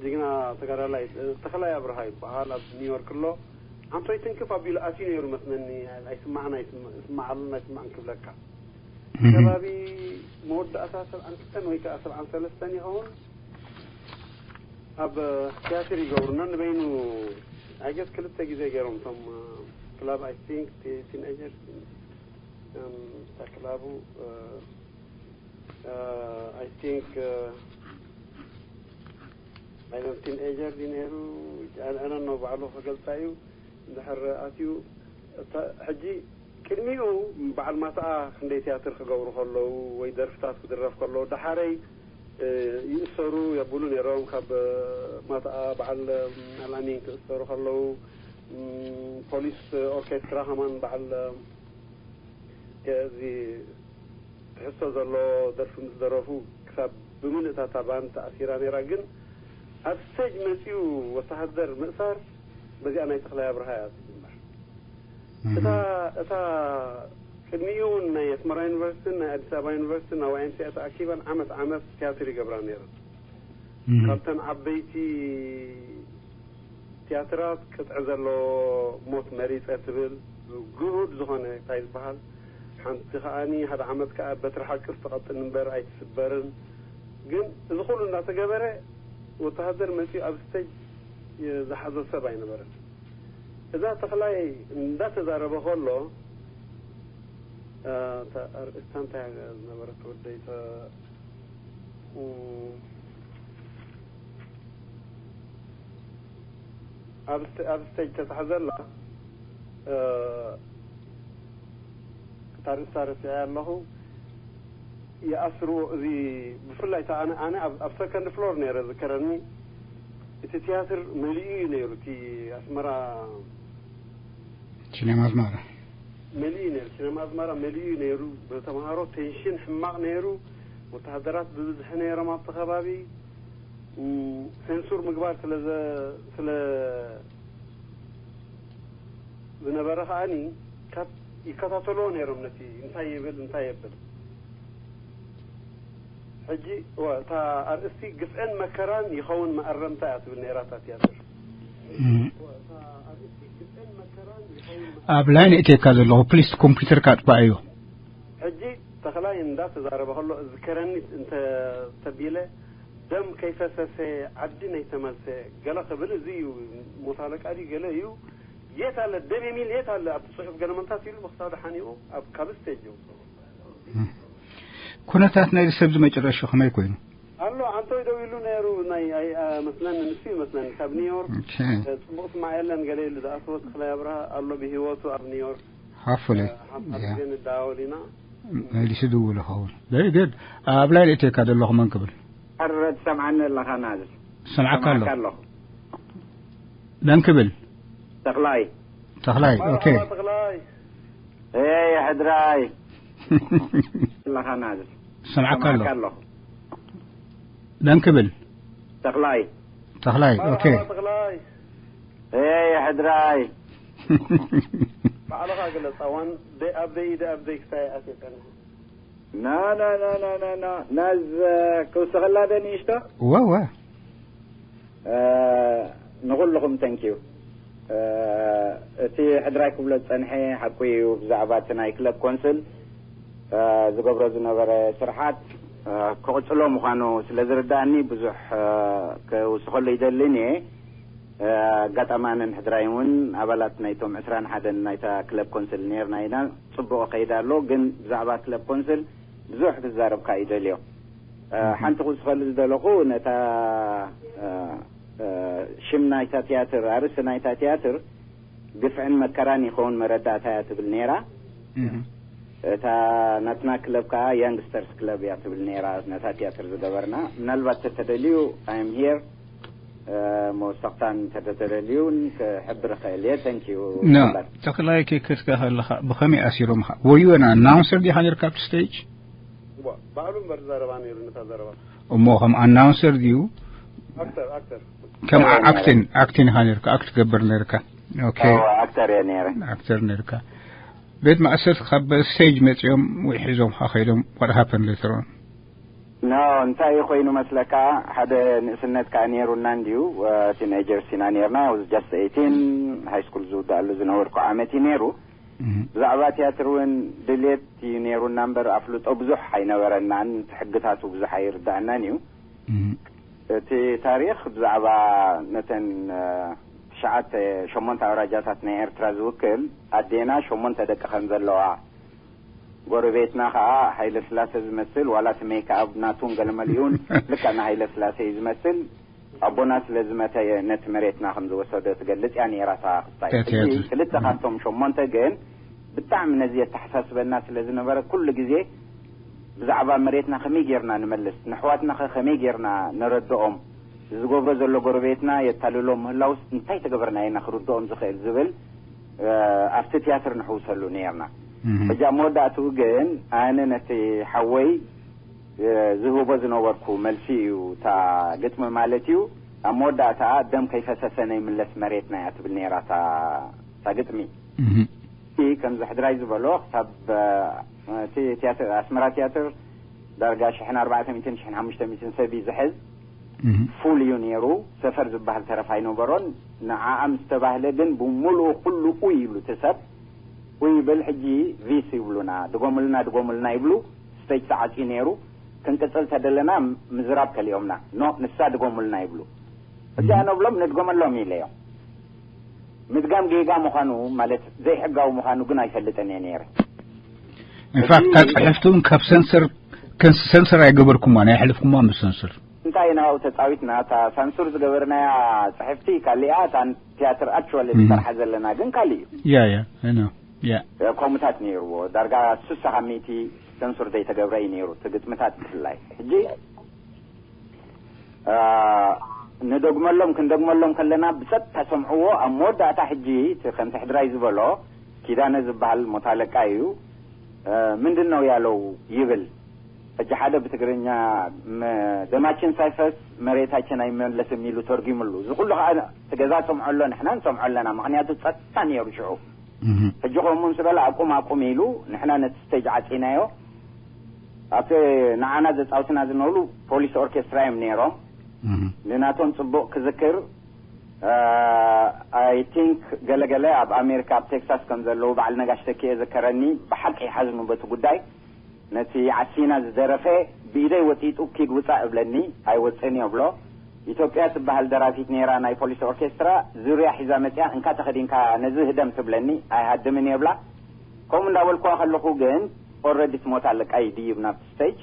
ጅግና ተጋዳላይ ተኽላይ ኣብርሃ ይበሃል ኣብ ኒውዮርክ ኣሎ። ኣንቶይ ትንክፍ ኣቢሉ ኣትዩ ነይሩ መስለኒ። ኣይስማዕን ኣይስማዓሉን ኣይስማዕን ክብለካ ከባቢ መወዳእታ ሰብዓን ክልተን ወይ ከዓ ሰብዓን ሰለስተን ይኸውን ኣብ ቲያትር ይገብሩ ነንበይኑ ኣይገስ ክልተ ግዜ ገይሮም እቶም ክላብ ኣይ ቲንክ ቲንኤጀርስ እታ ክላቡ ኣይ ቲንክ ኣይዶን ቲንኤጀር ድዩ ነይሩ ኣነ ነው ባዕሉ ክገልፃ እዩ እንድሕር ኣትዩ ሕጂ ቅድሚኡ በዓል ማትኣ ክንደይ ቲያትር ክገብሩ ከለዉ ወይ ደርፍታት ክድረፍ ከለዉ ዳሓረይ ይእሰሩ የብሉ ነይሮም ካብ ማትኣ በዓል ኣልኣሚን ክእሰሩ ከለዉ ፖሊስ ኦርኬስትራ ከማን በዓል እዚ ትሕዝቶ ዘሎ ደርፊ ምስ ደረፉ ክሳብ ብምልእታ እታ ባንድ ተኣሲራ ነይራ። ግን ኣብ ስቴጅ መፂኡ ወተሃደር ምእሳር በዚኣ ናይ ተኽላይ ኣብርሃ እያ ትጅመር። እታ እታ ቅድሚኡ እውን ናይ ኣስመራ ዩኒቨርሲቲን ናይ ኣዲስ ኣበባ ዩኒቨርሲቲን ኣብ ዋይኤምሲኤ ተኣኪበን ዓመት ዓመት ትያትር ይገብራ ነይረን። ካብተን ዓበይቲ ትያትራት ቅጥዒ ዘለዎ ሞት መሪፀ ትብል ግሁድ ዝኾነ እንታይ ዝበሃል ሓንቲ ከዓኒ ሓደ ዓመት ከዓ በትሪ ሓቂ ትቐጥን እምበር ኣይትስበርን። ግን እዚ ኩሉ እንዳተገበረ ወተሃደር መፂኡ ኣብ ስቴጅ ዝሓዞ ሰብ ኣይነበረን። እዛ ተኽላይ እንዳተዛረበ ከሎ ኣርእስታ እንታይ ዝነበረት ወደይ ኣብ ስቴጅ ተታሕዘላ ታሪኽታ ረሲዐ ኣለኹ። ይኣስርዎ እዚ ብፍላይ ኣነ ኣብ ሰከንድ ፍሎር ነይረ ዝከረኒ። እቲ ትያትር መሊኡ እዩ ነይሩ። እቲ ኣስመራ ሲኔማ ኣዝማራ መሊኡ ነይሩ። ሲኔማ ኣዝማራ መሊኡ ነይሩ። ብተምሃሮ ቴንሽን ሕማቕ ነይሩ። ወተሃደራት ብብዝሒ ነይሮም ኣብቲ ከባቢ። ሴንሱር ምግባር ስለ ዝነበረ ከዓኒ ካብ ይከታተልዎ ነይሮም ነቲ እንታይ ይብል እንታይ የብል። ሕጂ እታ ኣርእስቲ ግፍዕን መከራን ይኸውን መኣረምታ እያ ትብል ነይራ እታ ትያትር። ኣብ ላይን እቴካ ዘለኹ ፕሊስ ኮምፒውተር ካጥፋእዮ። ሕጂ ተኽላይ እንዳተዛረበ ከሎ ዝከረኒ እንተ ተቢለ ደም ከይፈሰሰ ዓዲ ነይተመልሰ ገለ ክብል እዚ እዩ። ሞት ኣለቃ ድዩ ገለ እዩ። የት ኣለ ደም የሚል የት ኣለ ኣብቲ ጽሑፍ ገለ መንታት ኢሉ ብክሳዱ ሓኒቑ ኣብ ካብ ስቴጅ ይወጽኦ። ኩነታት ናይ ሰብ ዝመጨረሻ ከመይ ኮይኑ? ኣሎ ኣንቶይ ደው ኢሉ ነይሩ። ናይ መስለኒ ንሱ ይመስለኒ ካብ ኒውዮርክ ጽቡቕ ስማዕ የለን ገለ ኢሉ ዝኣተወ ተኽላይ ኣብርሃ ኣሎ ብህይወቱ ኣብ ኒውዮርክ። ሃፉለ ሓንሳብ ግዜ ንደዋወል ኢና። መሊሱ ድውል ይኸውን። ቨሪ ግድ። ኣብ ላይ ልእቴካ ዘለኹ መን ክብል? ኣረ ትሰምዓኒ ኣለኻ ናዝል? ሰምዓካ ኣለኹ። ኣለኹ። መን ክብል? ተኽላይ። ተኽላይ። ኦኬ። ተኽላይ ኤ ሕድራይ ኣለኻ ናዝል? ሰምዓካ ኣለኹ። ኣለኹ። መን ክብል? ተኽላይ። ተኽላይ። ኦኬ። ተኽላይ ኤ ሕድራይ ባዕልኻ ግለጽ። ኣዋን ደይ ኣብ ደይ ደይ ኣብ ደይ ክሳይ ኣትዮ ጸኒሐ። ና ና ና ና ና ና ናዝ ክውስኸላ ደ ንእሽቶ ወወ ንኹልኹም ተንኪዩ። እቲ ሕድራይ ክብሎ ዝጸንሐ ሓቁ እዩ። ብዛዕባ እቲ ናይ ክለብ ኮንስል ዝገብሮ ዝነበረ ስርሓት ክቕጽሎ ምዃኑ ስለ ዝርዳእኒ ብዙሕ ክውስኸሉ ይደልን እየ። ኣጋጣሚ ኣነን ሕድራይ እውን ኣባላት ናይቶም ዕስራን ሓደን ናይታ ክለብ ኮንስል ነርና ኢና። ጽቡቕ ከይድ ኣሎ። ግን ብዛዕባ ክለብ ኮንስል ብዙሕ ክዛረብካ እዩ ደልዮ። ሓንቲ ክውስኸሉ ዝደለኹ ነታ ሽም ናይታ ትያትር ኣርእስቲ ናይታ ትያትር ግፍዕን መከራን ይኸውን መረዳእታ እያ ትብል ነይራ። እታ ናትና ክለብ ከዓ ያንግስተርስ ክለብ እያ ትብል ነይራ። ነታ ትያትር ዝገበርና ምናልባት ተተደልዩ ኣም ሄር መወሰኽታን ተተደልዩን ክሕብር እኽእል እየ። ተንኪዩ ኖ ተኽላይ ከይከድካ ከለኻ ብኸመይ ኣሲሮምኻ? ወዩ ና ኣናውንሰር ዲኻ ነርካ ኣብቲ ስቴጅ? ባዕሉ እምበር ዘረባ ነይሩ ነታ ዘረባ እሞ ከም ኣናውንሰር ድዩ? ኣክተር ኣክተር ከም ኣክቲን ኣክቲን ኢኻ ነርካ ኣክት ትገብር ነርካ። ኦኬ ኣክተር እየ ነይረ። ኣክተር ነርካ። ቤት ማእሰርቲ ካብ ስቴጅ መጺኦም ወይ ሒዞም ከይዶም what happened later on? ኖ እንታይ እዩ ኮይኑ መስለካ? ሓደ ንእስነት ከዓ ነይሩና እንድዩ። ቲኔጀርስ ኢና ነርና። I was just eighteen፣ ሃይ ስኩል ዝውድኣሉ ዝነበርኩ ዓመት እዩ ነይሩ። ብዛዕባ ትያትር እውን ድሌት እዩ ነይሩና እምበር ኣፍልጦ ብዙሕ ኣይነበረናን። እቲ ሕግታቱ ብዙሕ ኣይርዳእናን እዩ። እቲ ታሪኽ ብዛዕባ ነተን ትሽዓተ ሸሞንተ ኣውራጃታት ናይ ኤርትራ ዝውክል ኣዴና ሸሞንተ ደቂ ከም ዘለዋ ጎረቤትና ከዓ ሃይለ ስላሴ ዝመስል ዋላ እቲ ሜክኣብ ናቱን ገለመሊኡን ልካ ንሃይለ ስላሴ እዩ ዝመስል ኣቦና ስለ ዝመተ ነቲ መሬትና ከም ዝወሰዶ ትገልጽ እያ ነይራ እታ ክስታይ። ሕጂ ክልተ ካብቶም ሸሞንተ ግን ብጣዕሚ ነዚ የተሓሳስበና ስለ ዝነበረ ኩሉ ግዜ ብዛዕባ መሬትና ከመይ ጌርና ንመልስ፣ ንሕዋትና ከ ከመይ ጌርና ነረድኦም፣ ዝገብሮ ዘሎ ጎረቤትና የታልሎ ምህላውስ እንታይ ተገበርና ኢና ክርድኦም ዝኽእል ዝብል ኣብቲ ትያትር ንሕውሰሉ ነርና። ሕጂ ኣብ መወዳእትኡ ግን ኣነ ነቲ ሓወይ ዝህቦ ዝነበርኩ መልሲ እዩ እታ ግጥሚ ማለት እዩ። ኣብ መወዳእታ ደም ከይፈሰሰ ነይምለስ መሬትና እያ ትብል ነይራ እታ ግጥሚ። ከምዚ ሕድራይ ዝበሎ ክሳብ እቲ ኣስመራ ትያትር ዳርጋ ሽሕን ኣርባዕተ ሚእትን ሽሕን ሓሙሽተ ሚእትን ሰብ እዩ ዝሕዝ። ፉል እዩ ነይሩ። ሰፈር ዝበሃል ተረፍ ኣይነበሮን። ንዓኣ ምስ ተባህለ ግን ብምሉኡ ኩሉ ኡይ ይብሉ እቲ ሰብ። ኡይ ይብል። ሕጂ ቪስ ይብሉና፣ ድጎምልና፣ ድጎምልና ይብሉ። ስቴጅ ተዓፅዩ ነይሩ። ክንቅፅል ተደለና ምዝራብ ከሊኦምና። ኖ፣ ንሳ ድጎምልና ይብሉ። እዚኣ ነብሎም ንድጎመሎም ኢለዮም። ምድጋም ጌጋ ምዃኑ ማለት ዘይሕጋዊ ምዃኑ ግን ኣይፈልጥን እየ ነይረ። ኢንፋክት እታ ጽሕፍቲ እውን ካብ ሰንሰር ሰንሰር ኣይገበርኩማ ናይ ኣሕልፍኩማ ምስ ሰንሰር እንታይ ኢና ኣብኡ ተጻዊትና? እታ ሳንሱር ዝገበርናያ ጽሕፍቲ ካሊኣ፣ እታ ትያትር ኣክቹዋሊ ንሰርሓ ዘለና ግን ካሊእ እዩ። ያ ያ ኖ ያ ከምኡታት ነይርዎ። ዳርጋ ስሳ ካብ ሚእቲ ሰንሱር ዘይተገብረ እዩ ነይሩ፣ እቲ ግጥምታት ብፍላይ። ሕጂ ንደግመሎም ክንደግመሎም ከለና ብጸጥታ ሰምዕዎ። ኣብ መወዳእታ ሕጂ እቲ ከምቲ ሕድራይ ዝበሎ ኪዳነ ዝበሃል ሞት ኣለቃ እዩ። ምንድን ነው ያለው ይብል። ሕጂ ሓደ ብትግርኛ ደማችን ሳይፈስ መሬታችን ኣይመለስም ኢሉ ተርጊምሉ። እዚ ኩሉ ከዓ እቲ ገዛ ሰምዖ ኣሎ፣ ንሕና ንሰምዖ ኣለና። ምክንያቱ ጸጥታ ነይሩ ሽዑ። ሕጂ ከምኡ ምስ በለ ኣቁም ኣቁም ኢሉ ንሕና ነቲ ስቴጅ ዓፂናዮ። ኣብቲ ንዓና ዘፃውትና ዝነበሩ ፖሊስ ኦርኬስትራ እዮም ነይሮም። ንናቶም ፅቡቅ ክዝክር፣ ኣይ ቲንክ ገለገለ ኣብ ኣሜሪካ ኣብ ቴክሳስ ከም ዘለዉ በዓል ነጋሽ ተኪኤ ዘከረኒ። ብሓቂ ይሓዝኑ በቲ ጉዳይ። ነቲ ዓሲና ዝደረፈ ብኢደይ ወጢጡ ኪድ ውፃእ እብለኒ። ኣይወፅእን እዮ ብሎ። ኢትዮጵያ ትበሃል ደራፊት ነይራ ናይ ፖሊስ ኦርኬስትራ። ዙርያ ሒዛ መፅያ፣ እንካ ተኸዲንካ ነዚ ህደም ትብለኒ። ኣይሃድምን እየ ብላ። ከምኡ እንዳበልኩዋ ከለኹ ግን ኦረዲ ትሞት ኣለቃ ይድይብ ናብቲ ስቴጅ።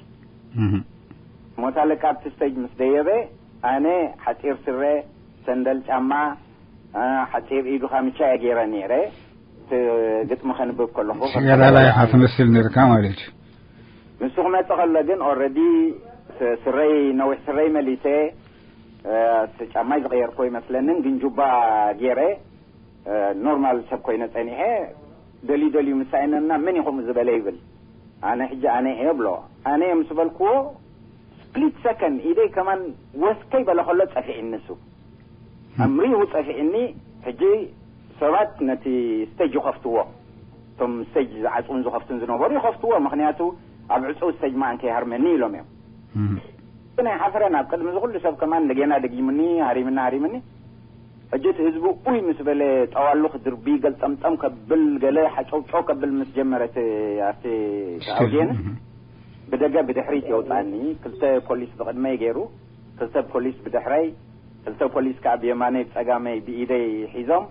ሞት ኣለቃ ኣብቲ ስቴጅ ምስ ደየበ ኣነ ሓፂር ስረ፣ ሰንደል ጫማ፣ ሓፂር ኢዱ ካምቻ እየ ገይረ ነይረ። እቲ ግጥሚ ከንብብ ከለኹ ገዳላይ ኢኻ ትመስል ነርካ ማለት እዩ። ንሱ ክመጽእ ከሎ ግን ኦረዲ ስረይ፣ ነዊሕ ስረይ መሊሰ፣ ጫማይ ዝቐየርኮ ይመስለንን ግን ጁባ ገይረ ኖርማል ሰብ ኮይነ ጸኒሐ። ደልዩ ደልዩ ምሳይነና መን እዩ ከምኡ ዝበለ ይብል። ኣነ ሕጂ ኣነ እየ ብሎ። ኣነ እየ ምስ በልክዎ ስፕሊት ሰከንድ ኢደይ ከማን ወስከይ በለ ከሎ ጸፊዕኒ ንሱ። ኣምሪሩ ጸፊዕኒ። ሕጂ ሰባት ነቲ ስቴጅ ይኸፍትዎ። እቶም ስቴጅ ዝዓጽውን ዝኸፍቱን ዝነበሩ ይኸፍትዎ። ምኽንያቱ ኣብ ዕጹው ስቴጅ መኣን ከይሃርመኒ ኢሎም እዮም። ግን ኣይሓፍረን። ኣብ ቅድሚ ዝኹሉ ሰብ ከማን እንደገና ደጊሙኒ፣ ሃሪምኒ፣ ሃሪምኒ። ሕጂ እቲ ህዝቢ ኡይ ምስ በለ ጠዋሉ ክድርቢ ገልጠምጠም ከብል ገለ ሓጨውጨው ከብል ምስ ጀመረት ኣብቲ ኣውድየንስ ብደገ ብድሕሪት የውጣኒ። ክልተ ፖሊስ ብቕድመይ ገይሩ፣ ክልተ ፖሊስ ብድሕረይ፣ ክልተ ፖሊስ ከዓ ብየማነይ ብጸጋመይ ብኢደይ ሒዞም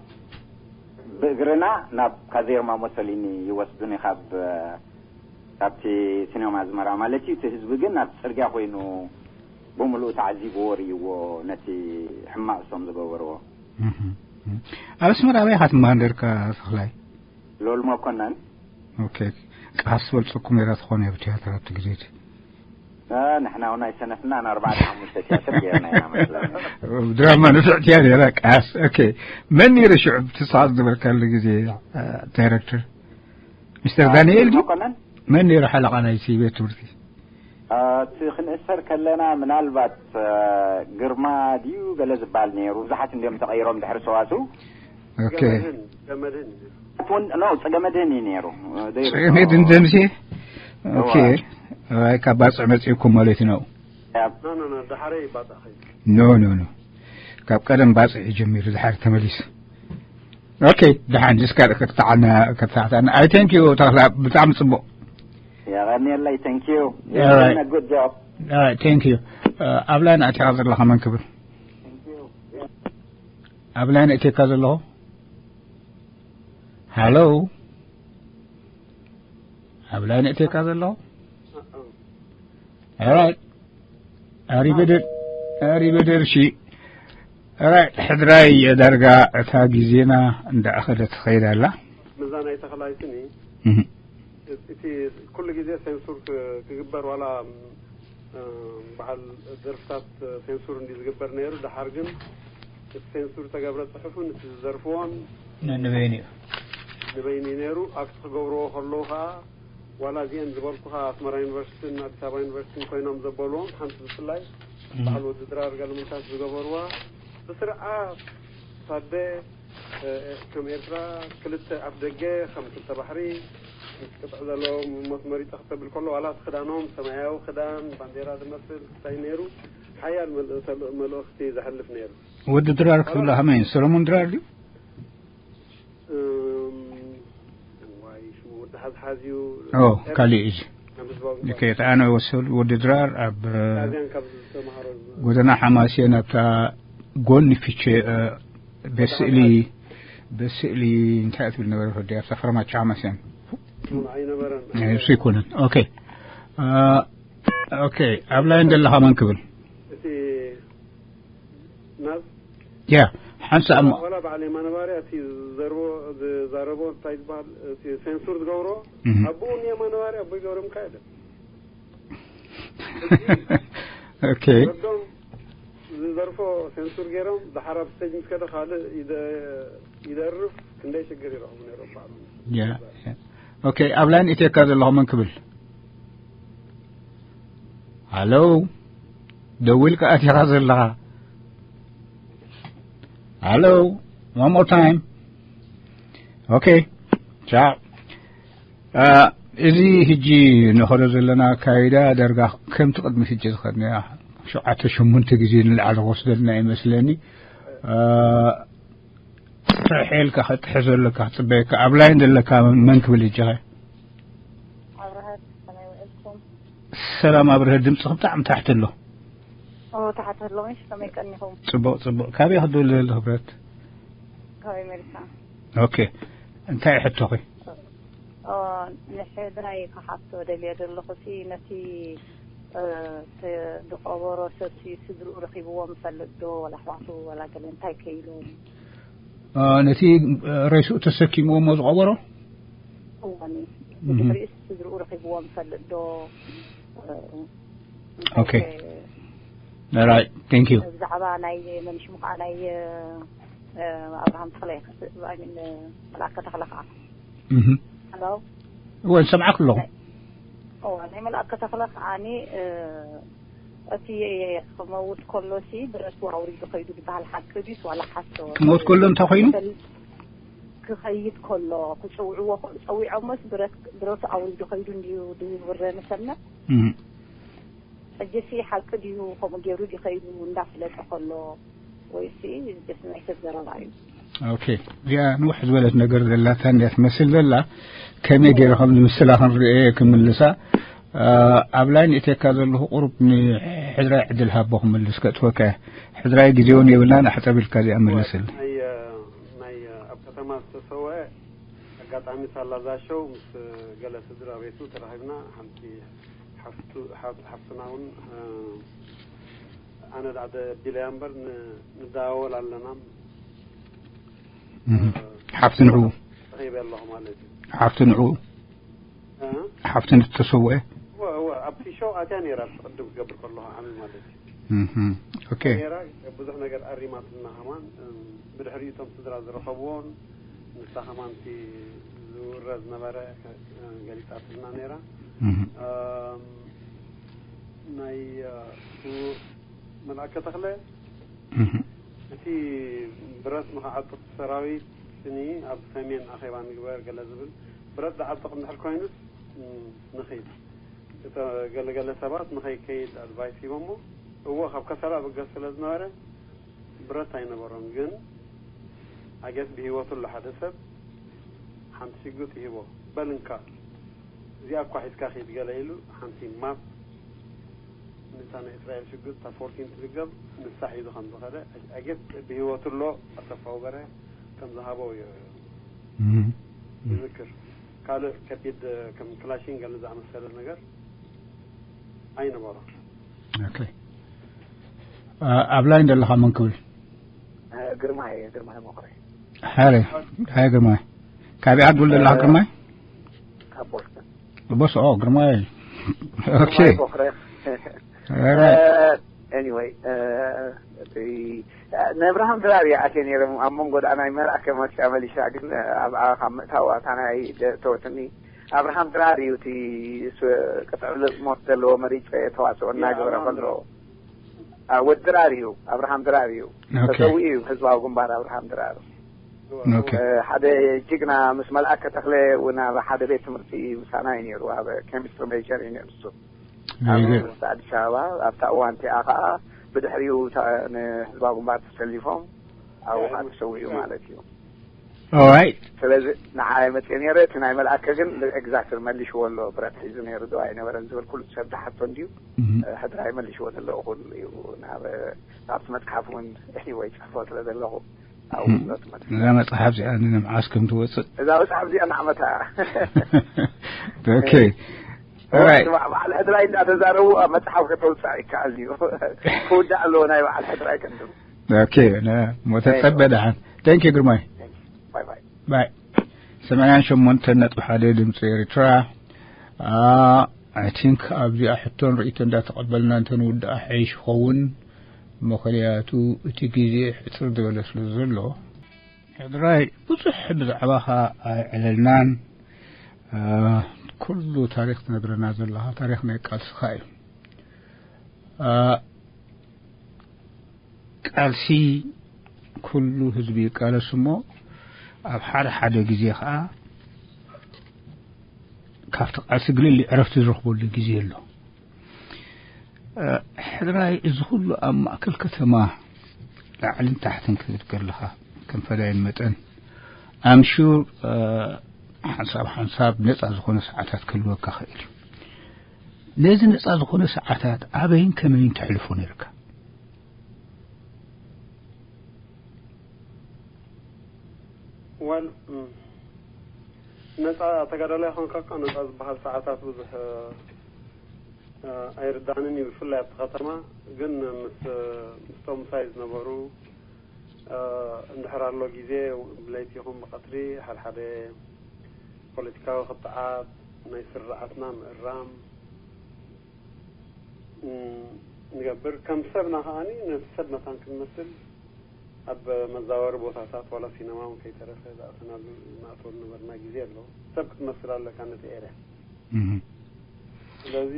ብእግርና ናብ ካዜርማ ሞሶሊኒ ይወስዱኒ። ካብ ካብቲ ሲኔማ ኣዝመራ ማለት እዩ። እቲ ህዝቢ ግን ኣብ ጽርግያ ኮይኑ ብምሉኡ ተዓዚብዎ ርእይዎ ነቲ ሕማቕ እሶም ዝገበርዎ። ኣብ ኣስመራ ኣበይ ኢኻ ትመሃር ነርካ ተኽላይ? ሎል መኮነን። ኦኬ። ቃስ በልጸኩም ነራ ትኾነ ኣብ ትያትር ኣብቲ ግዜ እቲ? ንሕና እውን ኣይሰነፍናን ኣርባዕተ ሓሙሽተ ትያትር ገይርና ኢና መስለኒ። ድራማ ንፍዕቲ እያ ነራ ቃስ። ኦኬ። መን ነይሩ ሽዑ ብትስሓት ዝበልካሉ ግዜ ዳይረክተር? ሚስተር ዳንኤል ድዩ? መኮነን? መን ነይሩ ሓለቓ ናይቲ ቤት ትምህርቲ? እቲ ክንእሰር ከለና ምናልባት ግርማ ድዩ ገለ ዝበሃል ነይሩ። ብዙሓት እንዲዮም ተቐይሮም ድሕሪ ሰዋስው። ኦኬ። ጸገመድህን እዩ። ኖ፣ ጸገመድህን እዩ ነይሩ። ጸገመድህን ደምሴ? ኦኬ። ኣይ፣ ካብ ባጽዕ መጺእኩም ማለት ነው? ኖ፣ ኖ፣ ኖ፣ ድሓረይ ባጽዕ ኸይዱ። ኖ፣ ኖ፣ ኖ። ካብ ቀደም ባጽዕ እዩ ጀሚሩ፣ ድሓር ተመሊሱ። ኦኬ፣ ደሓን፣ እስካ ከተዓና፣ ከተዓና። ኣይ፣ ቴንክ ዩ፣ ተኽላ፣ ብጣዕሚ ጽቡቕ። የቐንየለይ፣ ቴንክ ዩ። All right. You're doing a good job. All right, ቴንክ ዩ። ኣብ ላይን ኣቲኻ ዘለኻ መን ክብል? ኣብ ላይን ኣቲካ ዘለኹ? ሃሎ? ኣብ ላይን ኣቲካ ዘለኹ? All right. ኣሪበደር፣ ኣሪበደር፣ እሺ። ራይት፣ ሕድራይ ዳርጋ እታ ግዜና እንዳኣኸለት ትኸይድ ኣላ። ምዛ ናይ ተኽላይትኒ እህ። እቲ ኩሉ ግዜ ሴንሱር ክ-፣ ክግበር ዋላ በዓል ደርፍታት ሴንሱር እንዲ ዝግበር ነይሩ። ደሓር ግን እቲ ሴንሱር ተገብረ ጽሑፍን እቲ ዝዘርፍዎን ንበይኑ እዩ። ንበይኑ እዩ ነይሩ። ኣብቲ ክገብርዎ ከለዉ ከዓ ዋላ እዚአን ዝበልኩኻ ኣስመራ ዩኒቨርሲቲን ኣዲስ ኣበባ ዩኒቨርሲቲን ኮይኖም ዘበልዎም ሓንቲ ብፍላይ በዓል ወዲ ድራር ገለመንታት ዝገበርዋ ብስርዓት ሳደ ከም ኤርትራ ክልተ ኣፍ ደገ ከም ክልተ ባሕሪ ምስ ቅጥዕ ዘለዎም ሞት መሪጠ ክተብል ከሎ ዋላ እቲ ክዳኖም ሰማያዊ ክዳን ባንዴራ ዝመስል ክስታይ ነይሩ። ሓያል መልእኽቲ ዘሕልፍ ነይሩ። ወዲ ድራር ክትብሎ ከመይ እዩ? ሰሎሞን ድራር ድዩ? ዋይ ሽሙ ወዲ ሓዝሓዝ እዩ። ኦ፣ ካልእ እዩ። ኣነ ወሰል ወዲ ድራር ኣብ ጎደና ሓማሴን ኣብታ ጎኒ ፊቼ ቤት ስእሊ፣ ቤት ስእሊ እንታይ ትብል ነበረት ወዲ ኣብታ ፈረማቻ ሓማሴን? ኣይነበረን። እሱ ይኮነን። ኦኬ። ኦኬ፣ ኣብ ላይን ዘለኻ መን ክብል? እቲ ናብ ያ ሓንሳ እሞ ዋላ በዓል የማነ ባርያ እቲ ዘርቦ ዝዛረቦ እንታይ ዝበሃል እቲ ሴንሱር ዝገብሮ እህ። ኣቦኡ ንየማነ ባርያ ኣቦይ ገብረ ሚካኤል እዮም። ኦኬ። ወዶም ዝዘርፎ ሴንሱር ገይሮም ደሓር ኣብ ስቴጅ ምስ ከደ ካልእ ይደ- ይደርፍ ክንደይ ሽግር ይረኽቡ ነይሮም ባዕሎም። ያ ያ። ኦኬ፣ ኣብ ላይን ኢትዮጵያ ዘለኹም መን ክብል? ሃሎ፣ ደዊልካ ኣቲኻ ዘለኻ። ሃሎ፣ one more time. ኦኬ፣ ቻው። እዚ ሕጂ ንኸዶ ዘለና ኣካይዳ ደርጋ ከምቲ ቅድሚ ሕጂ ዝኸድናያ ሸውዓተ ሸሞንተ ግዜ ንላዕሊ ክወስደልና ይመስለኒ። ትሕልካ ክትሕዘለካ ክጽበየካ ኣብ ላይን ዘለካ መን ክብል እጅኸ? ኣብርሃት ከመይ ውዕልኩም? ሰላም ኣብርሀ፣ ድምፅኺ ብጣዕሚ ታሕቲ ኣሎ። ኦ፣ ታሕቲ ኣሎ። እሺ፣ ከመይ ቀኒኹም? ጽቡቕ፣ ጽቡቕ። ካበይ ክድውል ዘለኹ ብረት? ካብ ኣሜሪካ። ኦኬ። እንታይ ሕቶኺ? ኦ፣ ንሕድራይ ክሓቶ ደልየ ዘለኹ ሲ ነቲ፣ እ፣ ተ-፣ ዝቐበሮ ሰብ ሲ ስድርኡ ረኺብዎ ምፈልጥ ዶ? ወላ ኣሕዋቱ ወላ ገለ እንታይ ከይሉ? እ፣ ነቲ፣ እ፣ ሬስኡ ተሰኪምዎ እሞ ዝቐበሮ? እወኒ። እህ። ብድሕሪኡስ ስድርኡ ረኺብዎ ምፈልጥ ዶ? እ፣ ኦኬ። እንታይ ከ- All right. Thank you. ብዛዕባ ናይ መን ሽሙ ከዓ ናይ፣ እ፣ ኣብርሃም ተኽለ፣ I mean፣ መልኣከ ተኽለ ከዓ። እህ። ሃሎ? እወ፣ ሰምዓክ ኣለኹ። ናይ-፣ እወ፣ ናይ መልኣከ ተኽለ ከዓኒ፣ እ፣ እቲ ክመውት ከሎ ሲ ብረቱ ኣውሪዱ ከይዱ ዝበሃል ሓቂ ድዩስ ዋላ ሓሶት? ክመውት ከሎ እንታይ ኮይኑ? ክኸይድ ከሎ ክጽውዕዎ ከ-፣ ጸዊዖሞስ ብረት-፣ ብረቱ ኣውሪዱ ከይዱ እንድዩ ዝውረ መሰልና? እህ። ሕጂሲ ሓቂ ድዩ ከምኡ ገይሩ ድዩ ከይዱ እንዳፍለጠ ከሎ ወይሲ ጀስት ናይ ሰብ ዘረባ እዩ? ኦኬ፣ እዚኣ ንውሕ ዝበለት ነገር ዘላታ እንድያ ትመስል ዘላ። ከመይ ገይረ ከም ዝምስላ ክንርእየ ክምልሳ። እ፣ ኣብ ላይን እተካ ዘለኹ ቁሩብ ንሕድራይ ዕድል ሃቦ ክምልስ ከጥፈካ እየ። ሕድራይ ግዜ እውን የብልናን፣ ኣሕጸብ ኢልካ እዚኣ መልስል። ናይ፣ ናይ ኣብ ከተማ ዝተሰወአ ኣጋጣሚ ሳላ ዛሸው ምስ ገለ ስድራ ቤቱ ተራኺብና ሓንቲ ሓፍቱ-፣ ሓፍ-፣ ሓፍትና እውን፣ እ፣ ኣነ ዳዕደ ቢለያ እምበር ን-፣ ንደዋወል ኣለና። እህ። እ፣ ሓፍቲ ንዑ። ረኺበ ኣለኹ ማለት እዩ። ሓፍቲ ንዑ። እ? ሓፍቲ ንተሰውአ። እወ፣ እወ፣ ኣብቲ ሾው ኣትያ ነይራ፣ ኣብቲ ቅድም ክገብር ከለኹ ዓሚ ማለት እዩ። እህ። ኦኬ። ነይራ፣ ብዙሕ ነገር ኣሪማትና ከማን፣ እ፣ ብድሕሪኡ እቶም ስድራ ዝረኸብዎን ንሳ ከማን እቲ ዝውረ ዝነበረ፣ እ፣ ገሊጻትልና ነይራ። እህ። እም፣ ናይ፣ እ፣ ሱ-፣ መልኣከ ተኽለ፣ እህ። እቲ ብረት ንኸዓጥቕ ሰራዊት ስኒ ኣብ ሰሜን ኣኼባ ንግበር ገለ ዝብል ብረት ዝዓጥቕ እንድሕር ኮይኑስ፣ እም፣ ንኺድ። እተ-፣ ገለ ገለ ሰባት ንኸይከይድ ኣድቫይስ ሂቦሞ። እዎ፣ ካብ ከሰላ ብገስ ስለ ዝነበረ ብረት ኣይነበሮም። ግን ኣገስ ብህይወቱ ኣሎ ሓደ ሰብ ሓንቲ ሽጉጥ ይህቦ። በል እንካ፣ እዚኣ እኳ ሒዝካ ኺድ ገለ ኢሉ ሓንቲ ማፕ ነታ ናይ እስራኤል ሽጉጥ እታ ፎርቲን ትልገብ ንሳ ሒዙ ከም ዝኸደ ኣገስ ብህይወቱ ኣሎ ኣሰፋው በርሀ ከም ዝሃቦ እዩ እም። ዝዝክር። ካልእ ከቢድ ከም ክላሽን ገለ ዝኣመሰለ ነገር ኣይነበሮን። ኦኬ። እ፣ ኣብ ላይን ዘለኻ መን ክብል? እ፣ ግርማይ፣ ግርማይ ቦኽረ። ሃረ፣ ሃይ ግርማይ። ካበይ ዓዲ ዘለኻ እ፣ ግርማይ? ካብ ቦስተን። ቦስ-፣ ኦ፣ ግርማይ። ኦኬ። ግርማይ ቦኽረ። All right. Anyway, ነብርሃም ድራር ይኣትየ ነይሮም ኣብ መንጎ ደኣ ናይ መርኣከ መርሻ መሊሻ ግን ኣብ ካብ ምእታው ኣታ ናይ ተወትኒ። ኣብርሃም ድራር እዩ እቲ ቅጥዕልቕ ሞት ዘለዎ መሪፀ ተዋፅኦ እናገበረ ከሎ። ወዲ ድራር እዩ። ኣብርሃም ድራር እዩ። ተሰዊኡ እዩ ህዝባዊ ግንባር ኣብርሃም ድራር። ሓደ ጅግና ምስ መልኣከ ተኽለ እውን ኣብ ሓደ ቤት ትምህርቲ ምሳና እዩ ነይሩ ኣብ ኬሚስትሪ ሜጀር እዩ ነይሩ እሱ ኣብ ዩኒቨርሲቲ ኣዲስ ኣበባ ኣብታ እዋን እቲኣ ከዓ ብድሕሪኡ ንህዝባዊ ግንባር ተሰሊፎም ኣብኡ ከዓ ተሰዊኡ ማለት እዩ። Alright. ስለዚ ንዓይ መፅእ ነይረ እቲ ናይ መልኣከ ግን exactly መልሽዎ ኣሎ ብረት ሒዙ ነይሩ ዶ ኣይነበረን ዝብል ኩሉ ሰብ ዝሓቶ እንድዩ ሕድራይ መልሽዎ ዘለኹ ኩሉ እዩ ናብ ኣብቲ መፅሓፍ እውን ወይ ፅሕፎ ስለ ዘለኹ ኣብኡ ዝመፅእ እዛ መፅሓፍ እዚኣ ንምዓስ ከም ትወፅእ እዛ መፅሓፍ እዚኣ ንዓመታ okay. Alright. በዓል ሕድራይ እንዳተዛረቡ ኣብ መፅሓፍ ከተውፅእ ይከኣል እዩ ክውዳእ ኣለዎ ናይ በዓል ሕድራይ ከንድሩ okay. ሞተ ጸበ ደሓን thank you ግርማይ bye bye bye. ሰማንያን ሸሞንተን ነጥቢ ሓደ ድምፂ ኤርትራ። I think ኣብዚኣ ሕቶን ርእይቶ እንዳተቐበልና እንተንውድኣ ሓይሽ ይኸውን። ምኽንያቱ እቲ ግዜ ሕፅር ዝበለ ስለ ዘሎ ሕድራይ ብዙሕ ብዛዕባኻ ኣይዕለልናን። ኩሉ ታሪክ ትነግረና ዘለኻ ታሪክ ናይ ቃልስኻ እዩ። ቃልሲ ኩሉ ህዝቢ ይቃለስ እሞ ኣብ ሓደ ሓደ ግዜ ከዓ ካብቲ ቃልሲ ግልሊ ዕረፍቲ ዝረኽበሉ ግዜ ኣሎ። ሕድራይ እዚ ኩሉ ኣብ ማእከል ከተማ ላዕልን ታሕትን ክትብል ከለኻ ከም ፈዳይን መጠን ኣምሹር ሓንሳብ ሓንሳብ ነፃ ዝኾነ ሰዓታት ክህልወካ ኽእል እዩ። ነዚ ነፃ ዝኾነ ሰዓታት ኣበይን ከመይን ተሕልፎ ነርካ? ወል ነፃ ተጋዳላይ ኾንካ እኳ ነፃ ዝበሃል ሰዓታት ብዙሕ ኣይርዳእንን እዩ። ብፍላይ ኣብቲ ከተማ ግን ምስ ምስቶም ምሳይ ዝነበሩ እንድሕር ኣሎ ግዜ ብለይቲ ይኹን ብቐትሪ ሓድሓደ ፖለቲካዊ ክትዓት ናይ ስርዓትና ምእራም ንገብር። ከም ሰብና ከዓኒ ነቲ ሰብ መታን ክንመስል ኣብ መዛወሪ ቦታታት ዋላ ሲነማ እውን ከይተረፈ ዝኣተናሉ ዝኣተወሉ ነበርና ግዜ ኣሎ። ሰብ ክትመስል ኣለካ ነቲ ኤርያ። ስለዚ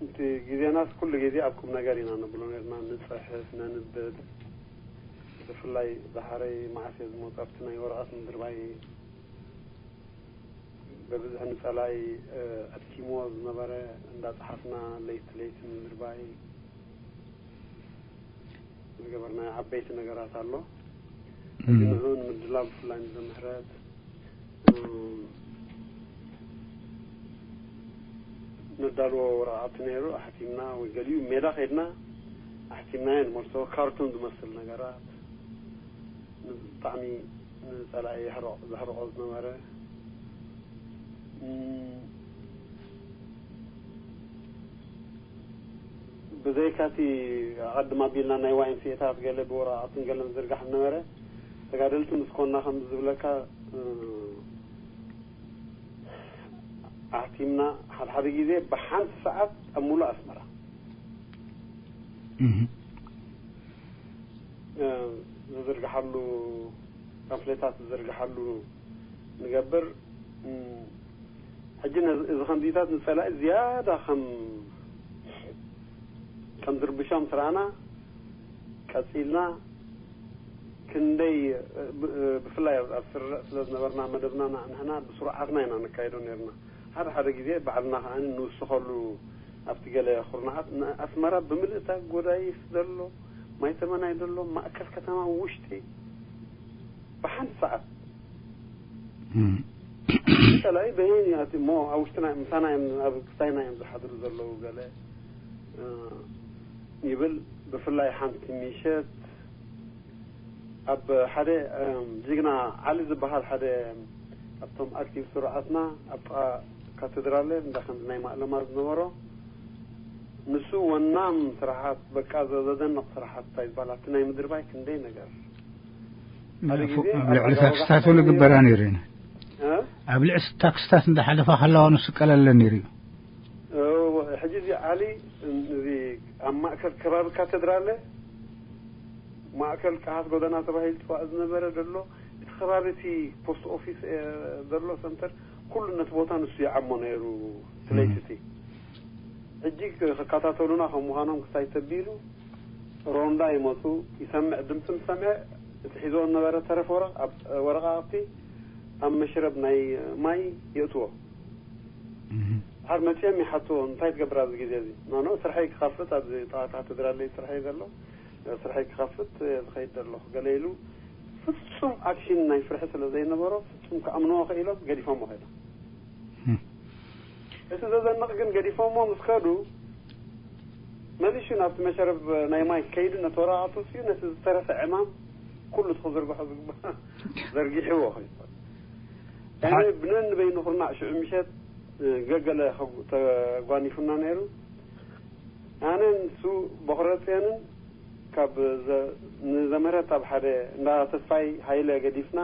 እቲ ግዜናስ ኩሉ ግዜ ኣብ ቁም ነገር ኢና ነብሎ ነርና። ንፅሕፍ፣ ነንብብ። ብፍላይ ዛሓረይ መዓስ እየ ዝመፁ ኣብቲ ናይ ወረቐት ምድርባይ በብዝሒ ንፀላኢ ኣድኪምዎ ዝነበረ እንዳፀሓፍና ለይቲ ለይቲ ንምድርባይ ዝገበርናዮ ዓበይቲ ነገራት ኣሎ። እዚ ንዕኡ ንምድላው ብፍላይ ንዘምህረት ነዳልዎ ወረቓቕቲ ነይሩ ኣሕቲምና ወይ ገሊኡ ሜዳ ከይድና ኣሕቲምናዮ ንመልሶ ካርቱን ዝመስል ነገራት ብጣዕሚ ንፀላኢ ዘሕርቆ ዝነበረ ብዘይካቲ ኣቐድም ኣቢልና ናይ ዋይምሲኤታት ገለ ብወረቓቕትን ገለን ዝርጋሕ ነበረ። ተጋደልቲ ምስ ኮና ከም ዝብለካ ኣሕቲምና ሓደ ሓደ ግዜ ብሓንቲ ሰዓት ኣብ ሙሉእ ኣስመራ ዝዝርግሓሉ ፓምፍሌታት ዝዝርግሓሉ ንገብር። ሕጂ እዚ ከምዚታት ንፀላኢ ዝያዳ ከም ከም ዝርብሾም ስርኣና ቀፂልና ክንደይ ብፍላይ ኣብ ስርዕ ስለ ዝነበርና መደብና ንሕና ብስሩዓትና ኢና ነካይዶ ነርና። ሓደ ሓደ ግዜ ባዕልና ከዓ ንውስኸሉ ኣብቲ ገለ ኩርናዓት ኣስመራ ብምልእታ ጎዳይፍ ዘሎ ማይተመናይ ዘሎ ማእከል ከተማ ውሽጢ ብሓንቲ ሰዓት ጸላኢ በይን ያቲ ሞ ኣብ ውሽጥና ምሳና እዮም ኣብ ክሳይና እዮም ዝሓድሩ ዘለዉ ገለ ይብል። ብፍላይ ሓንቲ ምሸት ኣብ ሓደ ጅግና ዓሊ ዝበሃል ሓደ ኣብቶም ኣክቲቭ ስርዓትና ኣብ ጥቓ ካቴድራል እንዳ ከምዚ ናይ ማእለማ ዝነበሮ ንሱ ወናም ስራሓት በቃ ዘደንቕ ስራሓት እንታይ ዝበሃል ኣብቲ ናይ ምድርባይ ክንደይ ነገር ኣብ ልዕሊ ታክስታት እውን ግበራ ነይሩ ኣብ ልዕሊ ታክስታት እንዳሓለፋ ከለዋ ንሱ ቀለለ ነይሩ እዩ። እዚ ዓሊ፣ እዚ ኣብ ማእከል ከባቢ ካቴድራለ፣ ማእከል ቀሃት ጎደና ተባሂሉ ዝፅዋዕ ዝነበረ ዘሎ፣ እቲ ከባቢ እቲ ፖስት ኦፊስ፣ እ፣ ዘሎ ሰንተር፣ ኩሉ ነቲ ቦታ ንሱ ይዓሞ ነይሩ። ስለይትቲ ሕጂ ክከታተሉና ከም ምዃኖም ክሳይ ተቢሉ ሮንዳ ይመፁ። ይሰምዕ፣ ድምፂ ምስ ሰምዐ እቲ ሒዞ ዝነበረ ተረፍ ወረቕ ኣብ ወረቓቕቲ ኣብ መሽረብ ናይ ማይ የእትዎ። ድሓር መፅኦም ይሓትዎ፣ እንታይ ትገብር ኣብዚ ግዜ እዚ? ኖ ኖ፣ ስርሐይ ክኸፍት፣ ኣብዚ ጥቓ ካቴድራለይ ስርሐይ ዘሎ፣ ስርሐይ ክኸፍት ዝኸይድ ዘለኹ ገለ ኢሉ። ፍጹም ኣክሽን ናይ ፍርሒ ስለ ዘይነበሮ፣ ፍጹም ክኣምንዎ ክኢሎም ገዲፎሞ ኸይዶም። እቲ ዘዘንቕ ግን፣ ገዲፎሞ ምስ ከዱ፣ መሊሹ ናብቲ መሸረብ ናይ ማይ ከይዱ፣ ነቲ ወረቓቕቲ ውፅኡ፣ ነቲ ዝተረፈ ዕማም ኩሉ እቲ ክዝርግሖ ዝግባእ ዘርጊሕዎ ኸይዱ። ያኔ ብነን በይኑ ኩርናዕ ሽዑ ምሸት፣ እ፣ ገገለ ከጉ-፣ ተጓኒፉና ነይሩ። ኣነን እሱ ቦኽረ ጽዮንን ካብ ዘ-፣ ንዘምህረት ኣብ ሓደ እንዳ ተስፋይ ሃይለ ገዲፍና፣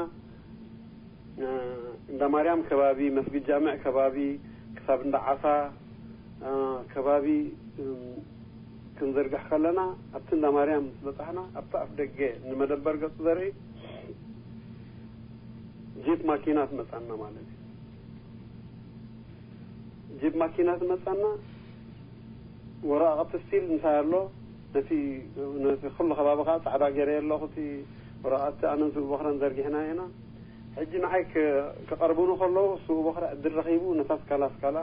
እ፣ እንዳ ማርያም ከባቢ፣ መስጊድ ጃምዕ ከባቢ፣ ክሳብ እንዳ ዓሳ፣ እ፣ ከባቢ፣ እም፣ ክንዝርግሕ ከለና፣ ኣብቲ እንዳ ማርያም ምስ በጻሕና፣ ኣብቲ ኣፍ ደገ ንመደበር ገጹ ዘርኢ ጂፕ ማኪና ትመጻና ማለት እዩ። ጂፕ ማኪና ትመጻና፣ ወረቓቕቲ ስቲል ምሳይ ኣሎ። ነቲ፣ ነቲ ኩሉ ከባቢ ከኣ ጻዕዳ ገይረ ኣለኹ። እቲ ወረቓቕቲ ኣነን ስቡእ በኽረን ዘርጊሕና ኢና። ሕጂ ንዓይ ክ-፣ ክቐርቡኒ ከለዉ፣ ስቡእ በኽረ ዕድል ረኺቡ፣ ነታ ስካላ ስካላ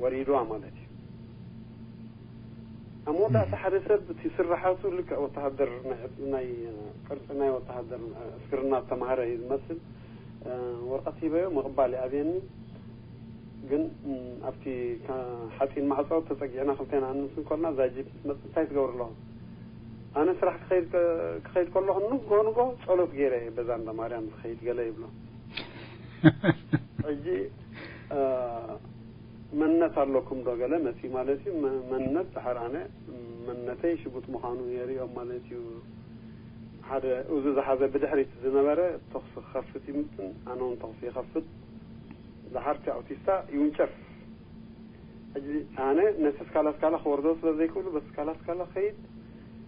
ወሪድዋ ማለት እዩ። ኣብ መወዳእታ ሓደ ሰብ እቲ ስራሓቱ ልክዕ ወተሃደር ናይ፣ ናይ ቅርጺ ናይ ወተሃደር ዕስክርና ዝተማህረ እዩ ዝመስል። እ፣ ወረቐት ሂበዮ፣ ምቕባል ይኣብየኒ። ግን፣ እም፣ ኣብቲ ካ-፣ ሓጺን ማዕጾ ተጸጊዕና ክልቴና ኣንስ እንኮልና፣ እዛ ጂፕ ምስ መጽእ፣ "እንታይ ትገብሩ ኣለኹም?" "ኣነ ስራሕ ክኸይድ ከ-፣ ክኸይድ ከለኹ ንግሆ ንግሆ ጸሎት ገይረ እየ በዛ እንዳ ማርያም ዝኸይድ" ገለ ይብሎ። ሕጂ፣ እ፣ መንነት ኣለኩም ዶ ገለ መጺ ማለት እዩ። መ-፣ መንነት ድሓር ኣነ መንነተይ ሽጉጥ ምዃኑ የርእዮም ማለት እዩ። ሓደ እዙ ዝሓዘ ብድሕሪት ዝነበረ ተኹሲ ክኸፍት ይምጥን፣ ኣነ እውን ተኹሲ ይኸፍት። ድሓር እቲ ኣውቲስታ ይውንጨፍ። ሕጂ ኣነ ነቲ ስካላ ስካላ ክወርዶ ስለ ዘይክእሉ፣ በቲ ስካላ ስካላ ከይድ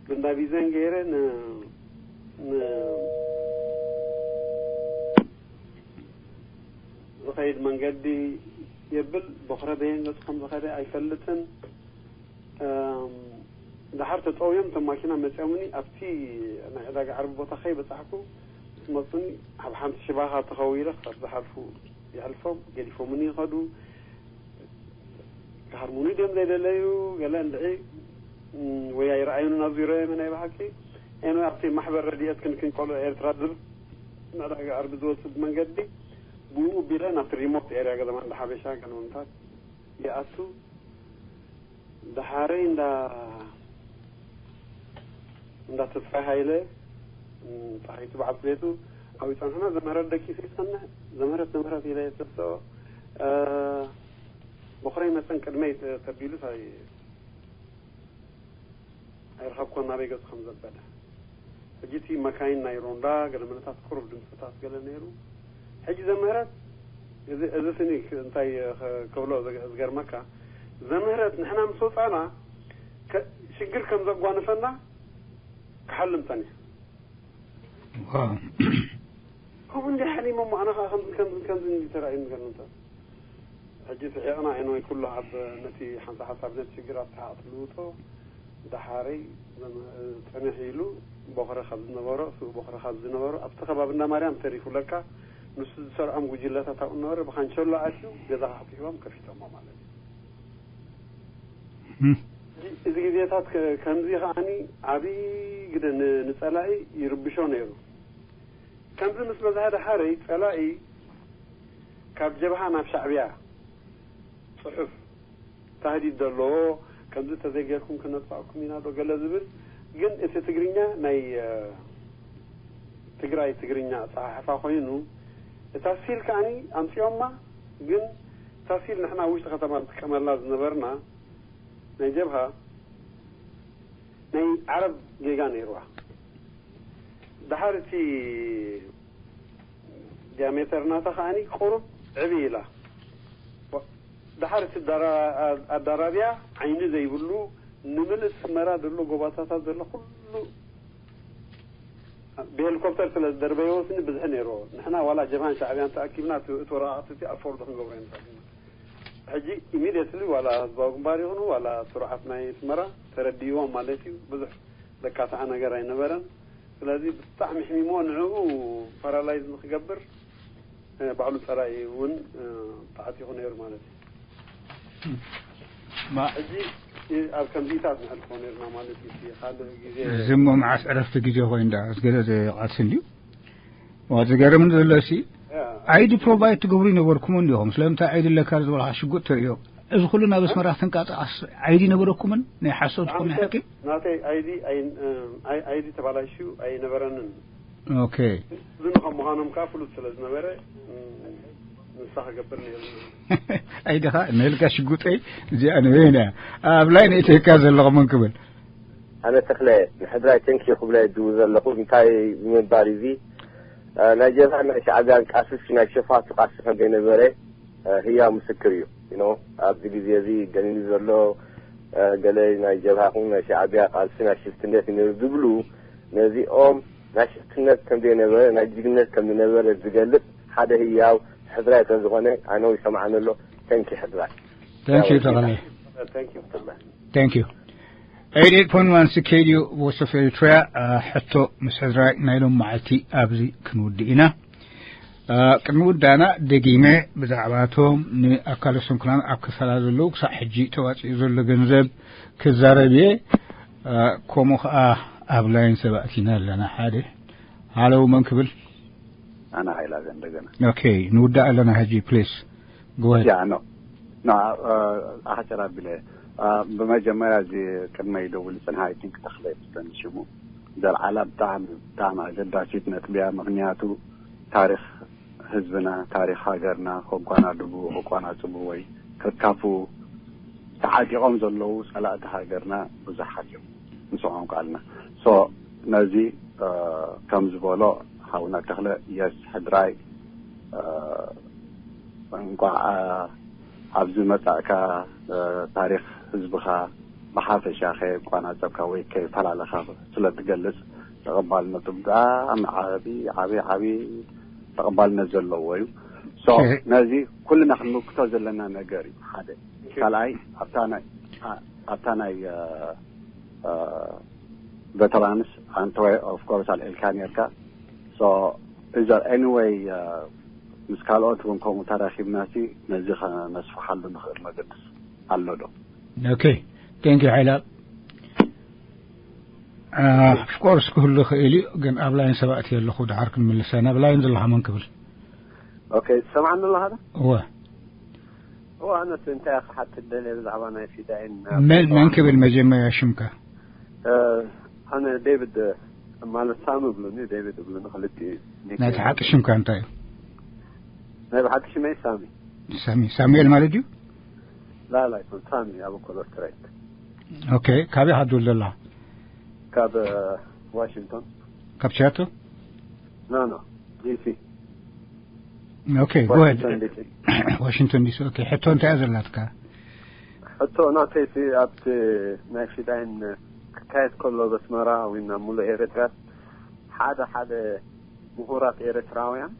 ብእንዳ ቢዘን ገይረ ን-፣ ን-፣ ዝኸይድ መንገዲ የብል። ቦኽረ በየን ገጹ ከም ዝኸደ ኣይፈልጥን። እም፣ ድሓር ተጠውዮም እቶም ማኪና መጺኦምኒ ኣብቲ ናይ ዕዳጋ ዓርቢ ቦታ ከይበጻሕኩ ምስ መጹኒ ኣብ ሓንቲ ሽባኻ ተኸዊለ ክሳብ ዝሓልፉ የሕልፎም፣ ገዲፎምኒ ይኸዱ። ክሃርሙኒ ድዮም ዘይደለዩ ገለ እንድዒ፣ እም፣ ወይ ኣይረኣዩን ናብ ዙርያዮም ናይ ብሓቂ። ኤንወይ ኣብቲ ማሕበር ረድኤት ክንክን ቆልዑ ኤርትራ ዝብል ንዕዳጋ ዓርቢ ዝወስድ መንገዲ ብኡ ቢለ ናብቲ ሪሞት ኤርያ ገለማ እንዳ ሓበሻ ገለመምታት ይኣቱ። ደሓረይ እንዳ፣ እንዳ ተስፋይ ሃይለ፣ እም፣ ጣይቱ በዓል ቤቱ ኣብኡ ይጸንሑና። ዘምህረት ደቂሱ ይጸንሕ፣ ዘምህረት፣ ዘምህረት ኢለ የተሰኦ፣ እ፣ ቦኽረይ መጸን ቅድመይ ተ-፣ ተቢሉ ሳይ-፣ ኣይረኸብኮን ናበይ ገጹ ከም ዘበለ። ሕጂ እቲ መካይን ናይ ሮንዳ ገለ መለታት ቁሩብ ድምፅታት ገለ ነይሩ። ሕጂ ዘምህረት፣ እዚ፣ እዚ ስኒ ክ-፣ እንታይ ክ-፣ ክብሎ ዝገ-፣ ዝገርመካ፣ ዘምህረት ንሕና ምስ ወፃና ከ-፣ ሽግር ከም ዘጓንፈና ክሓልም ጸኒሐ። ዋው። ከምኡ እንዲ ሓሊሞም ኣነ ኸዓ ከምዚ፣ ከምዚ፣ ከምዚ እንዲ ተራእዩ ንገርምታ። ሕጂ ስሒቕና፣ ኤንወይ ኩሉ ኣብ ነቲ ሓንሳ ሓንሳብ ነቲ ሽግር ኣብ ተሓቕ ትልውጦ። ደሓረይ ዘመ-፣ ጽንሕ ኢሉ ቦኽረ ካብ ዝነበሮ፣ ስቡእ ቦኽረ ካብ ዝነበሮ፣ ኣብቲ ከባቢ እንዳ ማርያም ተሪፉ ለካ፣ ንሱ ዝሰርዖም ጉጅለታት ኣብኡ ነበረ፣ ብኻንቸሎ ኣትዩ ገዛ ኣሕጢዎም ከፊቶሞ ማለት እዩ። እም። እዚ፣ እዚ ግዜታት ከ-፣ ከምዚ ከኣኒ ዓብዪ ግደ ን-፣ ንጸላኢ ይርብሾ ነይሩ። ከምዚ ምስ በዝሐ ደሓረይ ጸላኢ ካብ ጀብሃ ናብ ሻዕብያ ጽሑፍ ታህዲድ ዘለዎ፣ ከምዚ ተዘይጌርኩም ክነጥፋእኩም ኢና ዶ ገለ ዝብል። ግን እቲ ትግርኛ ናይ፣ እ፣ ትግራይ ትግርኛ ኣጸሓሕፋ ኮይኑ፣ እታ ሲል ከኣኒ ኣምጺኦማ፣ ግን እታ ሲል ንሕና ውሽጢ ከተማ ንጥቀመላ ዝነበርና ናይ ጀብሃ ናይ ዓረብ ጌጋ ነይርዋ። ደሓር እቲ ዲያሜተር ናታ ከኣኒ ቁሩብ ዕብይ ኢላ። ድሓር እቲ ኣዳራብያ ዓይኒ ዘይብሉ፣ ንምልእ ስመራ ዘሎ ጎባታታት ዘሎ ኩሉ ብሄሊኮፕተር ስለ ዝደርበይዎ ስኒ ብዝሒ ነይርዎ። ንሕና ዋላ ጀብሃን ሻዕብያን ተኣኪብና እቲ ወረቓቕቲ ኣፎርድ ክንገብሮ ኢና። ሕጂ ኢሚድየትሊ ዋላ ህዝባዊ ግንባር ይኹኑ ዋላ ስሩዓት ናይ ስመራ ተረዲእዎም ማለት እዩ። ብዙሕ ዘካትዓ ነገር ኣይነበረን። ስለዚ ብጣዕሚ ሕሚሞ ንዕኡ ፓራላይዝ ንክገብር ባዕሉ ፀላኢ እውን ተዓጢቑ ነይሩ ማለት እዩ። ሕጂ ኣብ ከምዚታት ንሕልፎ ነርና ማለት እዩ። ካልእ ግዜ እዚ እሞ መዓስ ዕረፍቲ ግዜ ኮይኑ ዳ ገለ ቃልሲ እንድዩ። ዝገርም ዘሎ ሲ፣ ኣይዲ ፕሮቫይድ ትገብሩ ይነበርኩም እንዲኹም። ስለምንታይ ኣይዲ ኣለካ ዝበልካ ሽጉጥ ተርእዮ? እዚ ኩሉ ናብ ኣስመራ ክትንቃጠቃስ ዓይዲ ነበረኩምን? ናይ ሓሶት ትኹን ናይ ሓቂ? ናተይ ኣይዲ ኣይዲ ተባላሽዩ ኣይነበረንን። ኦኬ። ዝን ከም ምዃኖም ከዓ ፍሉጥ ስለ ዝነበረ ንሳ ክገብር ነይሩ። ኣይድኻ ነልካ ሽጉጠይ እዚኣ ንበይና ኣብ ላይ ንእተካ ዘለኹምን ክብል። ኣነ ተኽለ ንሕድራይ ተንኪ ክብለ ድው ዘለኹ እንታይ ብምባል እዚ ናይ ጀብሃ ናይ ሻዕብያን ቃስስ ናይ ሸፋቱ ቃስስ ከም ዘይነበረ ህያው ምስክር እዩ። ኖ ኣብዚ ግዜ እዚ ገኒኑ ዘሎ ገለ ናይ ጀብሃ ኹን ናይ ሻዕብያ ቃልሲ ናይ ሽፍትነት እዩ ነይሩ ዝብሉ ነዚኦም ናይ ሽፍትነት ከም ዘይነበረ ናይ ጅግነት ከም ዝነበረ ዝገልጽ ሓደ ህያው ሕድራይ ከም ዝኾነ ኣነ ይሰምዓኒ ኣሎ። ተንኪ ሕድራይ። Thank you ተኸለ። Thank you። Thank you። Eighty-eight point one C K D U Voice of Eritrea ሕቶ ምስ ሕድራይ ናይ ሎም መዓልቲ ኣብዚ ክንውድእ ኢና። ቅድሚ ውዳና ደጊመ ብዛዕባቶም ንኣካለ ስንኩላን ኣብ ክፈላ ዘለዉ ክሳዕ ሕጂ ተዋፂኡ ዘሎ ገንዘብ ክዛረብ እየ። ከምኡ ከዓ ኣብ ላይን ሰባእቲና ኣለና ሓደ ሃለው መን ክብል? ኣና ሓይላ ዘንደገና። ኦኬ ንውዳእ ኣለና ሕጂ ፕሊስ። ጎሄድ። ያ ኖ ኖ ኣሕፅር ኣቢለ ብመጀመርያ እዚ ቅድመ ይደውል ፅንሃ ኣይቲንክ ተኽለ ይመስለኒ ሽሙ ዘልዓላ ብጣዕሚ ብጣዕሚ ኣገዳሲት ነጥብያ። ምክንያቱ ታሪክ ህዝብና ታሪክ ሃገርና ከጓናድቡ ከቋናፅቡ ወይ ከካፉ ተዓጢቆም ዘለዉ ፀላእቲ ሃገርና ብዙሓት እዮም። ንስዖም ቃልና ሶ ነዚ ከም ዝበሎ ሓውና ተኽለ የስ ሕድራይ እንቋዕ ኣብዚ መጻእካ ታሪክ ህዝብኻ ብሓፈሻ ከየቋናጸብካ ወይ ከይፈላለኻ ስለ ትገልጽ ተቐባልነቱ ብጣዕሚ ዓቢ ዓቢ ዓቢ ተቐባልነት ዘለዎ እዩ። ሶ ነዚ ኩልና ክንምክቶ ዘለና ነገር እዩ። ሓደ ካልኣይ ኣብታ ናይ ኣብታ ናይ ቨተራንስ ኣንተ of course ኣልዒልካ ነርካ። So is there any way ምስ ካልኦት እውን ከምኡ ተራኺብና ሲ ነዚ ከነስፍሓሉ ንኽእል መገድስ ኣሎ ዶ? Okay, thank you ሓይላ። Of course ክህሉ ይኽእል እዩ፣ ግን ኣብ ላይን ሰባት ኣለኹ ድሓር ክንምልሳ ናብ ላይን ዘለኻ መን ክብል? Okay ትሰምዓኒ ኣለኻ ዶ? እወ። እወ ኣነስ እንታይ ክሓትት ደልየ ብዛዕባ ናይ ፊዳይን መን መን ክብል መጀመርያ ሽምካ? ኣነ ዴቪድ ማለት ሳሚ ብሉኒ ዴቪድ ብሉኒ ክልቲኡ እዩ። ናይቲ ሓቂ ሽምካ እንታይ እዩ? ናይ ብሓቂ ሽመይ ሳሚ። ሳሚ ሳሙኤል ማለት እዩ? ላላ ኣይኮን ሳሚ ኣብ ኮሎስትሬት። Okay ካበይ ሓድር ዘላ? ካብ ዋሽንግቶን። ካብ ሲያትል? No no D C። Okay go ahead። ዋሽንግቶን D C። Okay ሕቶ እንታይ እያ ዘላትካ? ሕቶ ናተይሲ ኣብቲ ናይ ፊዳይን ክካየድ ከሎ በስመራ ወይ ናብ ሙሉእ ኤርትራ ሓደ ሓደ ምሁራት ኤርትራውያን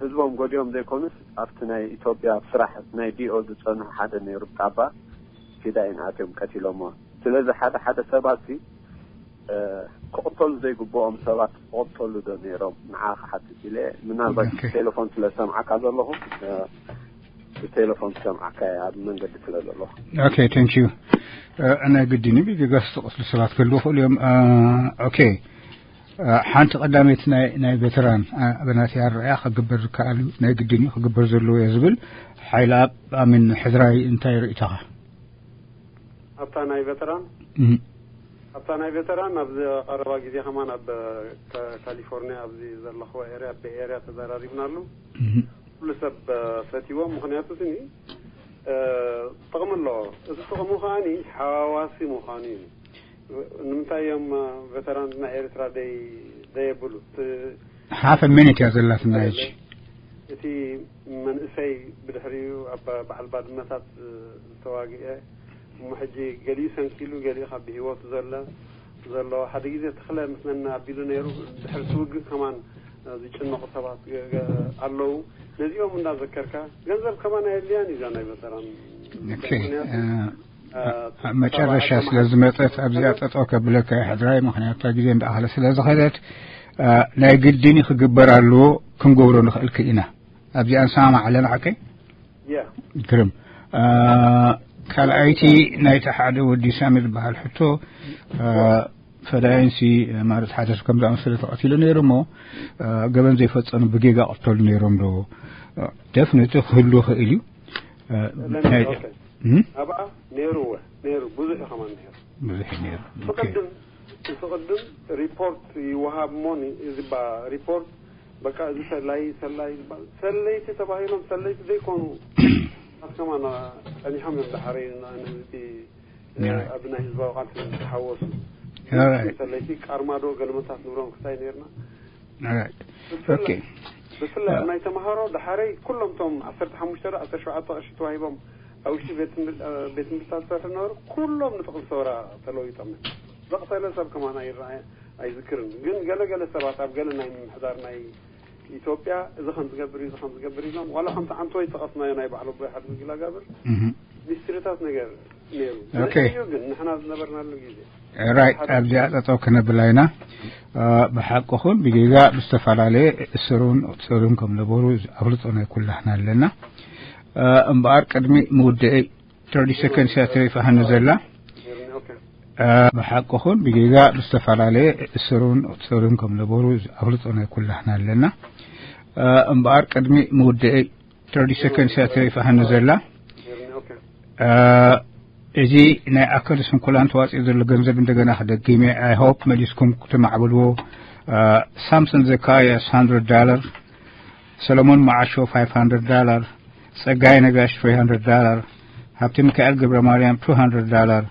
ህዝቦም ጎዲኦም ዘይኮኑስ ኣብቲ ናይ ኢትዮጵያ ኣብ ስራሕ ናይ D O ዝጸንሑ ሓደ ነይሩ ጣባ ፊዳይን ኣትዮም ቀቲሎሞ። ስለዚ ሓደ ሓደ ሰባት ክቕተሉ ዘይግብኦም ሰባት ክቕተሉ ዶ ነይሮም ንዓ ክሓትት ኢለ ምናልባት ቴሌፎን ስለ ሰምዓካ ዘለኹ ብቴሌፎን ዝሰምዓካ ኣብ መንገዲ ስለ ዘለኹ። Okay thank you። ናይ ግድን እዩ ቢቢጋስ ተቐትሉ ሰባት ክህልዉ ይኽእሉ እዮም። Okay ሓንቲ ቀዳመይቲ ናይ ናይ ቬተራን ብናተይ ኣረኣያ ክግበር ዝከኣል እዩ ናይ ግድን እዩ ክግበር ዘለዎ እየ ዝብል ሓይላ ኣብ ኣሚን ሕድራይ እንታይ ርእይቶኻ? ኣብታ ናይ ቬተራን ኣብታ ናይ ቬተራን ኣብዚ ቀረባ ግዜ ከማን ኣብ ካሊፎርኒያ ኣብዚ ዘለኽዎ ኤርያ ቤይ ኤርያ ተዘራሪብናሉ። ኩሉ ሰብ ፈትይዎ ምክንያቱ ስኒ ጥቕሚ ኣለዎ። እዚ ጥቕሙ ከዓኒ ሓዋሲ ምዃኑ እዩ። ንምንታይ እዮም ቬተራንስ ናይ ኤርትራ ደይ ደየብሉ? Half a minute እያ ዘላትና ሕጂ። እቲ መንእሰይ ብድሕሪኡ በዓል ባድመታት ዝተዋግአ፣ እሞ ሕጂ ገሊኡ ሰንኪሉ፣ ገሊኡ ካብ ብህይወቱ ዘሎ ዘሎ ሓደ ግዜ ተኽለ ምስለና ኣቢሉ ነይሩ። ድሕሪ ትውግእ ከማን ዝጭነቑ ሰባት ኣለዉ። ነዚኦም እንዳዘከርካ፣ ገንዘብ ከማን ኣየድልያን እዩ እዛ ናይ በተራን። መጨረሻ ስለ ዝመፀት ኣብዚኣ ጠጠው ከብለካ ሕድራይ፣ ምክንያቱ ግዜ እንዳኣኸለ ስለ ዝኸደት፣ ናይ ግድን ክግበር ኣለዎ፣ ክንገብሮ ንኽእል ኢና። ኣብዚኣ ንሰማማዕ ኣለና። ሓቀይ ግርም። ካልኣይቲ ናይቲ ሓደ ወዲ ሳሚ ዝበሃል ሕቶ፣ ፈዳይንሲ ማለት ሓደ ሰብ ከም ዝኣመሰለ ተቐቲሉ ነይሩ እሞ፣ ገበን ዘይፈጸሙ ብጌጋ ቅተሉ ነይሮም ዶ? ደፍነቲ ክህሉ ይኽእል እዩ። ኣብኣ ነይሩ፣ እወ፣ ነይሩ፣ ብዙሕ እዩ ከማን ነይሩ። ብዙሕ ነይሩ። ብቅድም እቲ ቅድም ሪፖርት ይወሃብ እሞ፣ እዚ ባ ሪፖርት፣ በቃ፣ እዚ ሰላይ፣ ሰላይ ይባል። ሰለይቲ ተባሂሎም ሰለይቲ ዘይኮኑ ኣት ከማን ጸኒሖም እዮም። ዳሓረይ ነዚ ኣብ ናይ ህዝባዊ ቃልሲ ዝተሓወሱ ሰለይቲ ቃርማዶ ገለመታት ንብሎም ክስታይ ነርና። ብፍላይ ናይ ተምሃሮ ዳሓረይ ኩሎም ቶም ዓሰርተ ሓሙሽተ ዶ ዓሰርተ ሸውዓተ ቅርሺ ተዋሂቦም ኣብ ውሽጢ ቤት ትምህርትታት ዝሰርሑ ነበሩ። ኩሎም ንጥቕሚ ሰውራ ተለዊጦም። ዘቕተለ ሰብ ከማን ኣይረኣየ ኣይዝክርን። ግን ገለ ገለ ሰባት ኣብ ገለ ናይ ምምሕዳር ናይ ኢትዮጵያ እዚ ከም ዝገብር እዩ፣ እዚ ከም ዝገብር እዩ ኢሎም፣ ዋላ ከምቲ ዓንቶ ይጠቐስናዮ ናይ በዓል ኣቦይ ሓድጉ ጊላጋብር ሚስትሪታት ነገር ነይሩ። ኦኬ። እዩ ግን ንሕና ዝነበርናሉ ግዜ ራይት ኣብዚኣ ጠጠው ክነብላ ኢና። ብሓቅኹም ብጌጋ ብዝተፈላለየ እሰሩን እቕተሉን ከም ነበሩ ኣፍልጦ ናይ ኩላህና ኣለና። እምበኣር ቅድሚ ምውደኤይ ትርዲ ሰከንድስ እያ ተሪፋ ሃኒ ዘላ። ብሓቅኹም ብጌጋ ብዝተፈላለየ እሰሩን እቕተሉን ከም ነበሩ ኣፍልጦ ናይ ኩላህና ኣለና። እምበኣር ቅድሚ ምውደኤይ ትርዲ ሰከንድስ እያ ተሪፋ ሃኒ ዘላ። እዚ ናይ ኣካል ስንኩላን ተዋፅኦ ዘሎ ገንዘብ እንደገና ክደግም እየ። I hope መሊስኩም ክትማዕብልዎ። ሳምሶን ዘካርያስ hundred dollar፣ ሰለሞን መዓሾ five hundred dollar፣ ጸጋይ ነጋሽ three hundred dollar፣ ሃብተ ሚካኤል ገብረ ማርያም two hundred dollar፣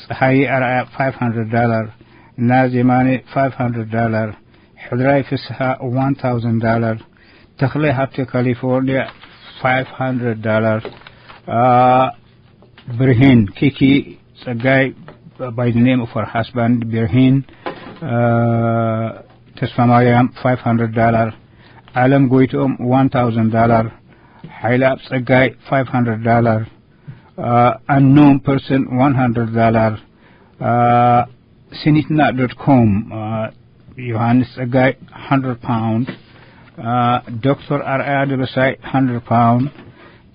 ጸሃይ ኣርኣያ five hundred dollar፣ ናዝ የማነ five hundred dollar፣ ሕድራይ ፍስሃ one thousand dollar፣ ተኽለ ሃብተ ካሊፎርኒያ five hundred dollar፣ ብርሂን ኪኪ ጸጋይ by the name of her husband ብርሂን ተስፋ ማርያም five hundred dollar፣ ዓለም ጎይትኦም one thousand dollar፣ ሓይለ ኣብ ጸጋይ five hundred dollar፣ unknown person one hundred dollar፣ ሲኒትና dot com፣ ዮሃንስ ጸጋይ hundred pound፣ ዶክተር ኣርኣያ ደበሳይ hundred pound፣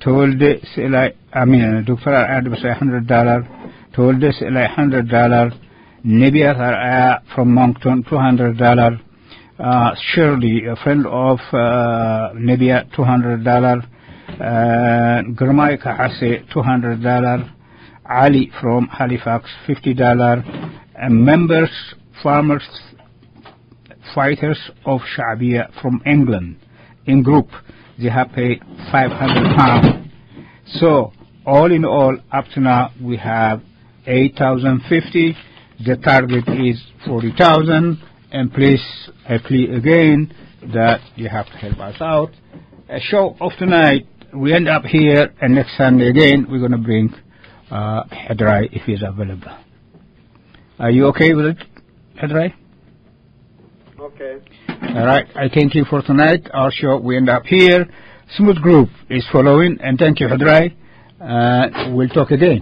ተወልደ ስእላይ ኣሚን ዶክተር ኣርኣያ ደበሳይ hundred dollar፣ ተወልደ ስእላይ hundred dollar፣ ነቢያት ኣርኣያ from Moncton two hundred dollar፣ Shirley, a friend of ነቢያ two hundred dollar፣ ግርማይ ካሓሴ two hundred dollar፣ Ali from Halifax fifty dollar, members, farmers, fighters of Sha'biya from England in group, they have paid five hundred pounds. So all in all, up to now we have eight thousand fifty. The target is forty thousand. And please, I plead again that you have to help us out. A show of tonight, we end up here, and next Sunday again we're going to bring uh, Hedrai if he's available. Are you okay with it, Hedrai? Okay. All right. I thank you for tonight. Our show, we end up here. Smooth Group is following, and thank you, Hedrai. Uh, we'll talk again.